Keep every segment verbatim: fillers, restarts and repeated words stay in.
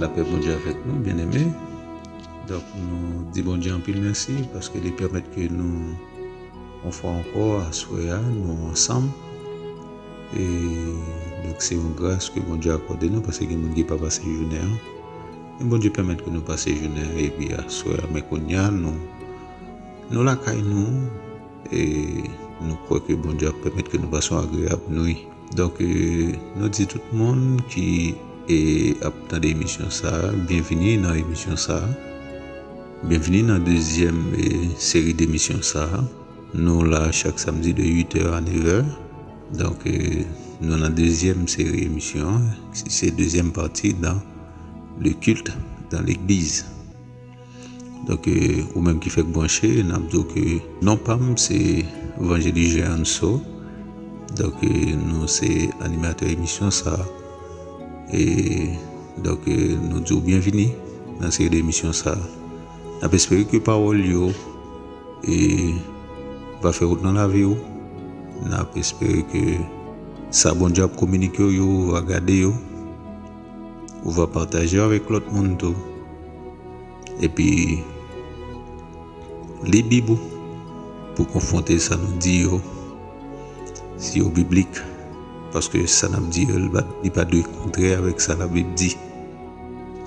Lapè Bondye avèk nou, byeneme. Donk, nou di Bondye anpil mèsi paske li pèmèt ke nou, yon fwa ankò, aswè a, nou ansanm. E, donk, se yon gras ke Bondye akòde nou, paske gen moun ki pa pase jounen an. Men Bondye pèmèt ke nou pase jounen an, epi aswè a, men kounye a, nou, nou lakay nou, e nou kwè ke Bondye ap pèmèt ke nou pase yon agreyab nwi. Donk, e, nou di tout moun ki, e, ap tande emisyon sa a, byenvini nan emisyon sa a. Byenvini nan dezyèm, e, seri demisyon sa a. Nou la chak samdi de uit è a nèf è. Donk, e, nou nan dezyèm seri emisyon an. Se, se dezyèm pati dans le culte dans l'église. Donk, e, ou menm ki fèk branche, n ap di w ke non pa m se Vanjeli Jeanso. Donk, e, nou se animatè emisyon sa a. E, donk, e, nou di w byenvini nan seri de emisyon sa a. N ap espere ke pawòl yo, e, va fè wout nan lavi w. N ap espere ke sa Bondye ap kominike w yo, ou va gade yo, ou va pataje yo avèk lòt moun tou. Epi, li Bib ou pou konfwonte sa nou di yo, si yo biblik, paske sa n ap di yo, li pa, li pa dwe kontrè avèk sa Labib di.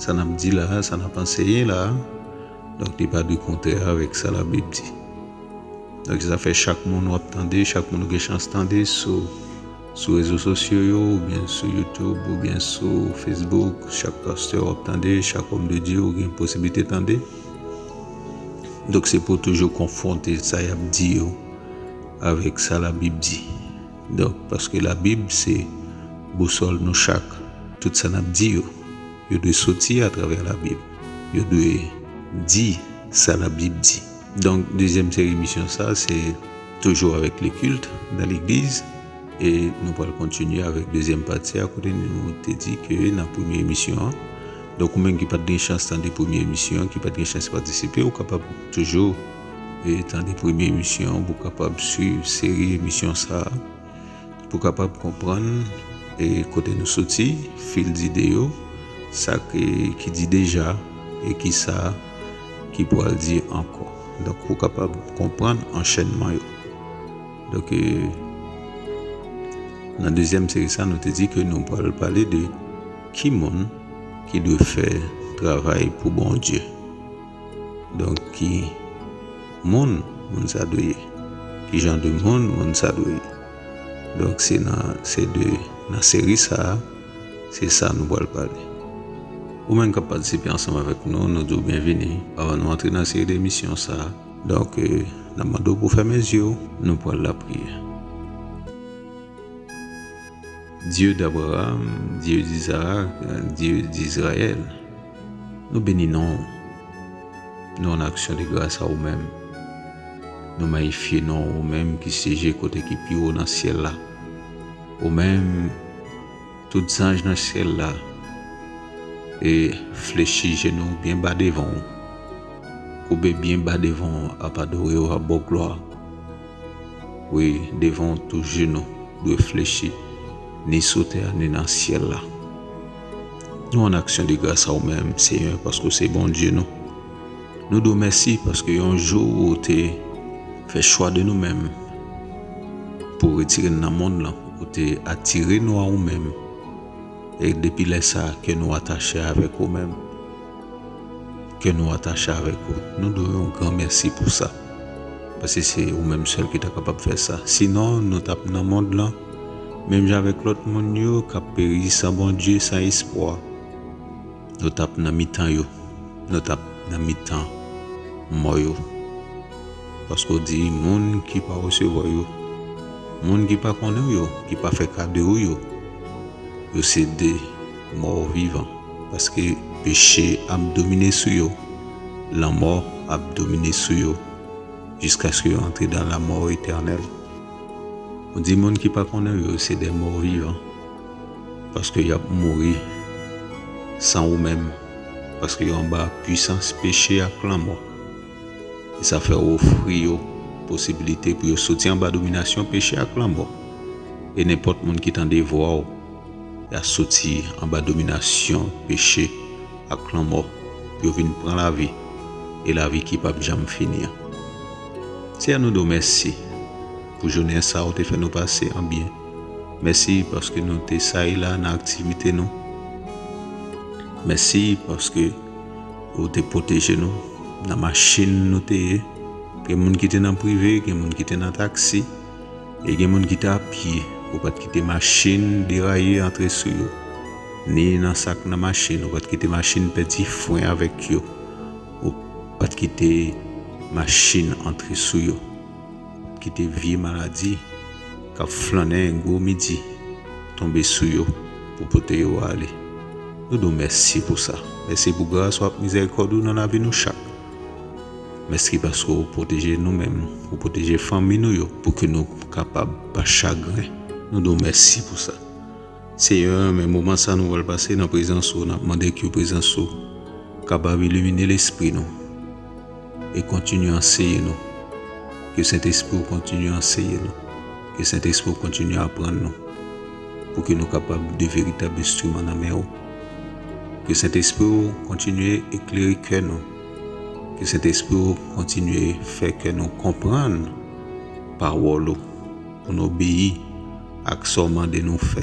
Sa n ap di la a, sa n ap anseye la a, donk, li pa dwe kontrè avèk sa Labib di. Donk, sa fè chak moun w ap tande, chak moun ou gen chans tande sou, sou rezo sosyo yo, oubyen sou YouTube, oubyen sou Facebook, chak pastè w ap tande, chak òm de Dye ou gen posiblite tande. Donk, se pou toujou konfwonte sa y ap di yo avèk sa Labib di. Donk, paske Labib se bousòl nou chak. Tout sa n ap di yo, yo dwe soti atravè Labib. Yo dwe di sa Labib di. Donk, dezyèm seri emisyon sa, se toujou avèk le culte dans l'église. E nou pral kontinye avèk dezyèm pati a, kote nou te di ke nan premye emisyon an. Donk, ou menm ki pa t gen chans tande premye emisyon an, ki pa t gen chans patisipe, ou kapab toujou, e, tande premye emisyon an, pou kapab swiv seri emisyon sa a, pou kapab konprann, e, kote nou soti, fil dide yo, sa ke, ki di deja, e kisa ki pral di ankò. Donk, ou kapab konprann anchènman yo. Donk, e, nan dezyèm seri sa, nou te di ke nou pral pale de ki moun ki dwe fè travay pou Bondye. Donk, ki moun, moun sa dwe ye? Ki jan de moun, moun sa dwe ye? Donk, se nan, se de, nan seri sa a, se sa nou pral pale. Ou menm k ap patisipe ansanm avèk nou, nou di w byenvini. Avan nou antre nan seri de emisyon sa a, donk, e, n ap mande w pou fèmen zye w, nou pral lapriyè. Dye d'Abraham, Dye d'Izarak, Dye d'Izrayèl, nou beni non w. Nou an aksyon de gras a ou menm. Nou mayifye non w, ou menm ki syeje kote ki pi wo nan syèl la. Ou menm, tout zanj nan syèl la, e flechi jenou byen ba devan w. Koube byen ba devan w, ap adore w, ap ba w glwa. Wi, devan w tout jenou dwe flechi, ni sou tè a, ni nan syèl la. Nou an aksyon de gras a ou menm, Senyè, paske w se Bondye nou. Nou di w mèsi paske yon jou ou te fè chwa de nou menm pou w retire n nan mond lan, ou te atire nou a ou menm. E depi lè sa a, kè nou atache avèk ou menm. Kè nou atache avèk ou. Nou di w yon gran mèsi pou sa. Paske se ou menm sèl ki ta kapab fè sa. Sinon, nou t ap nan mond lan, menm jan avèk lòt moun yo k ap peri san Bondye, san espwa. Nou t ap nan mitan yo. Nou t ap nan mitan mò yo. Paske w di, moun ki pa resevwa yo, moun ki pa konnen w yo, ki pa fè ka de ou yo, yo se de mò vivan. Paske peche ap domine sou yo, lanmò ap domine sou yo, jiskaske yo antre dan lanmò etènèl. Ou di moun ki pa konnen w yo se de mò vivan, paske y ap mouri san ou menm, paske yo anba pwisans peche ak lanmò. E sa fè w ofri yo posiblite pou yo soti anba dominasyon peche ak lanmò. E nenpòt moun ki tande vwa w, y a soti anba dominasyon peche ak lanmò, pou yo vin pran lavi, e lavi ki p ap janm fini an. Seyè, nou di w mèsi pou jounen sa ou te fè nou pase an byen. Mèsi paske nou te sa e la nan aktivite nou. Mèsi paske ou te pwoteje nou nan machin nou te ye. Gen moun ki te nan prive, gen moun ki te nan taksi, e gen moun ki te apye. Ou pa t kite machin deraye antre sou yo. Ni nan sa k nan machin, ou pa t kite machin pèdi fren avèk yo. Ou pa t kite machin antre sou yo. Kite vye maladi k ap flannen gwo midi tonbe sou yo pou pote yo ale. Nou di w mèsi pou sa. Mèsi pou gras w ak mizèrikòd ou nan lavi nou chak. Mèsi paske w pwoteje nou menm, ou pwoteje fanmi nou yo, pou ke nou kapab pa chagren. Nou di w mèsi pou sa. Seyè, men moman sa nou pral pase nan prezans ou, n ap mande ke prezans ou kapab ilimine lespri nou e kontinye anseye nou. Ke Sentespri w kontinye anseye nou. Ke Sentespri w kontinye aprann nou. Pou ke nou kapab de veritab enstriman nan men w. Ke Sentespri w kontinye eklere kè nou. Ke Sentespri w kontinye fè kè nou konprann pawòl ou, pou n obeyi ak sa w mande nou fè,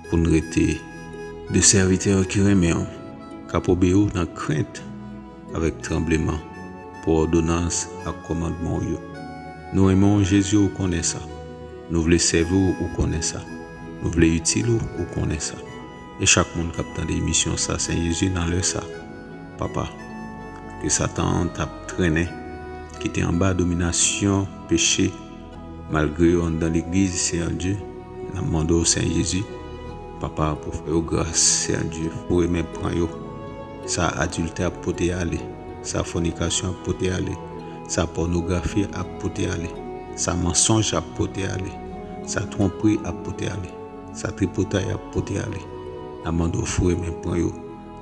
pou n rete de sèvitè ki renmen w, k ap obeyi w nan krent avèk tranbleman pou òdonans ak kòmandman w yo. Nou renmen w, Jezi, ou konnen sa. Nou vle sèvi w, ou konnen sa. Nou vle itil ou, ou konnen sa. E chak moun k ap tande emisyon sa, Sen Jezi, nan lè sa, Papa, ke Satan an t ap trennen, ki te anba dominasyon peche, malgre yo anndan legliz, Seyè Dye, n ap mande w, Seyè Jezi, Papa, pou fè yo gras, Seyè Dye, foure men pran yo. Sa adiltè ap pote ale, sa fònikasyon ap pote ale, sa pònografi ap pote ale, sa mansonj ap pote ale, sa twonpri ap pote ale, sa tripotay ap pote ale. N ap mande w foure men pran yo,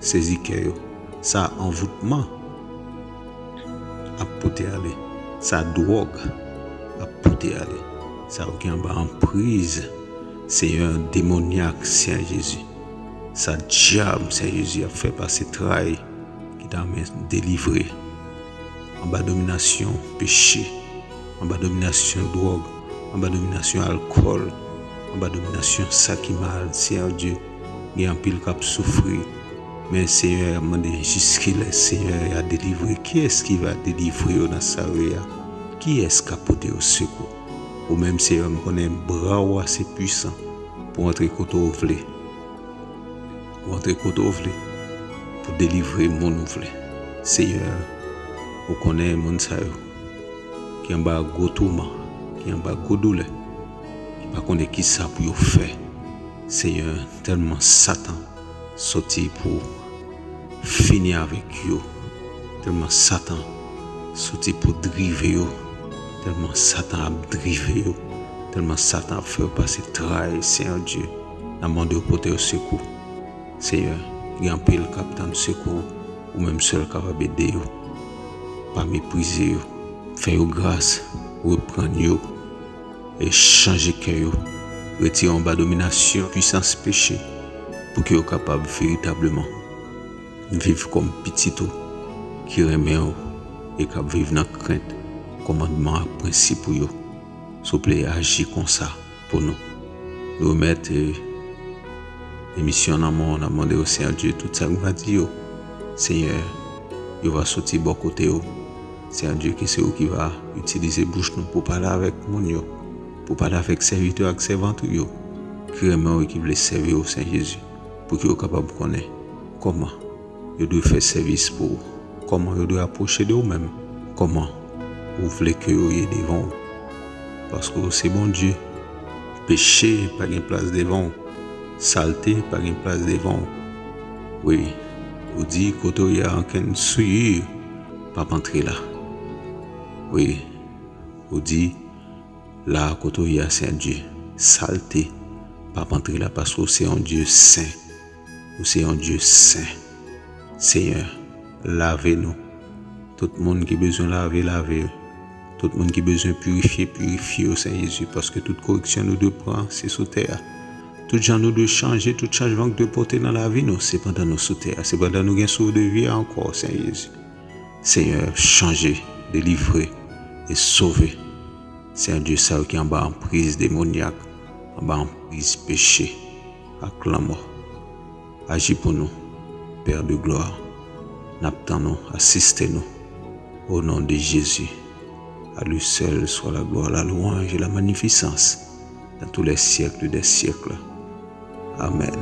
sezi kè yo. Sa anvoutman ap pote ale, sa dwòg ap pote ale, sa yo ki anba anpriz, Seyè, demonyak, Seyè Jezi. Sa dyab, Seyè Jezi, ap fè pase tray, ki ta renmen delivre anba dominasyon peche, anba dominasyon dwòg, anba dominasyon alkòl, anba dominasyon sa ki mal, Seyè Dye. Gen anpil k ap soufri. Men Seyè, y ap mande jiskilè Seyè a delivre. Kiyès ki va delivre yo nan sa yo ye a? Kiyès k ap pote yo sekou? Ou menm, Seyè, m konnen bra w ase pwisan pou antre kote w vle. Ou antre kote w vle pou delivre moun ou vle. Seyè, ou konnen moun sa yo ki anba gwo touman, ki anba gwo doulè, ki pa konnen kisa pou yo fè. Seyè, tèlman Satan soti pou fini avèk yo, tèlman Satan soti pou drive yo, tèlman Satan ap drive yo, tèlman Satan ap fè yo pase tray, Seyè Dye, n ap mande w pote yo sekou. Seyè, gen anpil k ap tann sekou, ou menm sèl kapab ede yo. Pa meprize yo. Fè yo gras, reprann yo, e chanje kè yo. Retire yo anba dominasyon pwisans peche, pou ke yo kapab veritableman viv kòm pitit ou ki renmen w e k ap viv nan krent kòmandman ak prensip ou yo. Souple, aji konsa pou nou. Nou remèt, eh, emisyon nan men w, n ap mande w, Seyè Dye, tout sa k va di yo, Seyè, yo va soti bò kote w. Seyè Dye, ke se ou ki va itilize bouch nou pou pale avèk moun yo, pou pale avèk sèvitè ak sèvant ou yo, ki renmen w e ki vle sèvi w, Seyè Jezi, pou ke yo kapab konnen kòman yo dwe fè sèvis pou ou, kòman yo dwe apwoche de ou menm, kòman ou vle ke yo ye devan w. Paske ou se Bondye. Peche pa gen plas devan w. Salte pa gen plas devan w. Wi, ou di kote w ye a, okenn souillure p ap antre la. Wi, ou di la kote w ye a, Seyè Dye, salte p ap antre la, paske ou se yon Dye sen. Ou se yon Dye sen. Seyè, lave nou. Tout moun ki bezwen lave, lave yo. Tout moun ki bezwen pirifye, pirifye yo, Seyè Jezi, paske tout koreksyon nou dwe pran, se sou tè a. Tout jan nou dwe chanje, tout chanjman ki dwe pote nan lavi nou, se pandan nou sou tè a, se pandan nou gen souf de vi a ankò, Senyè Jezi. Senyè, chanje, delivre e sove. Senyè Dye, sa yo ki anba anpriz demonyak, anba anpriz peche ak lanmò. Aji pou nou, Père de gloire. N ap tann ou, asiste nou. Au nom de Jésus, à lui seul soit la gloire, la louange et la magnificence dans tous les siècles des siècles. Amèn.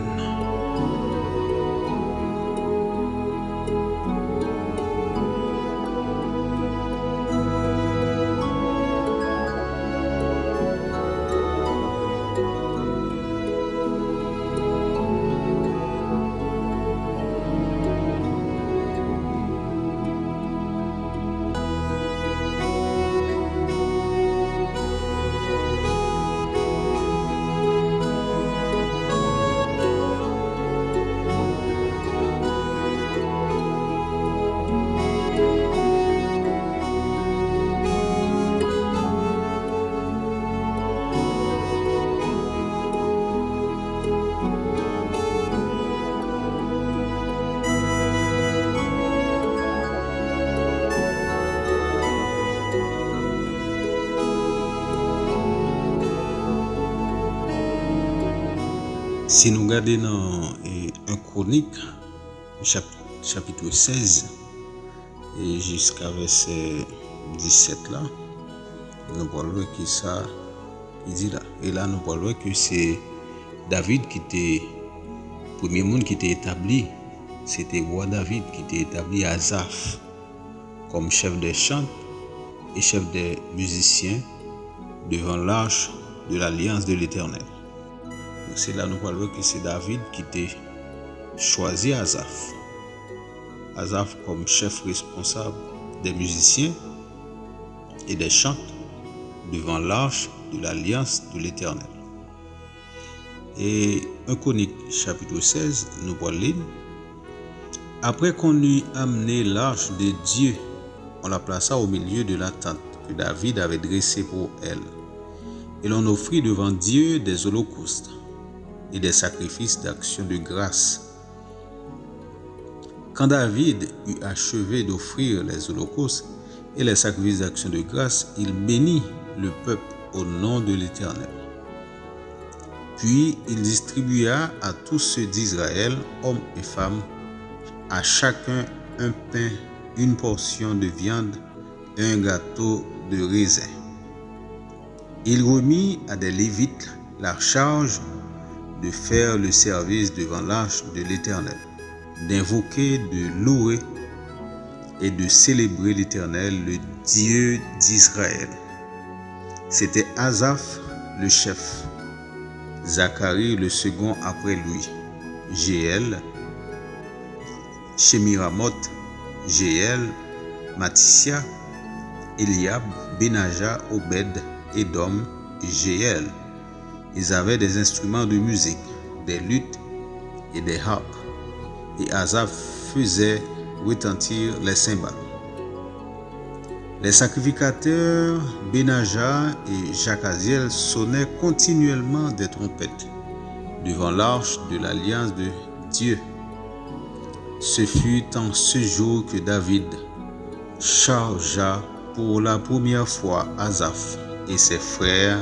Si nou gade nan, e, en Kronik, chap-, chapit sèz, e jiska vèsè disèt la, nou pral wè ki sa li di la. E la, nou pral wè ke se David ki te premye moun ki te etabli, se te wa David ki te etabli Azaf kòm chèf dè chan e chèf dè mizisyen devan lach de lalyans de Letènèl. Donk, se la nou pral wè ke se David ki te chwazi Azaf. Azaf kòm chèf responsab dè mizisyen e dè chan devan lach de lalyans de Letènèl. Et en Chroniques chapitre seize, nous pral li. Après qu'on eut amené l'arche de Dieu, on la plaça au milieu de la tente que David avait dressée pour elle. Et l'on offrit devant Dieu des holocaustes et des sacrifices d'action de grâce. Quand David eut achevé d'offrir les holocaustes et les sacrifices d'action de grâce, il bénit le peuple au nom de l'Éternel. Puis il distribua à tous ceux d'Israël, hommes et femmes, à chacun un pain, une portion de viande, un gâteau de raisin. Il remit à des Lévites la charge de faire le service devant l'arche de l'Éternel, d'invoquer, de louer et de célébrer l'Éternel, le Dieu d'Israël. C'était Asaph le chef, Zacharie le second après lui, Jéhiel, Shemiramoth, Jéhiel, Mathisia, Éliab, Benaja, Obed, Édom et Jéhiel. Ils avaient des instruments de musique, des luths et des harpes. Et Asaph faisait retentir les cymbales. Les sacrificateurs Benaja et Jachaziel sonnaient continuellement des trompettes devant l'arche de l'alliance de Dieu. Ce fut en ce jour que David chargea pour la première fois Asaph et ses frères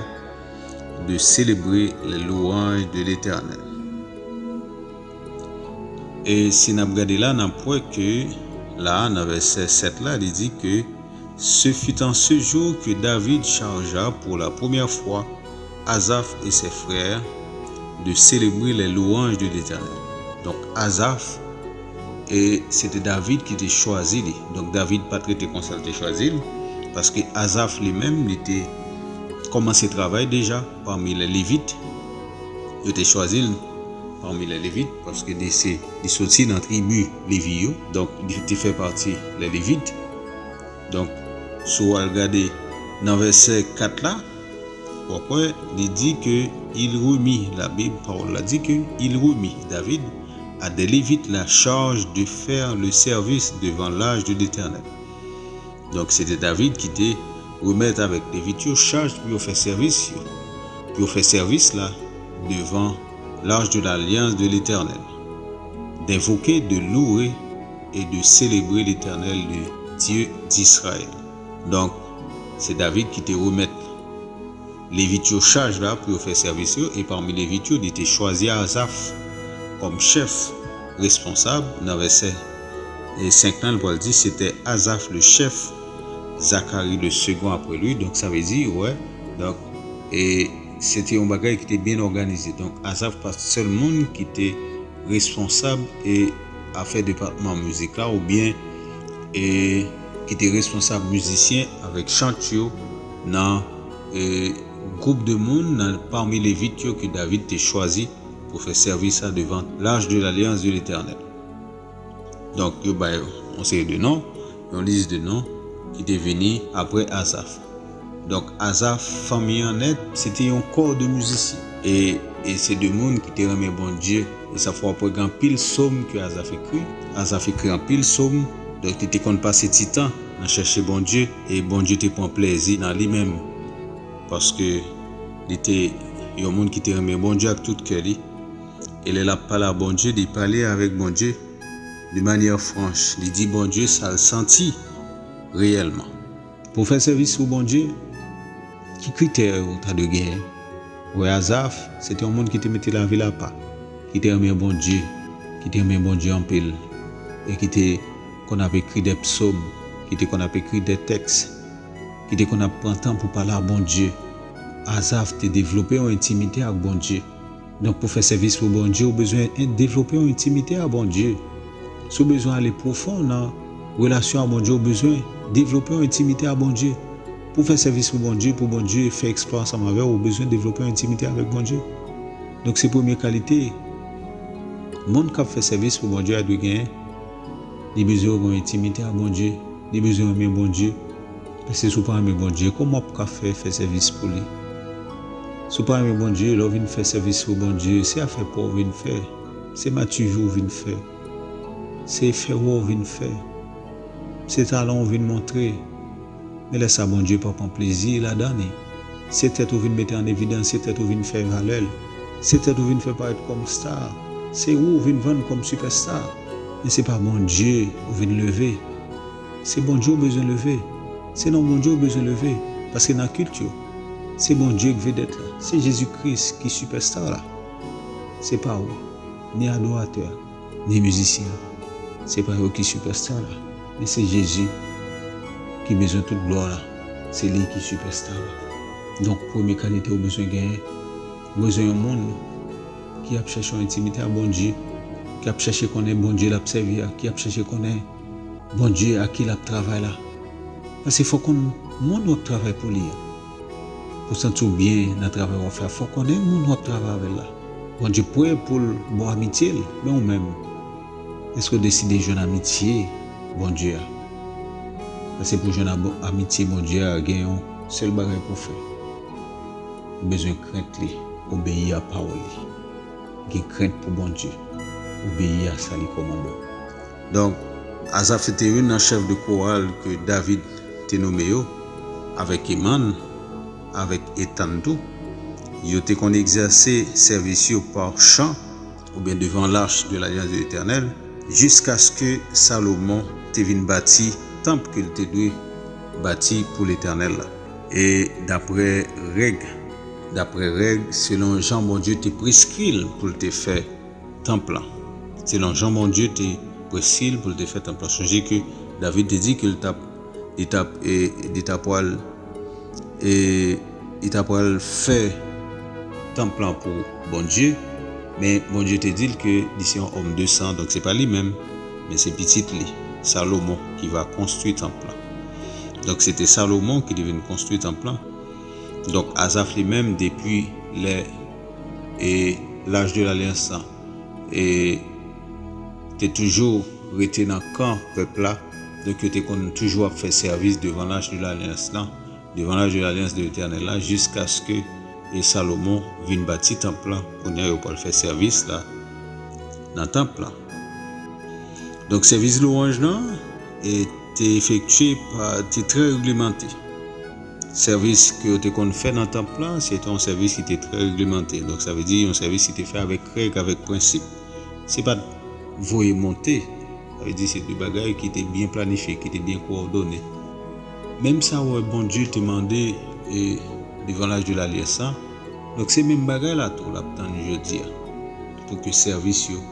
de célébrer les louanges de l'Éternel. E si n ap gade la, n ap wè ke la, nan vèsè sèt la, li di ke, Ce fut en ce jour que David chargea pour la première fois Asaph et ses frères de célébrer les louanges de l'Éternel. Donk, Asaph, e se te David ki te chwazi li. Donk, David pa t rete konsa, l te chwazi l, paske Asaph li menm, li te kòmanse travay deja pami lè Levit. Yo te chwazi l pami lè Levit, paske li se, li soti nan tribi Levi yo. Donk, li te fè pati lè Levit. Donk, si w al gade nan vèsè kat la, w ap wè, li di ke il remit, la Bible, pawòl la di ke il remit, David, à des Lévites la charge de faire le service devant l'arche de l'Éternel. Donk, se te David ki te remèt avèk Levit yo chaj pou yo fè sèvis yo, pou yo fè sèvis la devan, l'arche de l'alliance de l'Éternel, d'invoquer, de louer et de célébrer l'Éternel, le Dieu d'Israël. Donk, se David ki te remèt Levit yo chaj la pou yo fè sèvis yo, e pami Levit yo, li te chwazi Azaf kòm chèf responsab. Nan vèsè senk lan, l pral di, c'était Asaph le chef, Zacharie le second après lui. Donk, sa vle di, wè, donk, e se te yon bagay ki te byen òganize. Donk, Azaf pa t sèl moun ki te responsab e afè depatman mizik la, oubyen e ki te responsab mizisyen avèk chant yo nan e gwoup de moun nan pami Levit yo ke David te chwazi pou fè sèvis la devan l'arche de l'alliance de l'Éternel. Donk, yo bay yon seri de non, yon lis de non ki te vini apre Azaf. Donk, Azaf, fanmi an nèt, se te yon kò de mizisyen. E, e se de moun ki te renmen Bondye. E sa fè w ap wè gen anpil sòm ke Azaf ekri. Azaf ekri anpil sòm. Donk, li te konn pase ti tan nan chèche Bondye. E Bondye te pran plezi nan li menm. Paske li te yon moun ki te renmen Bondye ak tout kè li. E lè l ap pale a Bondye, li pale avèk Bondye de manyè franch. Li di Bondye sa l santi reyèlman. Pou fè sèvis pou Bondye, ki kritè ou ta dwe genyen? Wè, Azaf, se te yon moun ki te mete lavi l apa, ki te renmen Bondye, ki te renmen Bondye anpil, e ki te konn ap ekri de psòm, ki te konn ap ekri de tèks, ki te konn ap pran tan pou pale a Bondye. Azaf te devlope yon entimite ak Bondye. Donk, pou fè sèvis pou Bondye, ou bezwen en-, devlope yon entimite a Bondye. Si w bezwen ale pwofon nan relasyon a Bondye, ou bezwen devlope yon entimite a Bondye. Pou fè sèvis pou Bondye, pou Bondye fè eksplwa ansanm avè w, ou bezwen devlope yon entimite avèk Bondye. Donk, se premye kalite moun k ap fè sèvis pou Bondye a dwe genyen. Li bezwen gen yon entimite a Bondye. Li bezwen renmen Bondye. Paske si w pa renmen Bondye, kòman w ap ka fè, fè sèvis pou li? Si w pa renmen Bondye, lè w vin fè sèvis pou Bondye, se afè pa w ou vin fè. Se matijou w vin fè. Se fè wè w vin fè. Se talan w vin montre. Men lè sa, Bondye pa pran plezi ladan li. Se tèt ou vin mete an evidans, se tèt ou vin fè valè l. Se tèt ou vin fè parèt kòm star. Se ou ou vin vann kòm sipèsta. Men se pa Bondye ou vin leve. Se Bondye ou bezwen leve. Se non Bondye ou bezwen leve. Paske nan kilt yo, se Bondye k vedèt la. Se Jezi Kris ki sipèsta la. Se pa ou, ni adoratè a, ni mizisyen an. Se pa yo ki sipèsta la, men se Jezi ki bezwen tout glwa la. Se li ki sipèsta la. Donk, premye kalite ou bezwen genyen, ou bezwen yon moun ki ap chèche yon entimite a Bondye, ki ap chèche konnen Bondye l ap sèvi a, ki ap chèche konnen Bondye ak ki l ap travay la. Paske fò w konn moun w ap travay pou li a. Pou w santi w byen nan travay w ap fè a, fò w konnen moun w ap travay avè l la. Bondye prè pou l ba w amitye l, men ou menm, èske w deside jwenn amitye Bondye a? Paske pou w jwenn abo-, amitye Bondye a, gen yon sèl bagay pou w fè. Ou bezwen krent li, obeyi a pawòl li. Gen krent pou Bondye, obeyi a sa li kòmande w. Donk, Azaf se te youn nan chèf de koral ke David te nome yo, avèk Eman, avèk Etan tou. Yo te konn egzèse sèvis yo pa chan, oubyen devan l'arche de l'alliance de l'Éternel, jiskaske Salomon te vin bati tanp ke l te dwe bati pou Letènèl la. E daprè règ, daprè règ, selon jan Bondye te preskri l pou l te fè tanp lan. Selon jan Bondye te preskri l pou l te fè tanp lan. Sonje ke David te di ke l t ap, li t ap, e, li t ap pral, e, li t ap pral fè tanp lan pou Bondye, men Bondye te di l ke li se yon òm de san, donk se pa li menm, men se pitit li, Salomon, ki va konstwi tanp lan. Donk se te Salomon ki te vin konstwi tanp lan. Donk Azaf li menm, depi lè, e, l'arche de l'alyans lan, e, te toujou rete nan kan pèp la, donk yo te konn toujou ap fè sèvis devan l'arche de l'alyans lan, devan l'arche de l'alyans de Letènèl la, jiskaske, e, Salomon vin bati tanp lan. Kounye a yo pral fè sèvis la nan tanp lan. Donk sèvis lwanj lan, e, te efektye pa, te trè reglemante. Sèvis ke yo te konn fè nan tanp lan, se te yon sèvis ki te trè reglemante. Donk, sa vle di yon sèvis ki te fè avèk règ, avèk prensip. Se pa t voye monte. Sa vle di se de bagay ki te byen planifye, ki te byen kowòdone. Menm sa w wè Bondye te mande e, devan laj de lalyès la, donk se menm bagay la tou l ap tann jodi a. Pou ke sèvis yo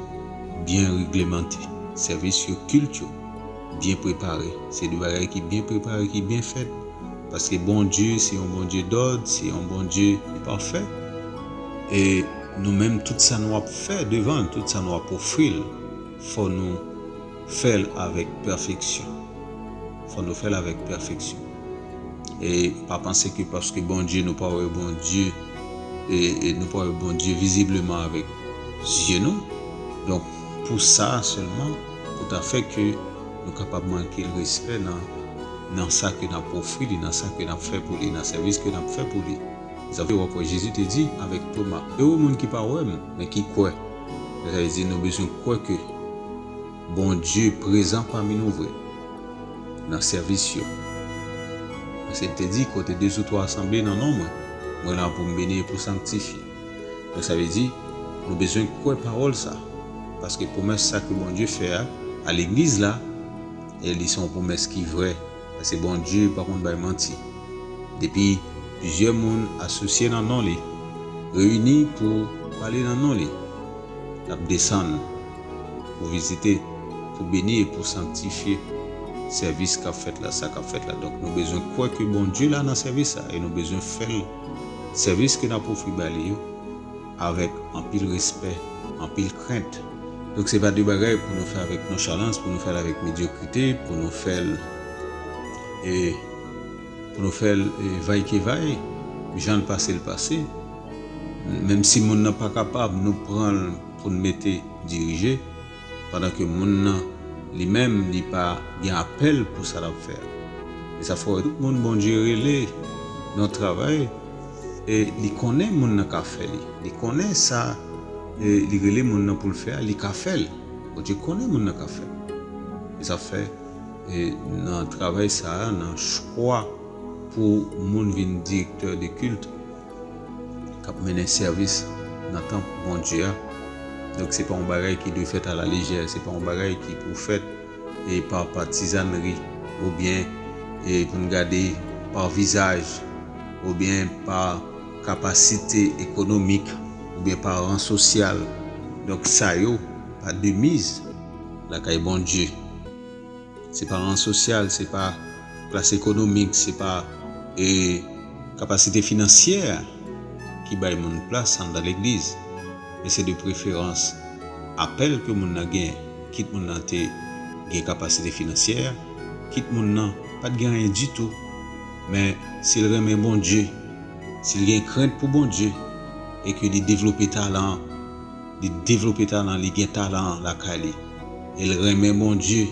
byen reglemante, sèvis yo, kilt yo byen prepare. Se de bagay ki byen prepare, ki byen fèt. Paske Bondye se yon Bondye dòd, se yon Bondye ki pafè. E nou menm, tout sa nou ap fè devan l, tout sa nou ap ofri l, fò nou fè l avèk pèfeksyon. Fò nou fè l avèk pèfeksyon. E pa panse ke paske Bondye, nou pa wè Bondye, e, e nou pa wè Bondye vizibleman avèk zye nou. Donk, pou sa sèlman, pou ta fè ke nou kapab manke l respè nan, nan sa ke n ap ofri li, nan sa ke n ap fè pou li, nan sèvis ke n ap fè pou li. Sa fè w ap wè Jezi te di avèk Toma, "Ewe moun ki pa wè m, men ki kwè." Sa vle di nou bezwen kwè ke Bondye prezan pami nou vre nan sèvis yo. Paske l te di, "Kote de ou twa asanble nan non mwen, mwen la pou m beni e pou sanktifye." Donk, sa vle di, nou bezwen kwè pawòl sa. Paske pwomès sa ke Bondye fè a, a legliz la, e li se yon pwomès ki vrè. Paske Bondye pa konn bay manti. Depi plizyè moun asosye nan non li, reyini pou pale nan non li, l ap desann pou vizite, pou beni e pou sanktifye sèvis k ap fèt la, sa k ap fèt la. Donk, nou bezwen kwè ke Bondye la nan sèvis sa, e nou bezwen fè l, sèvis ke n ap ofri ba li yo, avèk anpil respè, anpil krent. Donk, se pa de bagay pou nou fè avèk nonchalans, pou nou fè l avèk medyokrite, pou nou fè l, e, pou nou fè l, e, vaykevay, jan l pase, l pase. Menm si moun nan pa kapab, nou pran l pou n mete dirije, pandan ke moun nan, li menm, li pa gen apèl pou sa l ap fè a. E sa fè w wè tout moun Bondye rele nan yon travay, e li konnen moun nan ka fè li. Li konnen sa, e li rele moun nan pou l fè a, li ka fè l. Bondye konnen moun nan ka fè l. E sa fè, e nan travay sa a, nan chwa pou moun vin direktè de kilt, k ap mennen sèvis nan tanp Bondye a. Donk, se pa yon bagay ki dwe fèt alalejè, se pa yon bagay ki pou fèt e pa patizannri, oubyen, e pou n gade pa vizaj, oubyen pa kapasite ekonomik, oubyen pa ran sosyal. Donk, sa yo pa de miz lakay Bondye. Se pa ran sosyal, se pa klas ekonomik, se pa, e, kapasite finansyè ki bay moun plas anndan legliz. Men se de preferans apèl ke moun nan gen, kit moun nan te gen kapasite finansyè, kit moun nan pa t gen anyen ditou. Men si l renmen Bondye, si l gen krent pou Bondye, e ke li devlope talan, li devlope talan, li gen talan lakay li. E l renmen Bondye.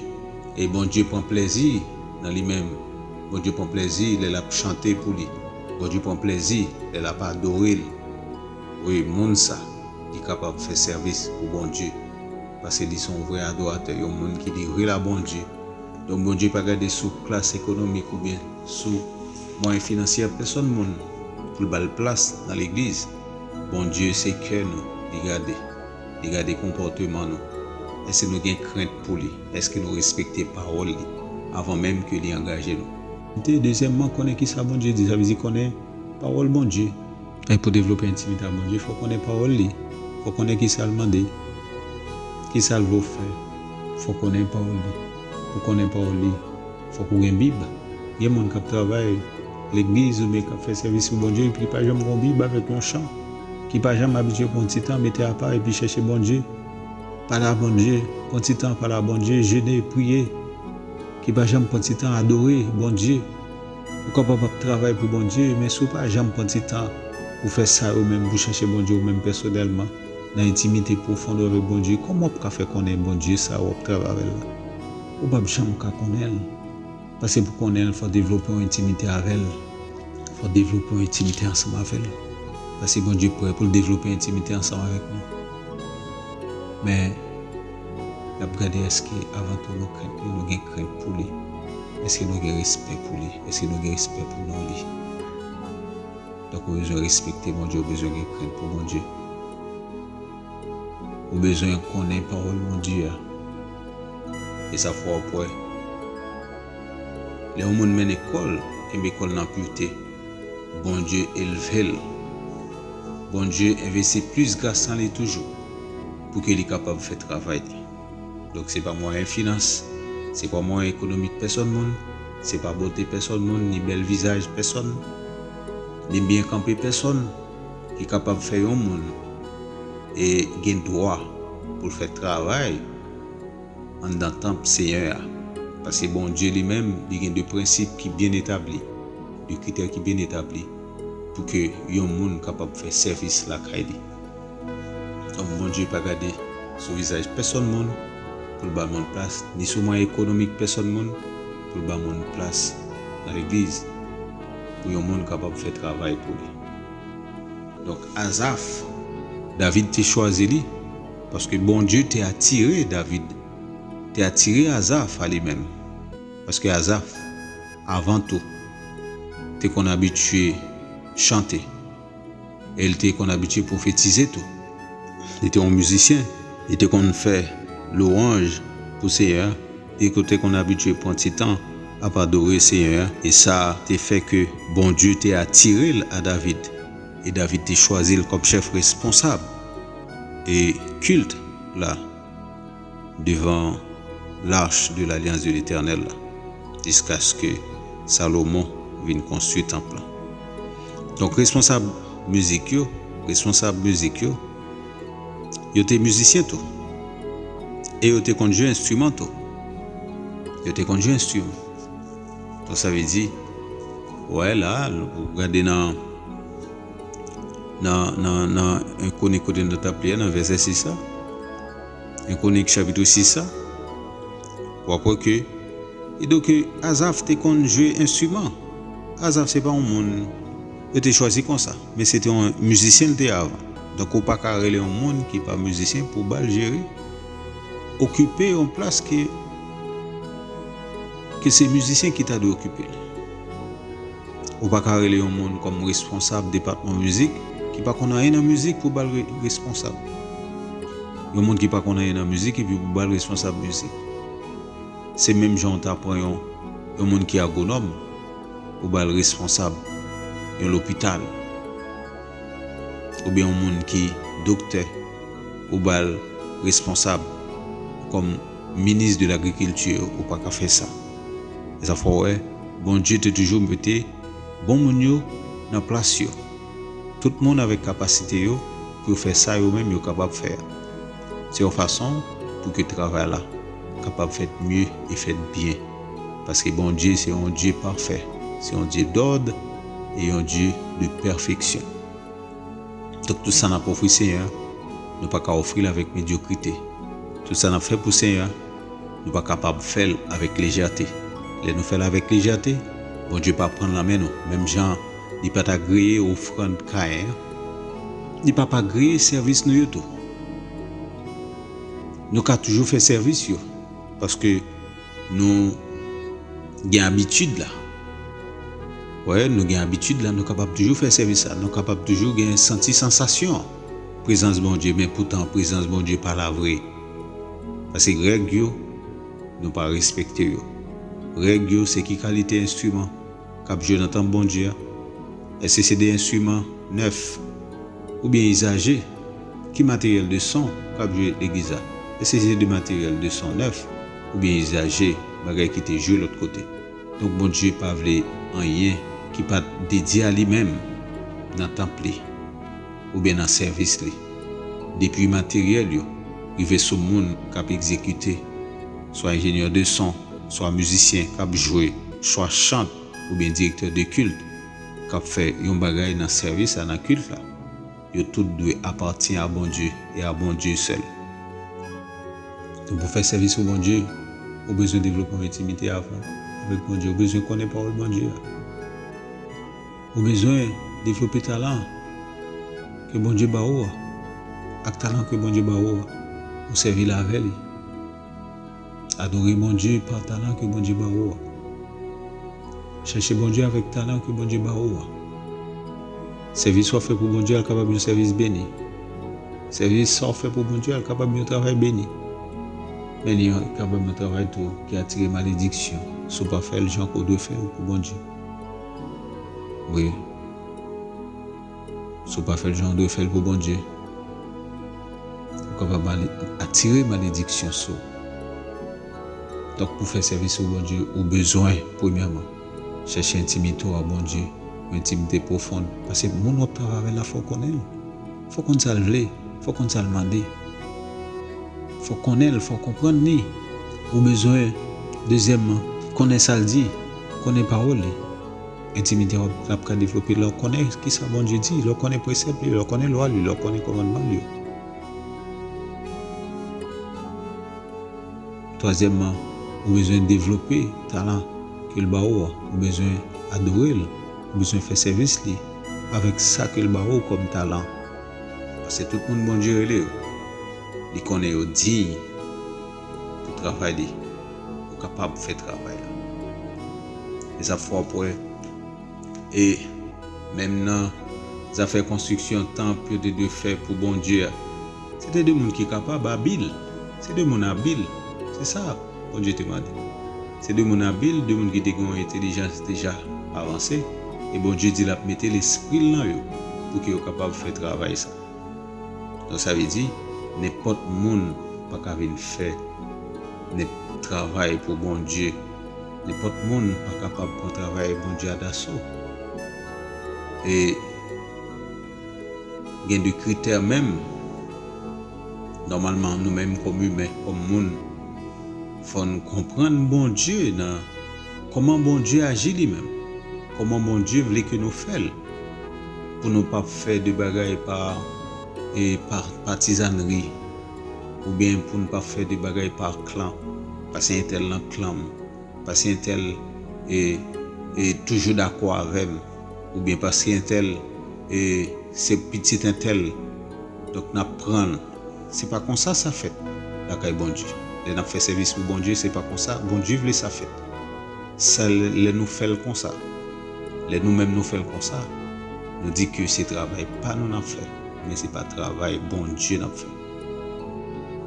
E Bondye pran plèzi nan li menm. Bondye pran plèzi lè l ap chante pou li. Bondye pran plèzi lè l ap adore l. Wi, moun sa, li kapab fè sèvis pou Bondye. Paske li se yon vrè adoratè, yon moun ki livre l a Bondye. Donk, Bondye pa gade sou klas ekonomik oubyen sou mwayen finansyè pèsonn moun pou l ba l plas nan legliz. Bondye se kè nou li gade. Li gade konpòteman nou. Èske nou gen krent pou li? Èske nou respekte pawòl li avan menm ke li angaje nou? Te, dezyèmman, konnen ki sa Bondye di. Sa vle di konnen pawòl Bondye. E pou devlope entimite ak Bondye, fò w konnen pawòl li. Fò w konnen ki sa l mande. Ki sa l vle w fè. Fò w konnen pawòl li. Pou konnen pawòl li, fòk ou gen Bib. Gen moun k ap travay legliz oubyen k ap fè sèvis pou Bondye, epi li pa janm gen yon Bib avèk yon chan, ki pa janm abitye pran ti tan, mete apa, epi chèche Bondye. Pale a Bondye, pran ti tan, pale a Bondye, jene, priye, ki pa janm pran ti tan adore Bondye. Ou kapab ap travay pou Bondye, men si w pa janm pran ti tan pou fè sa yo menm, pou chèche Bondye ou menm pèsonèlman, nan entimite pwofon ou avèk Bondye, kòman w ap ka fè konnen Bondye sa w ap travay avè l la? Ou p ap janm ka konnen l. Paske pou konnen l, fò w devlope yon entimite avè l. Fò w devlope yon entimite ansanm avè l. Paske Bondye prè pou l devlope entimite ansanm avèk nou. Men, l ap gade èske avan tou nou krent li, nou gen krent pou li. Èske nou gen respè pou li? Èske nou gen respè pou non li? Donk, ou bezwen respekte Bondye, ou bezwen gen krent pou Bondye. Ou bezwen konnen pawòl Bondye a. E sa fè w ap wè. Lè yon moun mennen kò l, kenbe kò l nan purete, Bondye elve l. Bondye envesti plis gras nan li toujou pou ke li kapab fè travay li. Donk, se pa mwayen finans, se pa mwayen ekonomik pèsòn moun, se pa bote pèsòn moun, ni bèl vizaj pèsòn, ni byen kanpe pèsòn ki kapab fè yon moun e gen dwa pou l fè travay anndan tanp Senyè a. Paske Bondye li menm, li gen de prensip ki byen etabli, de kritè ki byen etabli pou ke yon moun kapab fè sèvis lakay li. Donk, Bondye pa gade sou vizaj pèsòn moun pou l ba moun plas, ni sou mwayen ekonomik pèsòn moun pou l ba moun plas nan legliz, pou yon moun kapab fè travay pou li. Donk, Azaf, David te chwazi li, paske Bondye te atire David, te atire Azaf a li menm. Paske Azaf, avan tou, te konn abitye chante, e l te konn abitye pwofetize tou. Li te yon mizisyen, li te konn fè lwanj pou Senyè a, li te konn abitye pran ti tan ap adore Senyè a, e sa te fè ke Bondye te atire l a David, e David te chwazi l kòm chèf responsab e kilt la devan l'arche de l'alliance de l'Éternel la, jiskaske Salomon vin konstwi tanp lan. Donk, responsab mizik yo, responsab mizik yo, yo te mizisyen tou. E yo te konn jwe enstriman tou. Yo te konn jwe enstriman. Donk, sa vle di, wè la, ou gade nan nan, nan, nan en Kwonik kote nou t ap li a, nan vèsè sis la. En Kwonik chapit sis la. W ap wè ke, e donk, Azaf te konn jwe enstriman. Azaf se pa yon moun yo te chwazi konsa, men se te yon mizisyen l te avan. Donk, ou pa ka rele yon moun ki pa mizisyen pou ba l jere, okipe yon plas ke, ke se mizisyen ki ta dwe okipe l. Ou pa ka rele yon moun kòm responsab depatman mizik ki pa konn anyen nan mizik pou ba l re-, responsab. Yon moun ki pa konn anyen nan mizik epi pou ba l responsab mizik. Se menm jan w ta pran yon, yon moun ki agwonòm, ou ba l responsab yon lopital. Oubyen yon moun ki doktè, ou ba l responsab kòm minis de lagrikilti, ou pa ka fè sa. E sa fè w wè, Bondye te toujou mete bon moun yo nan plas yo. Tout moun avèk kapasite yo pou yo fè sa yo menm yo kapab fè a. Se yon fason pou ke travay la kapab fèt mye e fèt byen. Paske Bondye se yon Dye pafè, se yon Dye dòd e yon Dye de pèfeksyon. Donk, tout sa n ap ofri Senyè a, nou pa ka ofri l avèk medyokrite. Tout sa n ap fè pou Senyè a, nou pa kapab fè l avèk lejète. Lè nou fè l avèk lejète, Bondye pa pran l nan men nou. Menm jan li pa t agreye ofrann Kayen an, li p ap agreye sèvis nou yo tou. Nou ka toujou fè sèvis yo, paske nou gen abitid la. Wè, nou gen abitid la, nou kapab toujou fè sèvis la, nou kapab toujou gen santi sansasyon prezans Bondye, men poutan prezans Bondye pa la vre. Paske règ yo, nou pa respekte yo. Règ yo, se ki kalite enstriman k ap jwe nan tanp Bondye a? Èske se de enstriman nèf oubyen izaje? Ki materyèl de son k ap jwe legliz la? Èske se de materyèl de son nèf oubyen izaje, bagay ki te jwe lòt kote? Donk, Bondye pa vle anyen ki pa t dedye a li menm nan tanp li oubyen nan sèvis li. Depi materyèl yo rive sou moun k ap egzekite, swa enjenyè de son, swa mizisyen k ap jwe, swa chant oubyen direktè de kilt k ap fè yon bagay nan sèvis la, nan kilt la, yo tout dwe apatyen a Bondye e a Bondye sèl. Donk, pou fè sèvis pou Bondye, ou bezwen devlope yon entimite avan avèk Bondye. Ou bezwen konnen pawòl Bondye a. Ou bezwen devlope talan ke Bondye ba ou a. Ak talan ke Bondye ba ou a, ou sèvi l avè li. Adore Bondye pa talan ke Bondye ba ou a. Chèche Bondye avèk talan ke Bondye ba ou a. Sèvis w ap fè pou Bondye a kapab yon sèvis beni. Sèvis sa w fè pou Bondye a kapab yon travay beni. Men li kapab yon travay tou ki atire malediksyon si w pa fè l jan ke w dwe fè l pou Bondye. Wi. Si w pa fè l jan w dwe fè l pou Bondye, ou kapab male-, atire malediksyon sou ou. Donk, pou fè sèvis pou Bondye, ou bezwen, premyèman, chèche entimite w a Bondye, yon entimite pwofon. Paske moun w ap travay avè l la, fò w konnen l. Fò w konn sa l vle, fò w konn sa l mande. Fò w konnen l, fò w konprann li. Ou bezwen, dezyèmman, konnen sa l di, konnen pawòl li. Entimite w ap, ap ka devlope lè w konnen kisa Bondye di, lè w konnen presèp li, lè w konnen lwa li, lè w konnen kòmandman li yo. Twazyèmman, ou bezwen devlope talan ke l ba ou a. Ou bezwen adore l. Ou bezwen fè sèvis li avèk sa ke l ba ou kòm talan. Paske tout moun Bondye rele yo, li konnen yo diy pou travay li, pou kapab fè travay la. E sa fè w ap wè, e menm nan zafè konstriksyon tanp yo te dwe fè pou Bondye a, se te de moun ki kapab, abil. Se de moun abil. Se sa Bondye te mande. Se de moun abil, de moun ki te gen yon entèlijans deja avanse. E Bondye di l ap mete lespri l nan yo pou ke yo kapab fè travay sa. Donk, sa vle di, nenpòt moun pa ka vin fè nenp-, travay pou Bondye. Nenpòt moun pa kapab pran travay Bondye a daso. E gen de kritè menm. Nòmalman, nou menm kòm imen, kòm moun, fò n konprann Bondye nan kòman Bondye aji li menm, kòman Bondye vle ke nou fè l, pou nou p ap fè de bagay pa, e, pa patizanri, oubyen pou n p ap fè de bagay pa klan, paske entèl nan klan m, paske entèl, e, e, toujou dakò avè m, oubyen paske entèl, e, se pitit entèl, donk n ap pran l. Se pa konsa sa fèt lakay Bondye. Lè n ap fè sèvis pou Bondye, se pa konsa Bondye vle sa fèt. Sa lè, lè nou fè l konsa, lè nou menm nou fè l konsa, nou di ke se travay pa nou n ap fè, men se pa travay Bondye n ap fè.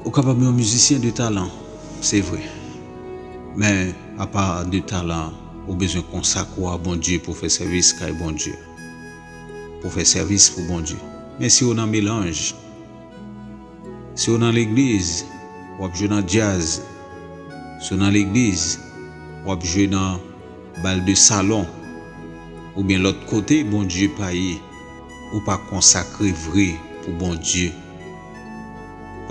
Ou kapab yon mizisyen de talan, se vre. Men, apa de talan, ou bezwen konsakre w a Bondye pou fè sèvis kay Bondye. Pou fè sèvis pou Bondye. Men si w nan melanj, si w nan legliz, w ap jwe nan djaz. Si w nan legliz, w ap jwe nan bal de salon, oubyen lòt kote Bondye pa ye, ou pa konsakre vre pou Bondye.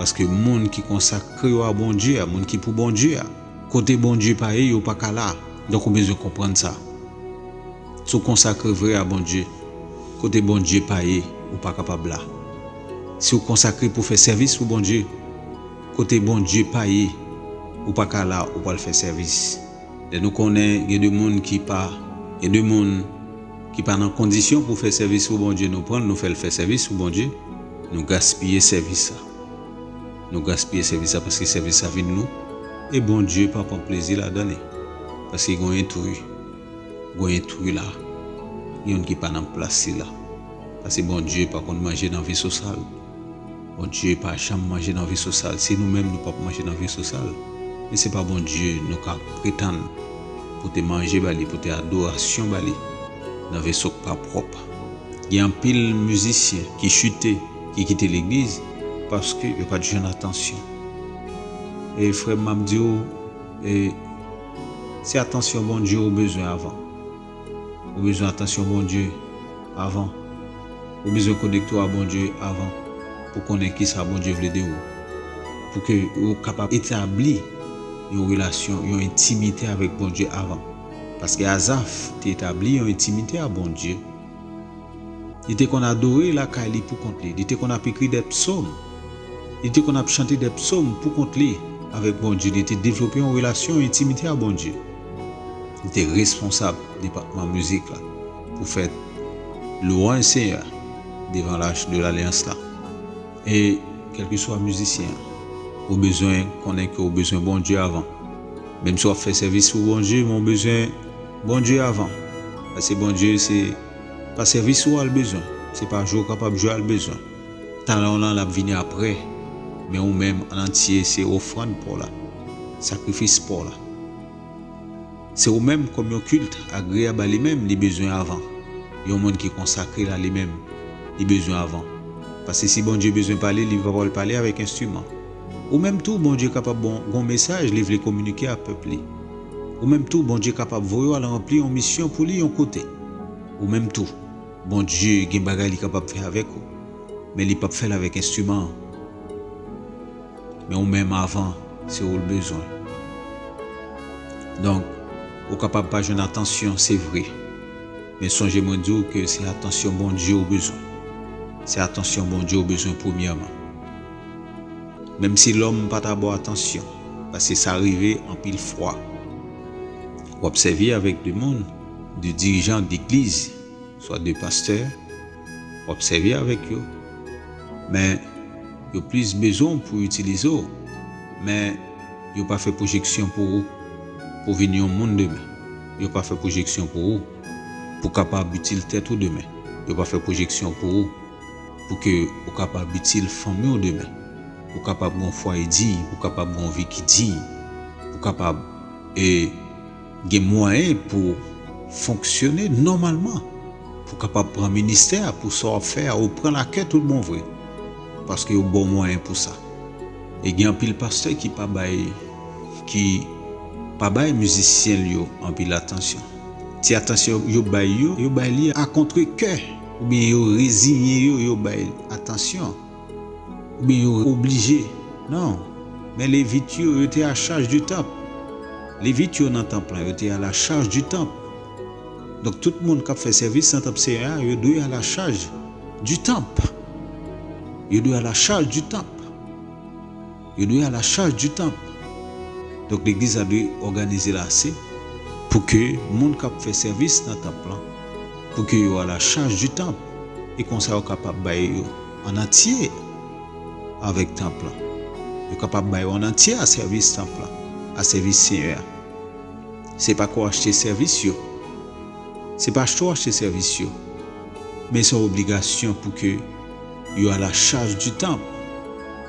Paske moun ki konsakre yo a Bondye a, moun ki pou Bondye a, kote Bondye pa ye, yo pa ka la. Donk, ou bezwen konprann sa. Si w konsakre vre a Bondye, kote Bondye pa ye, ou pa kapab la. Si w konsakre pou fè sèvis pou Bondye, kote Bondye pa ye, ou pa ka la, ou pral fè sèvis. Lè nou konnen gen de moun ki pa, gen de moun ki pa nan kondisyon pou fè sèvis pou Bondye, nou pran l, nou fè l fè sèvis pou Bondye, nou gaspiye sèvis sa. Nou gaspiye sèvis sa paske sèvis sa vin lou, e Bondye pa pran plezi ladan li. Paske gen yon entri, gen yon entri la, gen youn ki pa nan plas li la. Paske Bondye pa konn manje nan veso sal. Bondye pa janm manje nan veso sal. Se nou menm nou p ap manje nan veso sal. Men se pa Bondye nou ka pretann pote manje ba li, pote adorasyon ba li nan veso k pa pwòp. Gen anpil mizisyen ki chite, ki kite legliz, paske yo pa t jwenn atansyon. E frè m, m ap di w, e, se atansyon Bondye ou bezwen avan. Ou bezwen atansyon Bondye avan. Ou bezwen konekte w a Bondye avan pou konnen kisa Bondye vle de ou. Pou ke ou kapab etabli yon relasyon, yon entimite avèk Bondye avan. Paske Azaf te etabli yon entimite a Bondye. Li te konn adore lakay li pou kont li. Li te konn ap ekri dè psòm. Li te konn ap chante dè psòm pou kont li avèk Bondye. Li te devlope yon relasyon entimite a Bondye. Li te responsab depatman mizik la pou fè lwanj Senyè a devan lach de lalyans la. E kèlkeswa mizisyen an, ou bezwen konnen ke ou bezwen Bondye avan. Menm si w ap fè sèvis pou Bondye, men w bezwen Bondye avan. Paske Bondye se pa sèvis ou a l bezwen, Se pa jwe w kapab jwe a l bezwen. Talan w lan, l ap vini apre. Men ou menm, an antye, se ofrann pa w la, sakrifis pa w la. Se ou menm kòm yon kilt agreyab a li menm, li bezwen avan. Yon moun ki konsakre l a li menm, li bezwen avan. Paske si Bondye bezwen pale, li pa pral pale avèk enstriman. Ou menm tou, Bondye kapab ba w yon mesaj li vle kominike a pèp li. Ou menm tou, Bondye kapab voye w al ranpli yon misyon pou li yon kote. Ou menm tou, Bondye gen bagay li kapab fè avèk ou, men li p ap fè l avèk enstriman an. Men ou menm avan, se ou l bezwen. Donk, ou kapab pa jwenn atansyon, se vre. Men sonje mwen di w ke se atansyon Bondye ou bezwen. Se atansyon Bondye ou bezwen premyèman. Menm si lòm pa ta ba w atansyon, paske sa rive anpil fwa. W ap sèvi avèk de moun, de dirijan, de legliz, swa de pastè, w ap sèvi avèk yo. Men, yo plis bezwen w pou itilize w. Men, yo pa fè pwojeksyon pou ou, pou vin yon moun demen. Yo pa fè pwojeksyon pou ou, pou kapab itil tèt ou demen. Yo pa fè pwojeksyon pou ou, pou ke ou kapab itil fanmi w demen. Ou kapab gen yon fwaye diy, ou kapab gen yon vi ki diy, ou kapab, e, gen mwayen pou fonksyone nòmalman, pou kapab pran ministè a, pou sa w ap fè a, ou pran l a kè tout bon vre. Paske yo ba w mwayen pou sa. E gen anpil pastè ki pa bay, ki pa bay mizisyen l yo anpil atansyon. Ti atansyon yo bay yo, yo bay li a kontrekè, oubyen yo reziye yo, yo bay atansyon, oubyen yo oblije. Non. Men Levit yo, yo te a chaj di tanp. Levit yo nan tanp lan, yo te a la chaj di tanp. Donk, tout moun k ap fè sèvis nan tanp Senyè a, yo dwe a la chaj di tanp. Yo dwe a la chaj di tanp. Yo dwe a la chaj di tanp. Donk, legliz la dwe òganize l ase pou ke moun k ap fè sèvis nan tanp lan, pou ke yo a la chaj di tanp. E konsa, yo kapab bay yo an antye avèk tanp lan. Yo kapab bay yo an antye a sèvis tanp lan, a sèvis Senyè a. Se pa ke w achte sèvis yo. Se pa achte w achte sèvis yo. Men se yon obligasyon pou ke yo a la chaj di tanp.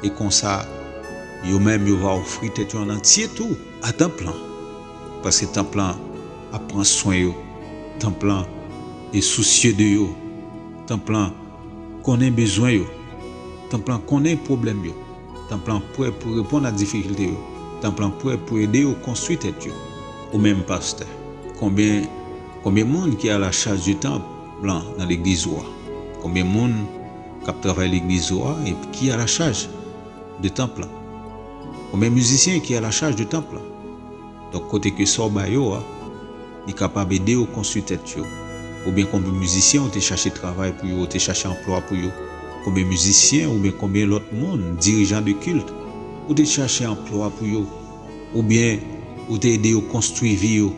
E konsa, yo menm, yo va ofri tèt yo an antye tou a tanp lan. Paske tanp lan ap pran swen yo. Tanp lan e sousye de yo. Tanp lan konnen bezwen yo. Tanp lan konnen pwoblèm yo. Tanp lan prè pou reponn a difikilte yo. Tanp lan prè pou ede yo konstwi tèt yo. Ou menm pastè, konbyen, konbyen moun ki a la chaj di tanp lan nan legliz ou a? Konbyen moun k ap travay legliz ou a epi ki a la chaj de tanp lan? Konbyen mizisyen ki a la chaj de tanp lan? Donk, kote ke sa w ba yo a, li kapab ede yo konstwi tèt yo. Oubyen konbyen mizisyen ou te chache travay pou yo, ou te chache anplwa pou yo? Konbyen mizisyen oubyen konbyen lòt moun, dirijan de kilt, ou te chache anplwa pou yo? Oubyen ou te ede yo konstwi vi yo?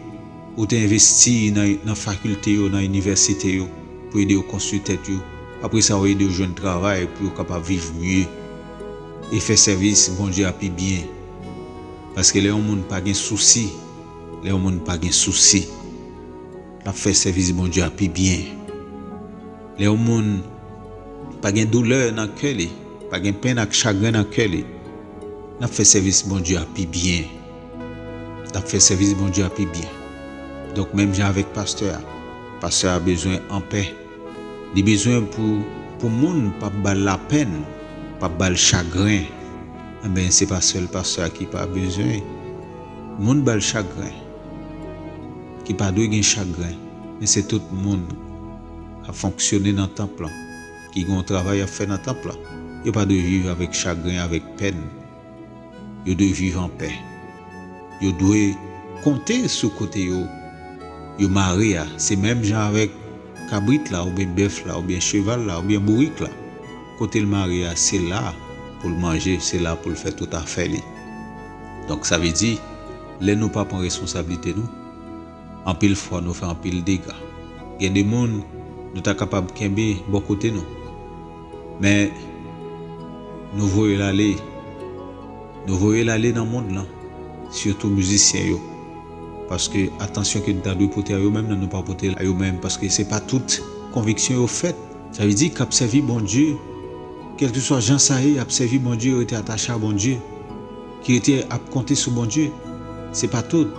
Ou te envesti nan, nan fakilte yo, nan inivèsite yo, pou ede yo konstwi tèt yo? Apre sa, ou ede yo jwenn travay pou yo kapab viv mye e fè sèvis Bondye a pi byen. Paske lè yon moun pa gen sousi, lè yon moun pa gen sousi, l ap fè sèvis Bondye a pi byen. Lè yon moun pa gen doulè nan kè li, pa gen penn ak chagren nan kè li, l ap fè sèvis Bondye a pi byen. L ap fè sèvis Bondye a pi byen. Donk, menm jan avèk pastè a, pastè a bezwen anpè. Li bezwen pou, pou moun p ap ba l lapenn, p ap ba l chagren. Enben, se pa sèl pastè a ki pa bezwen moun ba l chagren, ki pa dwe gen chagren, men se tout moun k ap fonksyone nan tanp lan, ki gen yon travay y ap fè nan tanp lan. Yo pa dwe viv avèk chagren, avèk pèn. Yo dwe viv anpè. Yo dwe konte sou kote yo, yo mare a. Se menm jan avèk kabrit la, oubyen bèf la, oubyen cheval la, oubyen bourik la. Kote l mare a, se la pou l manje, se la pou l fè tout afè li. Donk, sa vle di, lè nou pa pran responsablite nou, anpil fwa nou fè anpil dega. Gen de moun nou ta kapab kenbe bò kote nou, men nou voye l ale. Nou voye l ale nan mond lan, sitou mizisyen yo. Paske atansyon ke nou ta dwe pote a yo menm nan, nou pa pote l a yo menm, paske se pa tout konviksyon yo fèt Sa vle di k ap sèvi Bondye, kèlkeswa jan sa ye, y ap sèvi Bondye, yo rete atache a Bondye, ki rete ap konte sou Bondye. Se pa tout.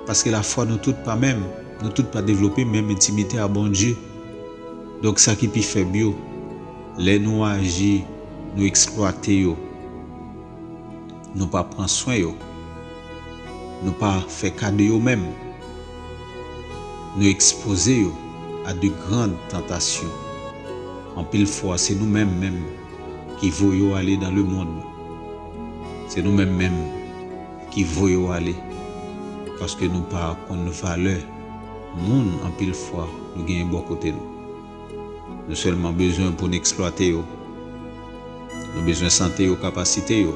Paske lafwa nou tout pa menm. Nou tout pa devlope menm entimite a Bondye. Donk, sa ki pi fèb yo, lè nou aji, nou eksplwate yo, nou pa pran swen yo, nou pa fè ka de yo menm, nou ekspoze yo a de grandes tentations. Anpil fwa, se nou menm menm ki voye yo ale dans le monde. Se nou menm menm ki voye yo ale, paske nou pa konn valè moun anpil fwa nou genyen bò kote nou. Nou sèlman bezwen pou n eksplwate yo. Nou bezwen sante yo, kapasite yo.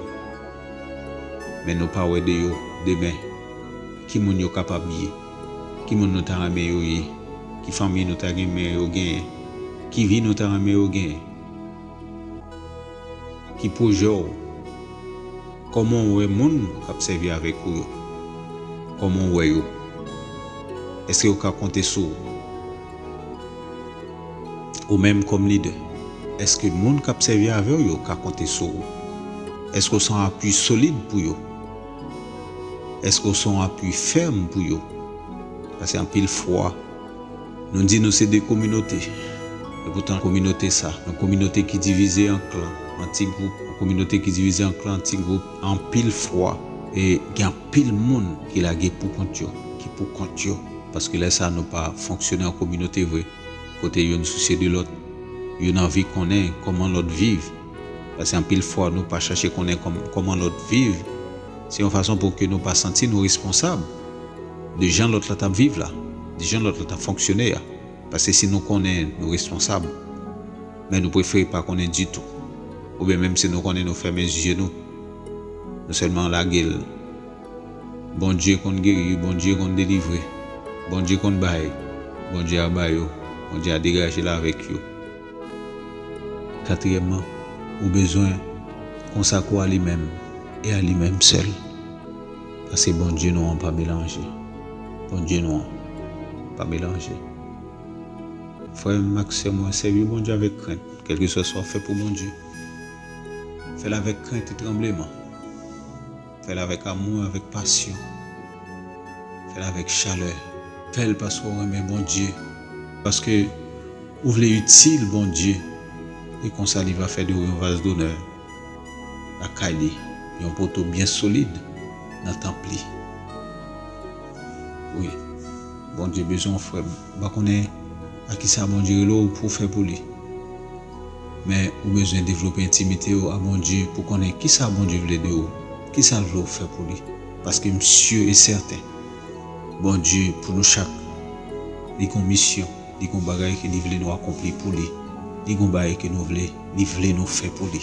Men nou pa wè de yo demen. Ki moun yo kapab ye? Ki moun nou ta renmen yo ye? Ki fanmi nou ta renmen yo genyen? Ki vi nou ta renmen yo genyen? Ki pwojè w? Kòman w wè moun k ap sèvi avèk ou yo? Kòman w wè yo? Èske yo ka konte sou ou? Ou menm kòm lidè, èske moun k ap sèvi avè w yo ka konte sou ou? Èske w se yon apui solid pou yo? Èske w se yon apui fèm pou yo? Paske anpil fwa, nou di nou se de kominote. Epoutan, kominote sa, yon kominote ki divize an klan, an ti gwoup, yon kominote ki divize an klan, an ti gwoup, anpil fwa, e gen anpil moun ki lage pou kont yo, ki pou kont yo. Paske lè sa, nou pa fonksyone an kominote vre, kote youn sousye de lòt, youn anvi konnen kòman lòt viv. Paske anpil fwa, nou pa chache konnen kòm-, kòman lòt viv. Se yon fason pou ke nou pa santi nou responsab de jan lòt la t ap viv la, de jan lòt la t ap fonksyone a. Paske si nou konnen nou responsab, men nou prefere pa konnen ditou. Oubyen menm si nou konnen, nou fèmen zye nou. Nou sèlman lage l. Bondye konn geri, Bondye konn delivre, Bondye konn bay, Bondye a ba yo, Bondye a degaje l avèk yo. Katriyèmman, ou bezwen konsakre w a li menm e a li menm sèl. Paske Bondye nou an pa melanje. Bondye nou an pa melanje. Frè m ak sè mwen, sèvi Bondye avèk krent, kèlkeswa sa w ap fè pou Bondye. Fè l avèk krent e tranbleman. Fè l avèk amou, avèk pasyon. Fè l avèk chalè. Fè l paske w renmen Bondye. Paske ou vle itil Bondye. E konsa, li va fè de ou yon vaz donè lakay li, yon poto byen solid nan tanp li. Wi, Bondye bezwen w, frè m. M pa konnen a kisa Bondye rele w pou w fè pou li. Men ou bezwen devlope entimite w a Bondye pou konnen kisa Bondye vle de ou, kisa l vle w fè pou li. Paske m si e sèten, Bondye, pou nou chak, li gon misyon, li gon bagay ke li vle nou akonpli pou li, li gon bagay ke nou vle, li vle nou fè pou li.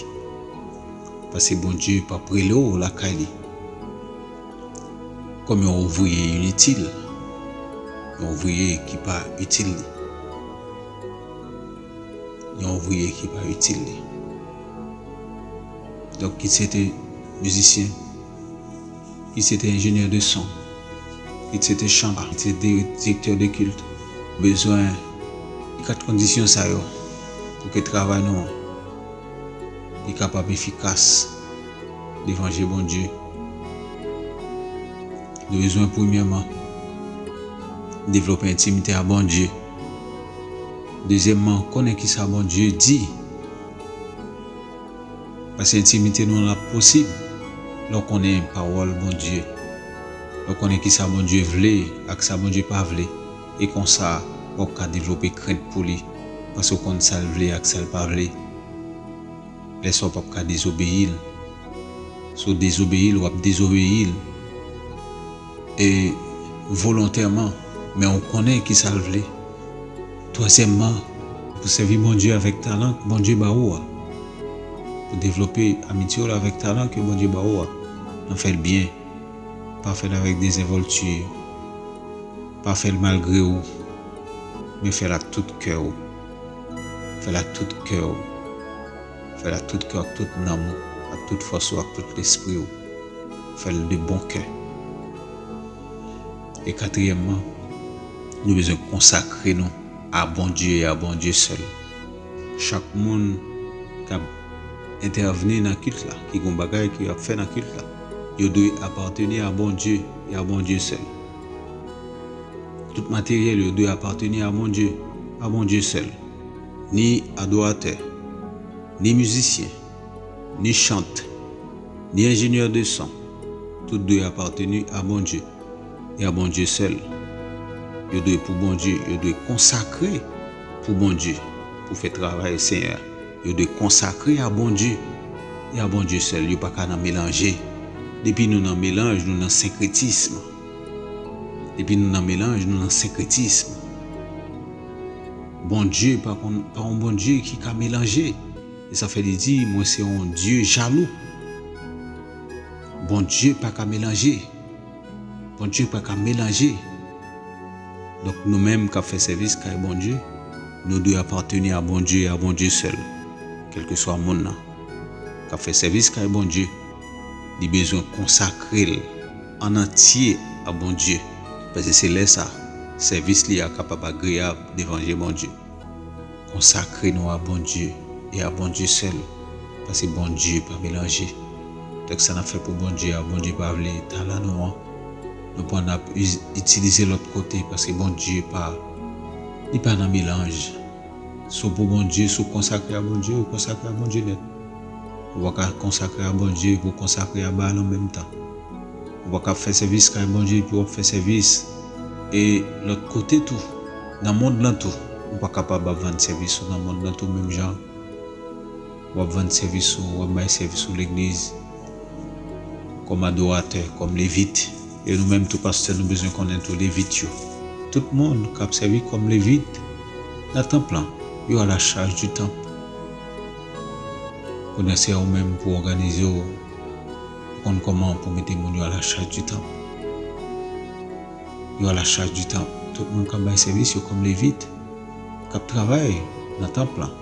Paske Bondye p ap rele w lakay li kòm yon ouvriye initil, yon ouvriye ki pa itil li, yon ouvriye ki pa itil li. Donk, kit se te mizisyen, kit se te enjenyè de son, kit se te chantè, kit se te direktè de kilt, bezwen kat kondisyon sa yo pou ke travay nou an li kapab efikas devan je Bondye. Nou bezwen, premyèman, devlope entimite a Bondye. Dezyèmman, konnen kisa Bondye di. Paske entimite nou an ap posib lè w konnen pawòl Bondye, lè w konnen kisa Bondye vle ak sa Bondye pa vle. E konsa, w ap ka devlope krent pou li, paske w konn sa l vle ak sa l pa vle. Lè sa w p ap ka dezobeyi l. Si w dezobeyi l, w ap dezobeyi l, e volontèman, men w konnen kisa l vle. Twazyèmman, pou sèvi Bondye avèk talan ke Bondye ba ou a, pou devlope amitye w la avèk talan ke Bondye ba ou a, nan fè l byen, pa fè l avèk dezenvòlti, pa fè l malgre w, men fè l ak tout kè w. Fè l ak tout kè w. Fè l ak tout kè w, ak tout nanm ou, ak tout fòs ou, ak tout lespri w. Fè l de bon kè. E katriyèmman, nou bezwen konsakre nou a Bondye e a Bondye sèl. Chak moun k ap entèvni nan kilt la, ki gen bagay ke y ap fè nan kilt la, yo dwe apateni a Bondye e a Bondye sèl. Tout materyèl yo dwe apateni a Bondye, a Bondye sèl. Ni adoratè, ni mizisyen, ni chantè, ni enjenyè de son, tout dwe apateni a Bondye e a Bondye sèl. Yo dwe pou Bondye, yo dwe konsakre pou Bondye, pou fè travay Senyè a. Yo dwe konsakre a Bondye e a Bondye sèl. Yo pa ka nan melanje. Depi nou nan melanj, nou nan senkretism. Depi nou nan melanj, nou nan senkretism. Bondye pa konn, pa yon Bondye ki ka melanje. E sa fè li di, "Mwen se yon Dye jalou." Bondye pa ka melanje. Bondye pa ka melanje. Donk, nou menm k ap fè sèvis kay Bondye, nou dwe apateni a Bondye e a Bondye sèl. Kèlkeswa moun nan k ap fè sèvis kay Bondye, li bezwen konsakre l an antye a Bondye. Paske se lè sa, sèvis li a kapab agreyab devan je Bondye. Konsakre nou a Bondye e a Bondye sèl, paske Bondye pa melanje. Donk, sa n ap fè pou Bondye a, Bondye pa vle talan nou an, nou pran n ap iz-, itilize lòt kote, paske Bondye pa, li pa nan melanj. Si w pou Bondye, si w konsakre a Bondye, ou konsakre a Bondye nèt. Ou pa ka konsakre a Bondye epi w konsakre a Baal an menm tan. Ou pa ka fè sèvis kay Bondye epi w ap fè sèvis e lòt kote tou, nan mond lan tou. Ou pa kapab ap vann sèvis ou nan mond lan tou menm jan. W ap vann sèvis ou, w ap bay sèvis ou legliz kòm adoratè, kòm levit. E nou menm tou pastè, nou bezwen konnen tou levit yo. Tout moun k ap sèvi kòm levit nan tanp lan, yo à la charge du temple. Kounye a se ou menm pou òganize w, pou konn kòman pou mete moun yo à la charge du temple. Yo à la charge du temple. Tout moun k ap bay sèvis yo kòm levit, k ap travay nan tanp lan,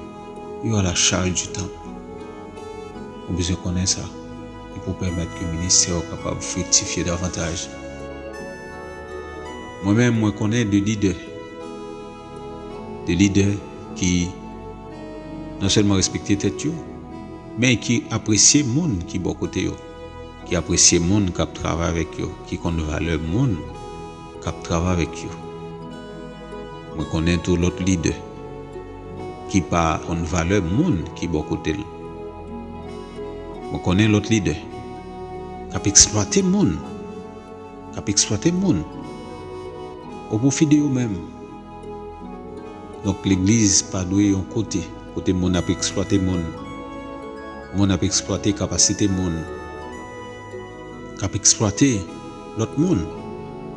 yo à la charge du temple. Ou bezwen konnen sa. E pou pèmèt ke ministè w kapab friktifye davantaj. Mwen menm, mwen konnen de lidè. De lidè ki non sèlman respekte tèt yo, men ki apresye moun ki bò kote yo, ki apresye moun k ap travay avèk yo, ki konn valè moun k ap travay avèk yo. Mwen konnen tou lòt lidè ki pa konn valè moun ki bò kote l. Mwen konnen lòt lidè k ap eksplwate moun, k ap eksplwate moun o pwofi de yo menm. Donk, legliz pa dwe yon kote, kote moun ap eksplwate moun. Moun ap eksplwate kapasite moun. K ap eksplwate lòt moun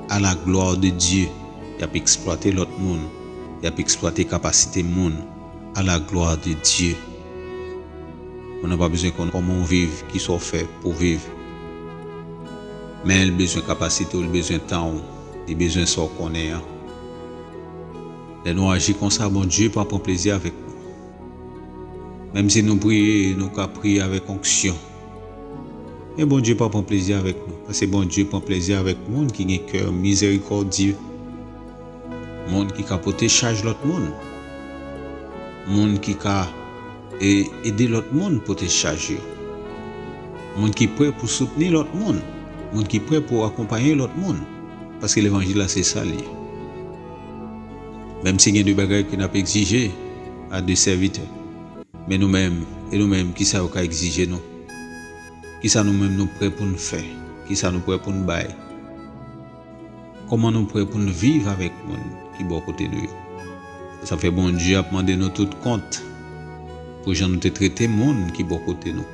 à la gloire de Dieu. Y ap eksplwate lòt moun. Y ap eksplwate kapasite moun à la gloire de Dieu. Moun nan pa bezwen konn kòman w viv, kisa w fè pou w viv. Men l bezwen kapasite w, l bezwen tan w, li bezwen sa w konnen an. Lè nou aji konsa, Bondye pa pran plezi avèk nou. Menm si nou priye, nou ka priye avèk onksyon. Men Bondye pa pran plezi avèk nou, paske Bondye pran plezi avèk moun ki gen kè mizerikòdye. Moun ki ka pote chaj lòt moun. Moun ki ka, e, ede lòt moun pote chaj yo. Moun ki prè pou soutni lòt moun. Moun ki prè pou akonpaye lòt moun. Paske levanjil la se sa l ye. Menm si gen de bagay ke n ap egzije a de sèvitè, men nou menm, e nou menm, kisa yo ka egzije nou? Kisa nou menm nou prè pou n fè? Kisa nou prè pou n bay? Kòman nou prè pou n viv avèk moun ki bò kote nou yo? Sa fè Bondye ap mande nou tout kont pou jan nou te trete moun ki bò kote nou.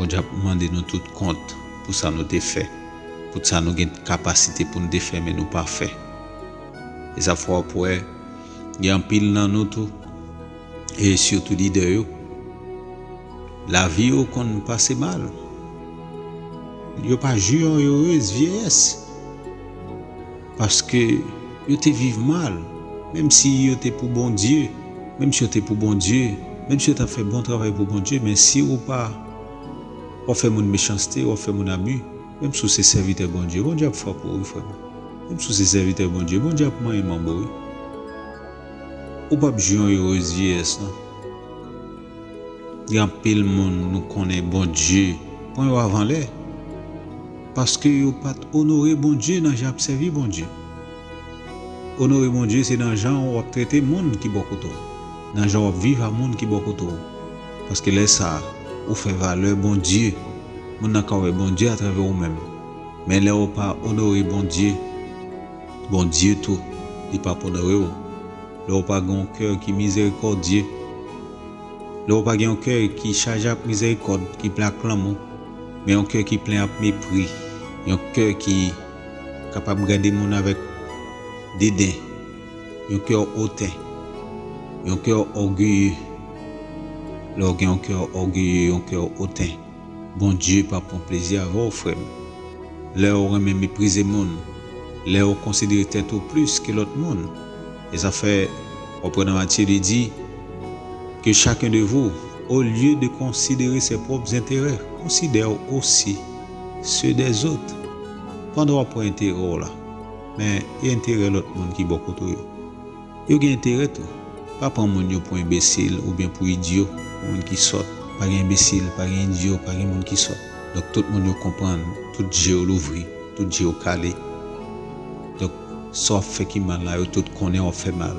Bondye ap mande nou tout kont pou sa nou te fè, pou sa nou gen kapasite pou n te fè, men nou pa fè. E sa fè w ap wè, gen anpil nan nou tou, e sitou lidè yo, lavi yo konn pase mal. Yo pa jwi yon erez vyeyès. Paske yo te viv mal, menm si yo te pou Bondye, menm si yo te pou Bondye, menm si yo t ap fè bon travay pou Bondye, men si ou pa, w ap fè moun mechanste, w ap fè moun abi, menm si w se sèvitè Bondye, Bondye ap frape w, wi, frè m. Menm si w se sèvitè Bondye, Bondye ap manyen manbo, wi. Ou p ap jwi yon erez vyeyès, non. Gen anpil moun nou konnen Bondye pran yo avan lè, paske yo pa t onore Bondye nan jan y ap sèvi Bondye. Onore Bondye, se nan jan w ap trete moun ki bò kote w, nan jan w ap viv a moun ki bò kote w. Paske lè sa a, ou fè valè Bondye. Moun nan ka wè Bondye atravè ou menm. Men lè w pa onore Bondye, Bondye tou, li p ap onore w. Lè w pa gen yon kè ki mizerikòdye, lè w pa gen yon kè ki chaje ak mizerikòd, ki plen ak lanmou, men yon kè ki plen ak mepri, yon kè ki kapab gade moun avèk deden, yon kè oten, yon kè ògeye. Lè w gen yon kè ògeye, yon kè oten, Bondye p ap pran plezi avè w, frè m. Lè w renmen meprize moun, lè w konsidere tèt ou plis ke lòt moun, e sa fè w ap wè nan Matye li di, Que chacun de vous, au lieu de considérer ses propres intérêts, considère aussi ceux des autres. Pandan w ap pran enterè w la, men e enterè lòt moun ki bò kote w yo. Yo gen enterè tou. Pa pran moun yo pou enbesil oubyen pou idyo, pou moun ki sòt. Pa gen enbesil, pa gen idyo, pa gen moun ki sòt. Donk, tout moun yo konprann, tout je yo louvri, tout je yo kale. Donk, sa w ap fè ki mal la, yo tout konnen w ap fè mal.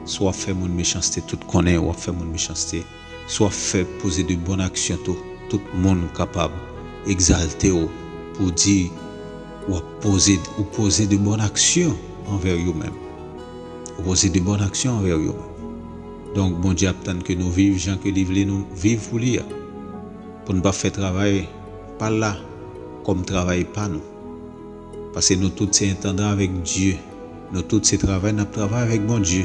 Si w ap fè moun mechanste, tout konnen w ap fè moun mechanste. Si w ap fè poze de bòn aksyon tou, tout moun kapab egzalte w pou di w ap poze, ou poze de bòn aksyon anvè yo menm. Ou poze de bòn aksyon anvè yo menm. Donk, Bondye ap tann ke nou viv jan ke li vle nou viv pou li a. Pou n pa fè travay pa l la kòm travay pa nou. Paske nou tout se entandan avèk Dye. Nou tout se travay n ap travay avèk Bondye.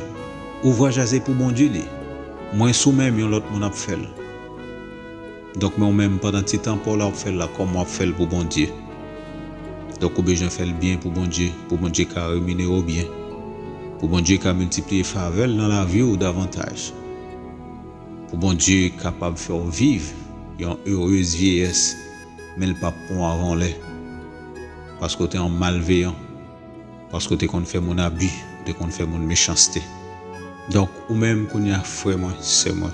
Ouvraj la se pou Bondye li. Mwen sou menm yon lòt moun ap fè l. Donk, men w menm, pandan ti tan pa w la w ap fè l la, kòman w ap fè l pou Bondye? Donk, ou bezwen fè l byen pou Bondye, pou Bondye ka remine w byen, pou Bondye ka miltipliye favè l nan lavi w davantaj, pou Bondye kapab fè w viv yon erez vyeyès, men l p ap pran w avan lè, paske w te yon malveyan. Paske w te konn fè moun abi, w te konn fè moun mechanste. Donk, ou menm kounye a, frè mwen, sè mwen,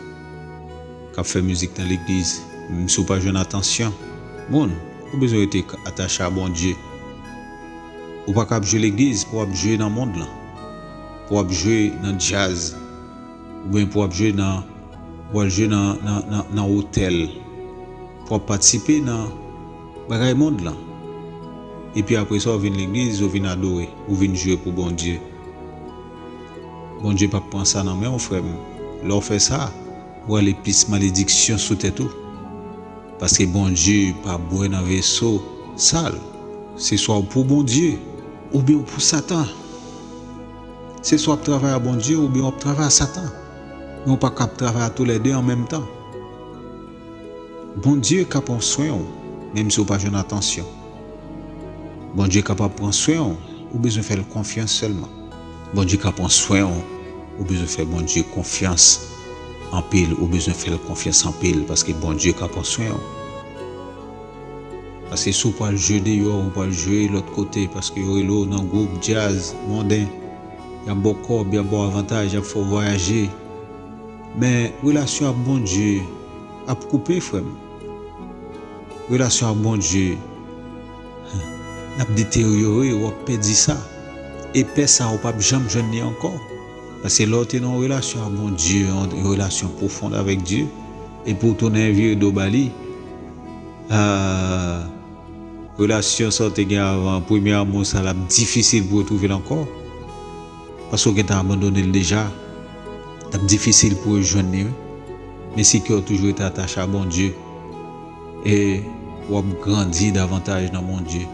k ap fè mizik nan legliz, menm si w pa jwenn atansyon moun, ou bezwen rete atache a Bondye. Ou pa ka ap jwe legliz pou w ap jwe nan mond lan, pou w ap jwe nan djaz, oubyen pou w ap jwe nan, pou w al jwe nan, nan, nan, nan otèl, pou w ap patisipe nan bagay mond lan. Epi apre sa, w vin legliz, ou vin adore, ou vin jwe pou Bondye. Bondye p ap pran sa nan men w, frè m. Lè w fè sa, w ale plis malediksyon sou tèt ou. Paske Bondye pa bwè nan veso sal. Se swa w pou Bondye, oubyen w pou Satan. Se swa w ap travay a Bondye oubyen w ap travay a Satan. Men w pa ka ap travay a toulède an menm tan. Bondye ka pran swen w, menm si w pa jwenn atansyon. Bondye kapab pran swen w, ou bezwen fè l konfyans sèlman. Bondye ka pran swen w, ou bezwen fè Bondye konfyans anpil, ou bezwen fè l konfyans anpil, paske Bondye ka pran swen w. Paske si w pral jwe deyò, ou pral jwe lòt kote, paske yo rele w nan gwoup djaz monden, y ap ba w kòb, y ap ba w avantaj, y ap fè w vwayaje. Men relasyon ak Bondye ap koupe, frè m. Relasyon ak Bondye, l ap deteryore, w ap pèdi sa. E pè sa, ou p ap janm jwenn li ankò. Paske lè w te nan yon relasyon ak Bondye, yon, yon relasyon pwofon avèk Dye, epi w tounen vire do ba li, ah, relasyon sa w te gen avan, premye amou sa, l ap difisil pou w retwouve l ankò. Paske w gentan abandone l deja. L ap difisil pou w rejwenn li, wi. Men si kè w toujou rete atache a Bondye, e w ap grandi davantaj nan Bondye.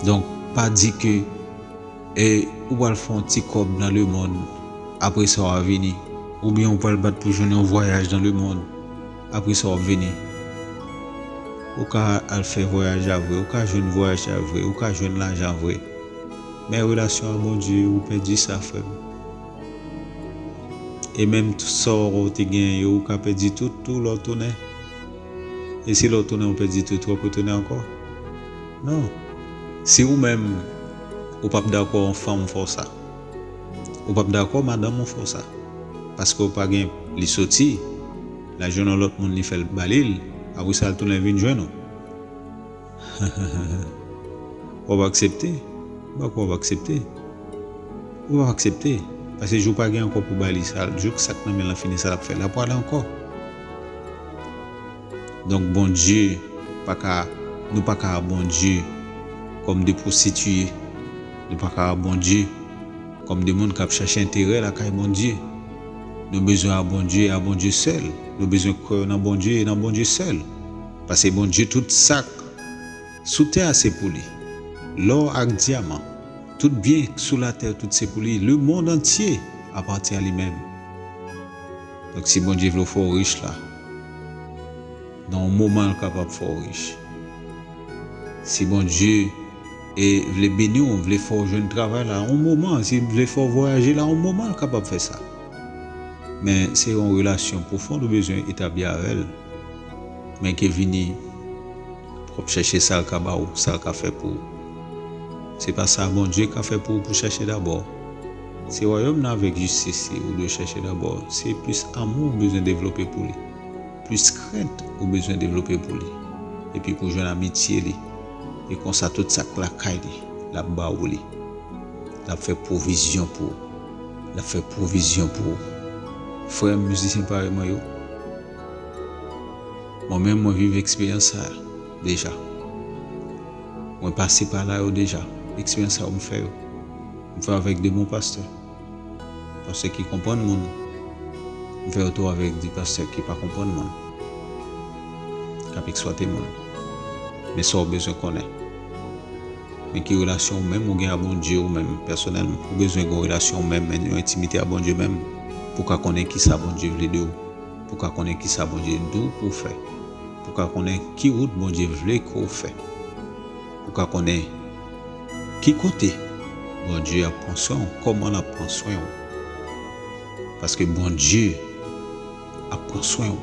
Donk, pa di ke e ou pral fè yon ti kòb nan lemonn, apre sa w a vini. Oubyen ou pral bat pou jwenn yon vwayaj nan lemonn, apre sa w ap vini. Ou ka al fè vwayaj la vre, ou ka jwenn vwayaj la vre, ou ka jwenn lajan vre. Men relasyon ak Bondye, ou pèdi sa, frè m. E menm tout sa w te genyen yo, ou ka pèdi tout tou lè w tounen. E si lè w tounen, ou pèdi tout, w ap retounen ankò? Non. Si ou menm, ou p ap dakò yon fanm fè w sa, ou p ap dakò madanm ou fè w sa, Paske w pa gen, li soti, l al jwenn yon lòt moun, li fè l ba li l, apre sa l tounen vin jwenn ou. W ap aksepte? M pa kwè w ap aksepte. Ou p ap aksepte. Paske jou pa gen ankò pou bay li sa, jou sa k nan men l lan fini, sa l ap fè, l ap prale ankò. Donk, Bondye pa ka, nou pa ka a Bondye kòm de pwostitiye. Nou pa ka a Bondye kòm de moun k ap chèche enterè lakay Bondye. Nou bezwen a Bondye e a Bondye sèl. Nou bezwen kwè nan Bondye e nan Bondye sèl. Paske Bondye, tout sa k sou tè a se pou li. Lò ak dyaman, tout byen k sou latè, tout se pou li. Lemonn antye apatyen a li menm. Donk, si Bondye vle w fè w rich la, nan yon moman, l kapab fè w rich. Si Bondye e vle beni w, vle fè w jwenn travay la, yon moman, si l vle fè w vwayaje la, yon moman, l kapab fè sa. Men se yon relasyon pwofon ou bezwen etabli avè l. Men ke vini pou w ap chèche sa l ka ba w, sa l ka fè pou ou. Se pa sa Bondye ka fè pou ou pou chèche dabò. Se wayòm nan avèk jistis li ou dwe chèche dabò. Se plis amou ou bezwen devlope pou li. Plis krent ou bezwen devlope pou li. Epi pou jwenn amitye li. E konsa tout sa k lakay li, l ap ba ou li. L ap fè pwovizyon pou ou. L ap fè pwovizyon pou ou. Frè m, mizisyen parèy mwen yo, mwen menm, mwen viv eksperyans sa a deja. Mwen pase pa la yo deja. Eksperyans sa yo m fè yo. M fè avèk de bon pastè. Pastè ki konprann moun. M fè yo tou avèk de pastè ki pa konprann moun. K ap eksplwate moun. Men sa w bezwen konnen. Men ki relasyon ou menm ou gen a Bondye ou menm, pèsonèlman. Ou bezwen gen yon relasyon ou menm, yon entimite a Bondye menm, pou w ka konnen kisa Bondye vle de ou, pou w ka konnen kisa Bondye di w pou w fè, pou w ka konnen ki wout Bondye vle ke w fè, pou w ka konnen ki kote Bondye ap pran swen w, kòman l ap pran swen w. Paske Bondye ap pran swen w.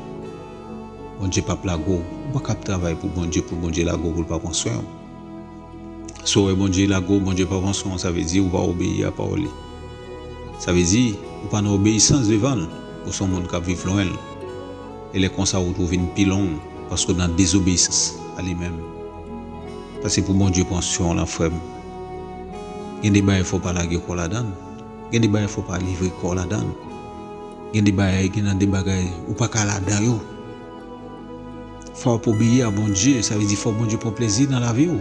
Bondye p ap lage w. Ou pa ka ap travay pou Bondye, pou Bondye lage w, pou l pa pran swen w. Si w wè Bondye lage w, Bondye pa pran swen w, sa vle di ou pa obeyi a pawòl li. Sa vle di ou pa nan obeyisans devan l, ou se yon moun k ap viv lwen l. E lè konsa, wout ou vin pi long, paske w nan dezobeyisans a li menm. Paske pou Bondye pran swen w lan, frè m, gen de bagay fò w pa lage kò w ladan l. Gen de bagay fò w pa livre kò w ladan l. Gen de bagay, gen nan de bagay ou pa ka ladan yo. Fò w ap obeyi a Bondye, sa vle di fò Bondye pran plezi nan lavi w.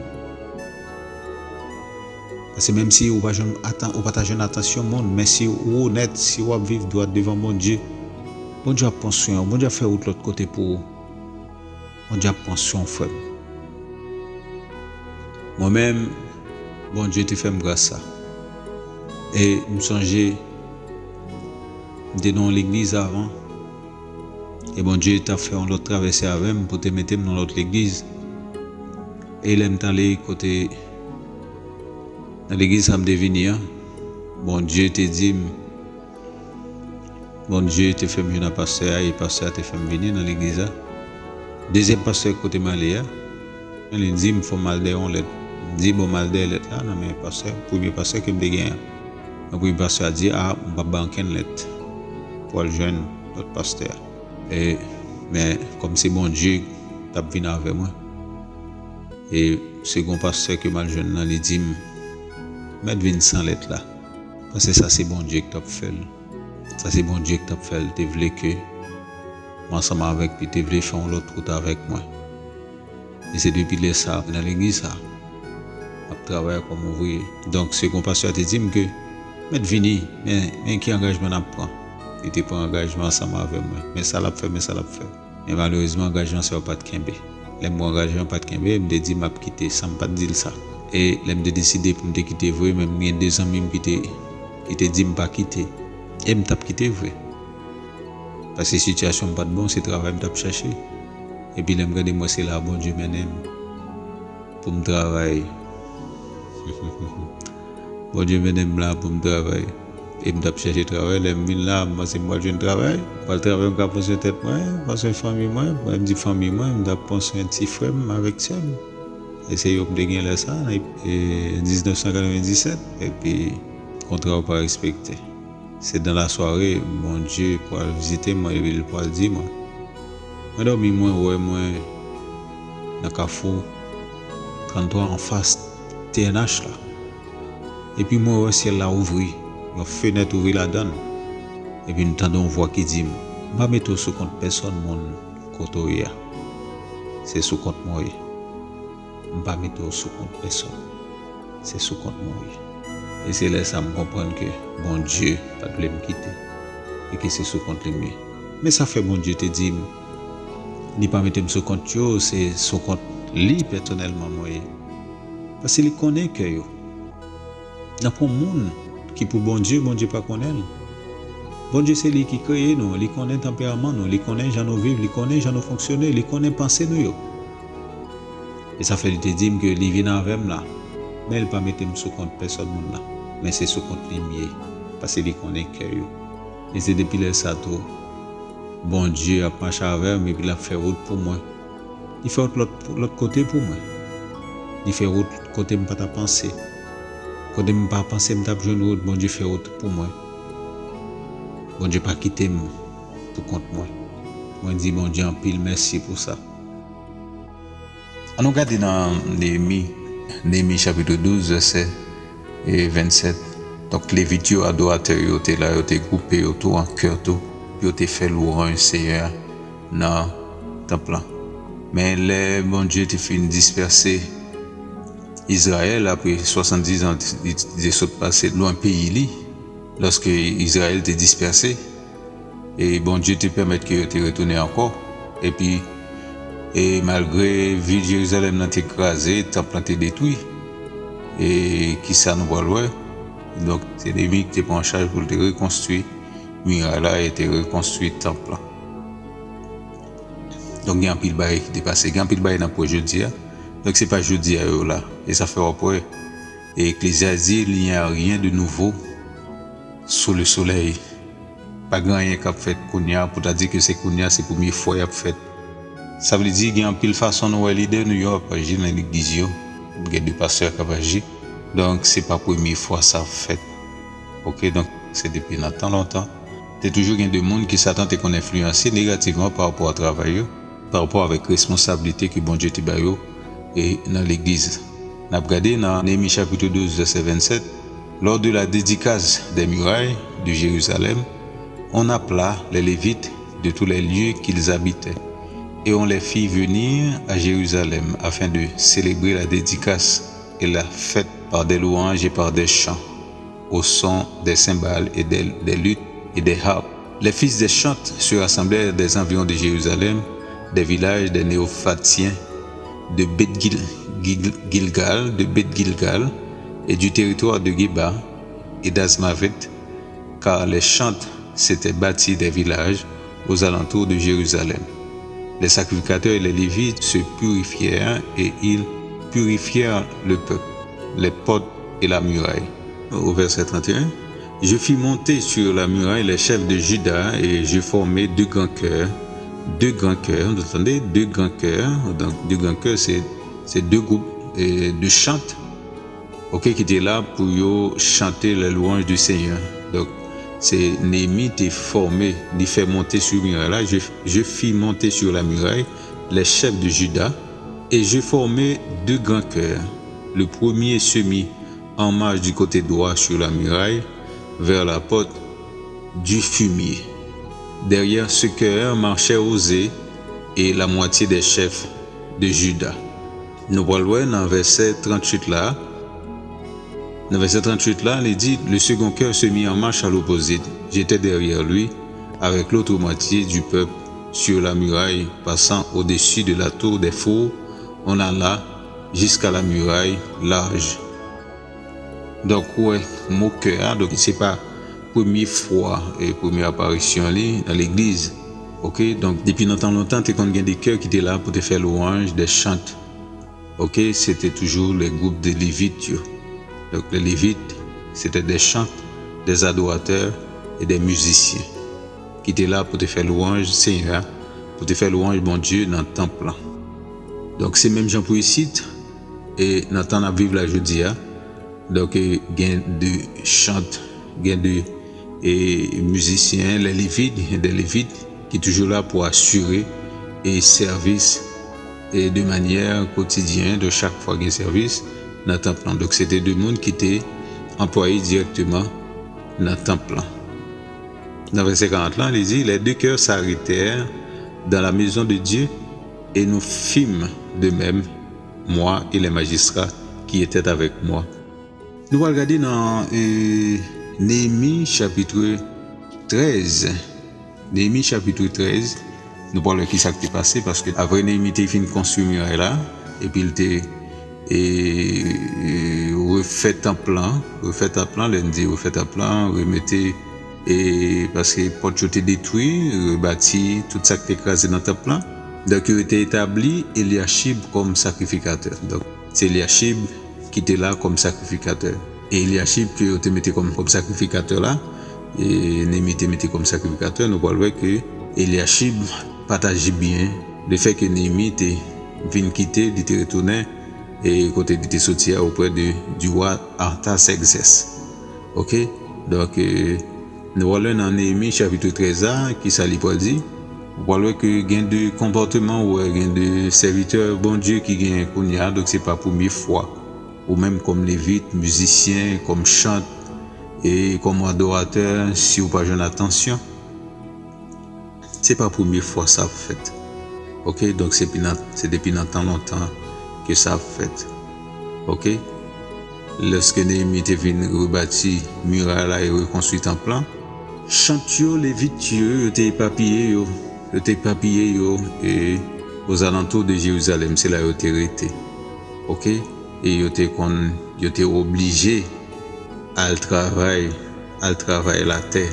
Paske menm si ou pa jwenn atan-, ou pa ta jwenn atansyon moun, men si ou onèt, si w ap viv dwat devan Bondye, Bondye ap pran swen w, Bondye ap fè wout lòt kote pou ou. Bondye ap pran swen w, frè m. Mwen menm, Bondye te fè m gras sa. E m sonje, m te nan yon legliz avan. E Bondye t ap fè yon lòt travèse avè m pou te mete m nan lòt legliz. E lè m t ale kote, nan legliz sa m te vini an, Bondye te di m, Bondye te fè m jwenn a pastè a, e pastè a te fè m vini nan legliz la. Dezyèm pastè kote m ale a, men li di m fò m al dèyè yon lèt. M di bon, m al dèyè lèt la nan men pastè, premye pastè ke m te genyen an. Men premye pastè a di, a, m p ap bay ankenn lèt pou al jwenn lòt pastè a. E, men, kòm se Bondye k t ap vin avè mwen, e segon pastè ke m al jwenn nan, li di m, mèt vin san lèt la. Paske sa se Bondye k t ap fè l. Sa se Bondye k t ap fè l, te vle ke m ansanm avèk li, te vle fè yon lòt wout avèk mwen. E se depi lè sa a, mwen nan legliz sa a, m ap travay kòm ouvriye. Donk, segon pastè a te di m ke, mèt vini, men, men ki angajman n ap pran. Li te pran angajman ansanm avè mwen. Men sa l ap fè, men sa l ap fè. Men malerezman, angajman sa yo pa t kenbe. Lè m wè angajman pa t kenbe, m te di m ap kite san m pa t di l sa. E lè m te deside pou m te kite vre, men m gen de zanmi m ki te, ki te di m pa kite. E m t ap kite vre. Paske sitiyasyon m pa t bon, se travay m t ap chèche. Epi lè m gade m wè se la Bondye mennen m pou m travay. Bondye mennen m la pou m travay. E m t ap chèche travay. Lè m vin la, m panse m pral jwenn travay. M pral travay, m ka pran swen tèt mwen, pran swen fanmi mwen. Mwen, m di fanmi mwen, m t ap pran swen ti frè m avèk sè m. E se yo m te gen lè sa a, nan, e, diznèf san katrevenndisèt. Epi, kontra yo pa respekte. Se dan lasware, Bondye pral vizite mwen epi l pral di mwen. Mwen dòmi, mwen wè mwen nan kafou tranntwa anfas T N H la. Epi mwen wè syèl la ouvri, yon fenèt ouvri ladan l. Epi m tande yon vwa ki di m, "M pa mete w sou kont pèsòn moun kote w ye a. Se sou kont mwen w ye. M pa mete w sou kont pèsòn. Se sou kont mwen w ye." E se lè sa a m konprann ke Bondye pa t vle m kite e ke se sou kont li m ye. Men sa fè Bondye te di m, li pa mete m sou kont yo, se sou kont li pèsonèlman mwen ye. Paske li konnen kè yo. Nan pon moun ki pou Bondye, Bondye pa konnen l. Bondye se li ki kreye nou, li konnen tanperaman nou, li konnen jan nou viv, li konnen jan nou fonksyone, li konnen panse nou yo. E sa fè li te di m ke li vin avè m la, men li pa mete m sou kont pèsòn moun la, men se sou kont li m ye, paske li konnen kè yo. E se depi lè sa tou, Bondye ap mache avè m epi l ap fè wout pou mwen. Li fè wout lòt, lòt kote pou mwen. Li fè wout kote m pa ta panse. Kote m pa panse m t ap jwenn wout, Bondye fè wout pou mwen. Bondye pa kite m pou kont mwen. Mwen di Bondye anpil mèsi pou sa. Ann nou gade nan Neyemi, Neyemi chapit douz, vèsè e vennsèt. Donk, Levit yo, adoratè yo te la, yo te gwoupe yo tou an kè tou, yo te fè lwanj Senyè a nan tanp lan. Men lè Bondye te fin dispèse Izrayèl apre swasanndiz an, li te sot pase lwen peyi li, lòske Izrayèl te dispèse, e Bondye te pèmèt ke yo te retounen ankò. Epi, e malgre vil Jerizalèm nan te kraze, tanp lan te detwi, e kisa nou pral wè? Donk, se Neyemi ki te pran chaj pou l te rekonstwi miray la e te rekonstwi tanp lan. Donk, gen anpil bagay ki te pase, gen anpil bagay n ap wè jodi a. Donk, se pa jodi a yo la. E sa fè w ap wè, e Eklezyas di, "Il n'y a rien de nouveau sous le soleil." Pa gen anyen k ap fèt kounye a pou ta di ke se kounye a, se premye fwa y ap fèt. Sa vle di, gen anpil fason nou wè lidè nou yo ap aji nan legliz yo. Gen de pastè k ap aji. Donk, se pa premye fwa sa ap fèt. Oke, donk, se depi nan tan lontan. Te toujou gen de moun ke Satan te konn enfliyanse negativman pa rapò a travay yo, pa rapò avèk responsablite ke Bondye te ba yo, e nan legliz. N ap gade nan Neyemi chapit douz, vèsè vennsèt, "Lors de la dédicace des murailles de Jérusalem, on appela les Lévites de tous les lieux qu'ils habitaient, et on les fit venir à Jérusalem afin de célébrer la dédicace et la fête par des louanges et par des chants, au son des cymbales et des, des luths et des harpes. Les fils des Chantes se rassemblèrent des environs de Jérusalem, des villages des Néophatiens, de Beth Gil-, Gil-, Gilgal, de Beth Gilgal, et du territoire de Geba et d'Azmaveth, car les Chantes s'étaient bâti des villages aux alentours de Jérusalem. Les sacrificateurs et les Lévites se purifièrent et ils purifièrent le peuple, les portes et la muraille." Au verset trente et un, "Je fis monter sur la muraille les chefs de Juda et je formai deux grands chœurs." Deux grands chœurs, vous entendez? Deux grands chœurs. Donc, deux grands chœurs, c'est, c'est deux groupes, euh, de chantes, ok, ki te la pou yo chante les louanges du Seigneur. Donk, se Neyemi te fòme, li fè monte sou miray la. "Je, je fis monter sur la muraille les chefs de Juda, et je formai deux grands chœurs. Le premier se mit en marche du côté droit sur la muraille, vers la porte du fumier. Derrière ce chœur marchaient Osée et la moitié des chefs de Juda." Nou pral wè nan vèsè tranntuit la. Nan vèsè tranntuit la, li di, "Le second chœur se mit en marche à l'opposé. J'étais derrière lui, avec l'autre moitié du peuple, sur la muraille, passant au-dessus de la tour des fours, on alla jusqu'à la muraille large." Donk, ou wè mo kè a, donk, se pa premye fwa e premye aparisyon li nan legliz. Oke, donk, depi nan tan lontan, te konn gen de kè ki te la pou te fè lwanj, de chant. Oke, se te toujou le gwoup de Levit yo. Donk, le Levit, se te de chant, de adoratè e de mizisyen ki te la pou te fè lwanj Senyè a, pou te fè lwanj Bondye nan tanp lan. Donk, se menm jan pou isit, e nan tan n ap viv la jodi a, donk, e, gen de chant, gen de, e mizisyen, lè Levit, gen de Levit ki toujou la pou asire e sèvis e de manyè kotidyen, de chak fwa gen sèvis nan tanp lan. Donk, se te de moun ki te anplwaye dirèkteman nan tanp lan. Nan vèsè karant lan, li di, Les deux cœurs s'arrêtèrent dans la maison de Dieu, et nous fîmes de même, moi et les magistrats qui étaient avec moi. Nou pral gade nan e, Neyemi chapit trèz. Neyemi chapit trèz, nou pral wè ki sa k te pase, paske apre Neyemi te fin konstwi miray la, epi l te e, e, refè tanp lan, refè tanp lan, lè n di refè tanp lan, remete, e, paske pòt yo te detwi, rebati tout sa k te kraze nan tanp lan. Donk, yo te etabli Elyachib kòm sakrifikatè. Donk, se Elyachib ki te la kòm sakrifikatè. E Elyachib ke yo te mete kòm, kòm sakrifikatè la, e Neyemi te mete kòm sakrifikatè, nou pral wè ke Elyachib pa t aji byen. Lefètke Neyemi te vin kite, li te retounen, e kote li te soti a, oprè de, du roi Artaxerxès. Oke? Donk, e, nou pral wè nan Neyemi chapit trèz la, ki sa li pral di? Ou pral wè ke gen de konpòteman, ou wè gen de sèvitè Bondye ki genyen kounye a, donk se pa premye fwa. Ou menm kòm Levit, mizisyen, kòm chant, e kòm adoratè, si w pa jwenn atansyon, se pa premye fwa sa ap fèt. Oke? Donk, se pi nan, se depi nan tan lontan ke sa ap fèt. Oke? Lèske Neyemi te vin rebati miray la e rekonstwi tanp lan, chant yo, Levit yo, yo te epapiye yo, yo te epapiye yo, e, ozalantou de Jerizalèm, se la yo te rete. Oke? E yo te konn, yo te oblije al travay, al travay latè.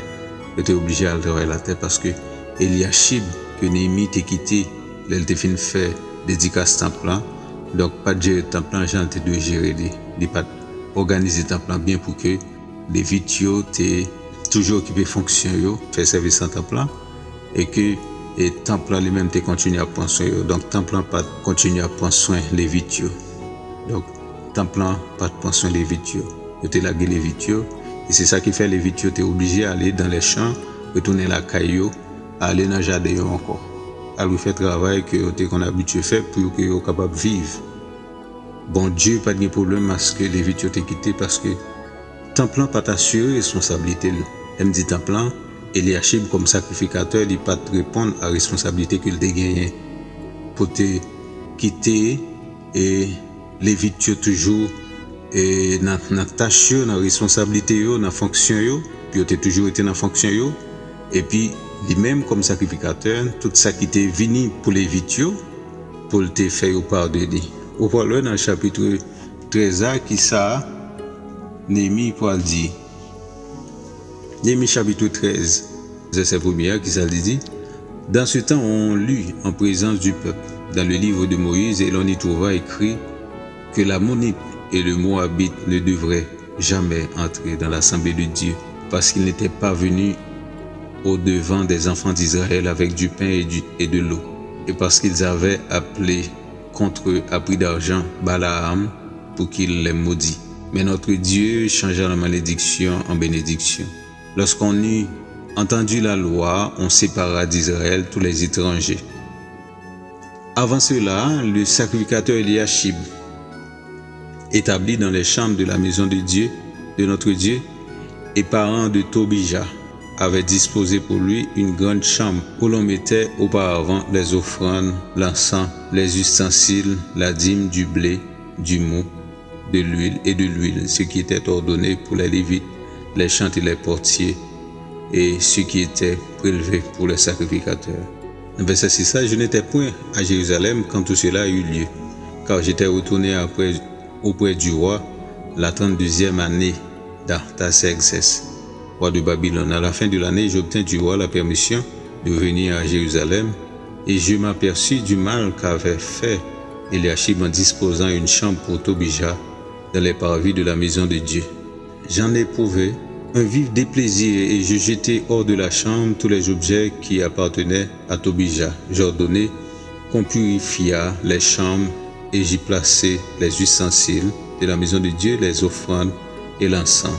Yo te oblije al travay latè paske Elyachib ke Neyemi te kite lè l te fin fè dedikas tanp lan, donk pa t jere tanp lan jan l te dwe jere li. Li pa t òganize tanp lan byen pou ke Levit yo te toujou okipe fonksyon yo, fè sèvis nan tanp lan, e ke, e tanp lan li menm te kontinye ap pran swen yo. Donk, tanp lan pa t kontinye ap pran swen Levit yo. Donk, tanp lan pa t pran swen Levit yo. Yo te lage Levit yo, e se sa ki fè Levit yo te oblije ale dans les champs, retounen lakay yo, ale nan jaden yo ankò. Al refè travay ke yo te konn abitye fè pou yo, ke yo kapab viv. Bondye pa t gen pwoblèm aske Levit yo te kite, paske tanp lan pa t asire responsablite l. Lè m di tanp lan, Elyachib kòm sakrifikatè, li pa t reponn a responsablite ke l te genyen pou te kite, e, Levit yo toujou, e, nan, nan tach yo, nan responsablite yo, nan fonksyon yo, pou yo te toujou rete nan fonksyon yo. Epi, li menm kòm sakrifikatè, tout sa ki te vini pou Levit yo, pou l te fè yo padone. Ou pral wè nan chapit trèz la, ki sa Neyemi pral di. Neyemi chapit trèz, vèsè premye a, ki sa li di? Dans ce temps, on lut en présence du peuple, dans le livre de Moïse, et l'on y trouva écrit que l'Amonite et le Moabite ne devraient jamais entrer dans l'assemblée de Dieu, parce qu'ils n'étaient pas venus au devant des enfants d'Israël avec du pain et du, et de l'eau, et parce qu'ils avaient appelé contre eux à prix d'argent Balaam pour qu'il les maudît. Mais notre Dieu changea la malédiction en bénédiction. Lorsqu'on eut entendu la loi, on sépara d'Israël tous les étrangers. Avant cela, le sacrificateur Éliachib, établi dans les chambres de la maison de Dieu, de notre Dieu, et parent de Tobija, avait disposé pour lui une grande chambre où l'on mettait auparavant les offrandes, l'encens, les ustensiles, la dîme, du blé, du mou, de l'huile et de l'huile, ce qui était ordonné pour les Lévites, les chantres et les portiers, et ce qui était prélevé pour les sacrificateurs. Nan vèsè sis la, je n'étais point à Jérusalem quand tout cela eut lieu, car j'étais retourné après, auprès du roi la trente-deuxième année d'Artaxerxès, roi de Babylone. À la fin de l'année, j'obtins du roi la permission de venir à Jérusalem, et je m'aperçus du mal qu'avait fait Éliachib en disposant une chambre pour Tobija dans les parvis de la maison de Dieu. J'en éprouvai un vif déplaisir et je jetai hors de la chambre tous les objets qui appartenaient à Tobija. J'ordonnai qu'on purifiât les chambres et j'y plaçai les ustensiles de la maison de Dieu, les offrandes et l'encens.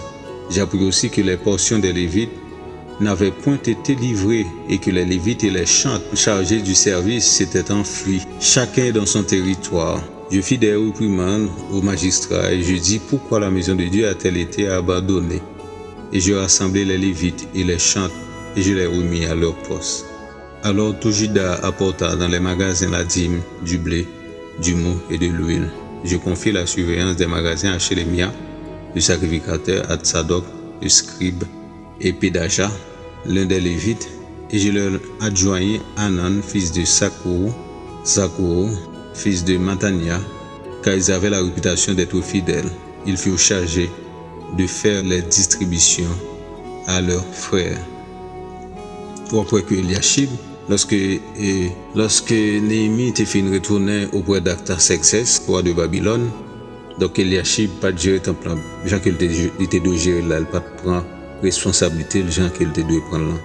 J'appris aussi que les portions des Lévites n'avaient point été livrés, et que les Lévites et les chantres chargés du service s'étaient enfuis, chacun dans son territoire. Je fis des réprimandes au magistrat, et je dis: Pourquoi la maison de Dieu a-t-elle été abandonnée? Et je rassemblis les Lévites et les chantres, et je les remis à leur poste. Alors tout Juda apporta dans les magasins la dîme du blé, du mou et de l'huile. Je confie la surveillance des magasins à Shelemia, le sacrificateur, à Tsadok, le scribe, et Pedaja, l'un des Lévites, et je leur adjoignis Hanan, fils de Zakour, Zakour, fils de Mattania, car ils avaient la réputation d'être fidèles. Ils furent chargés de faire les distributions à leurs frères. Ou apre ke Eliachib, lòske, e, lòske Neyemi te fin retounen oprè d'Artaxerxès, wa de Babilòn, donk Eliachib pa t jere tanp lan jan ke l te, li te dwe jere l la, li pa t pran responsablite l jan ke l te dwe pran l lan.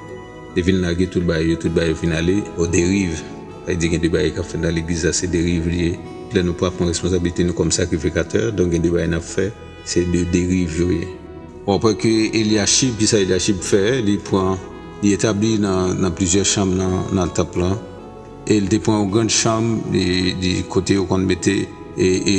Li vin lage tout bagay yo, tout bagay yo fin ale o deriv. Sa vle di gen de bagay k ap fèt nan legliz la, se deriv li ye. Lè nou pa pran responsablite nou kòm sakrifikatè, donk gen de bagay n ap fè, se de deriv yo ye. Bon, apre ke Eliachib, kisa Eliachib fè? Li pran, li etabli nan, nan plizyè chanm nan, nan tanp lan. E li te pran yon grann chanm, li, li, kote yo konn mete, e, e,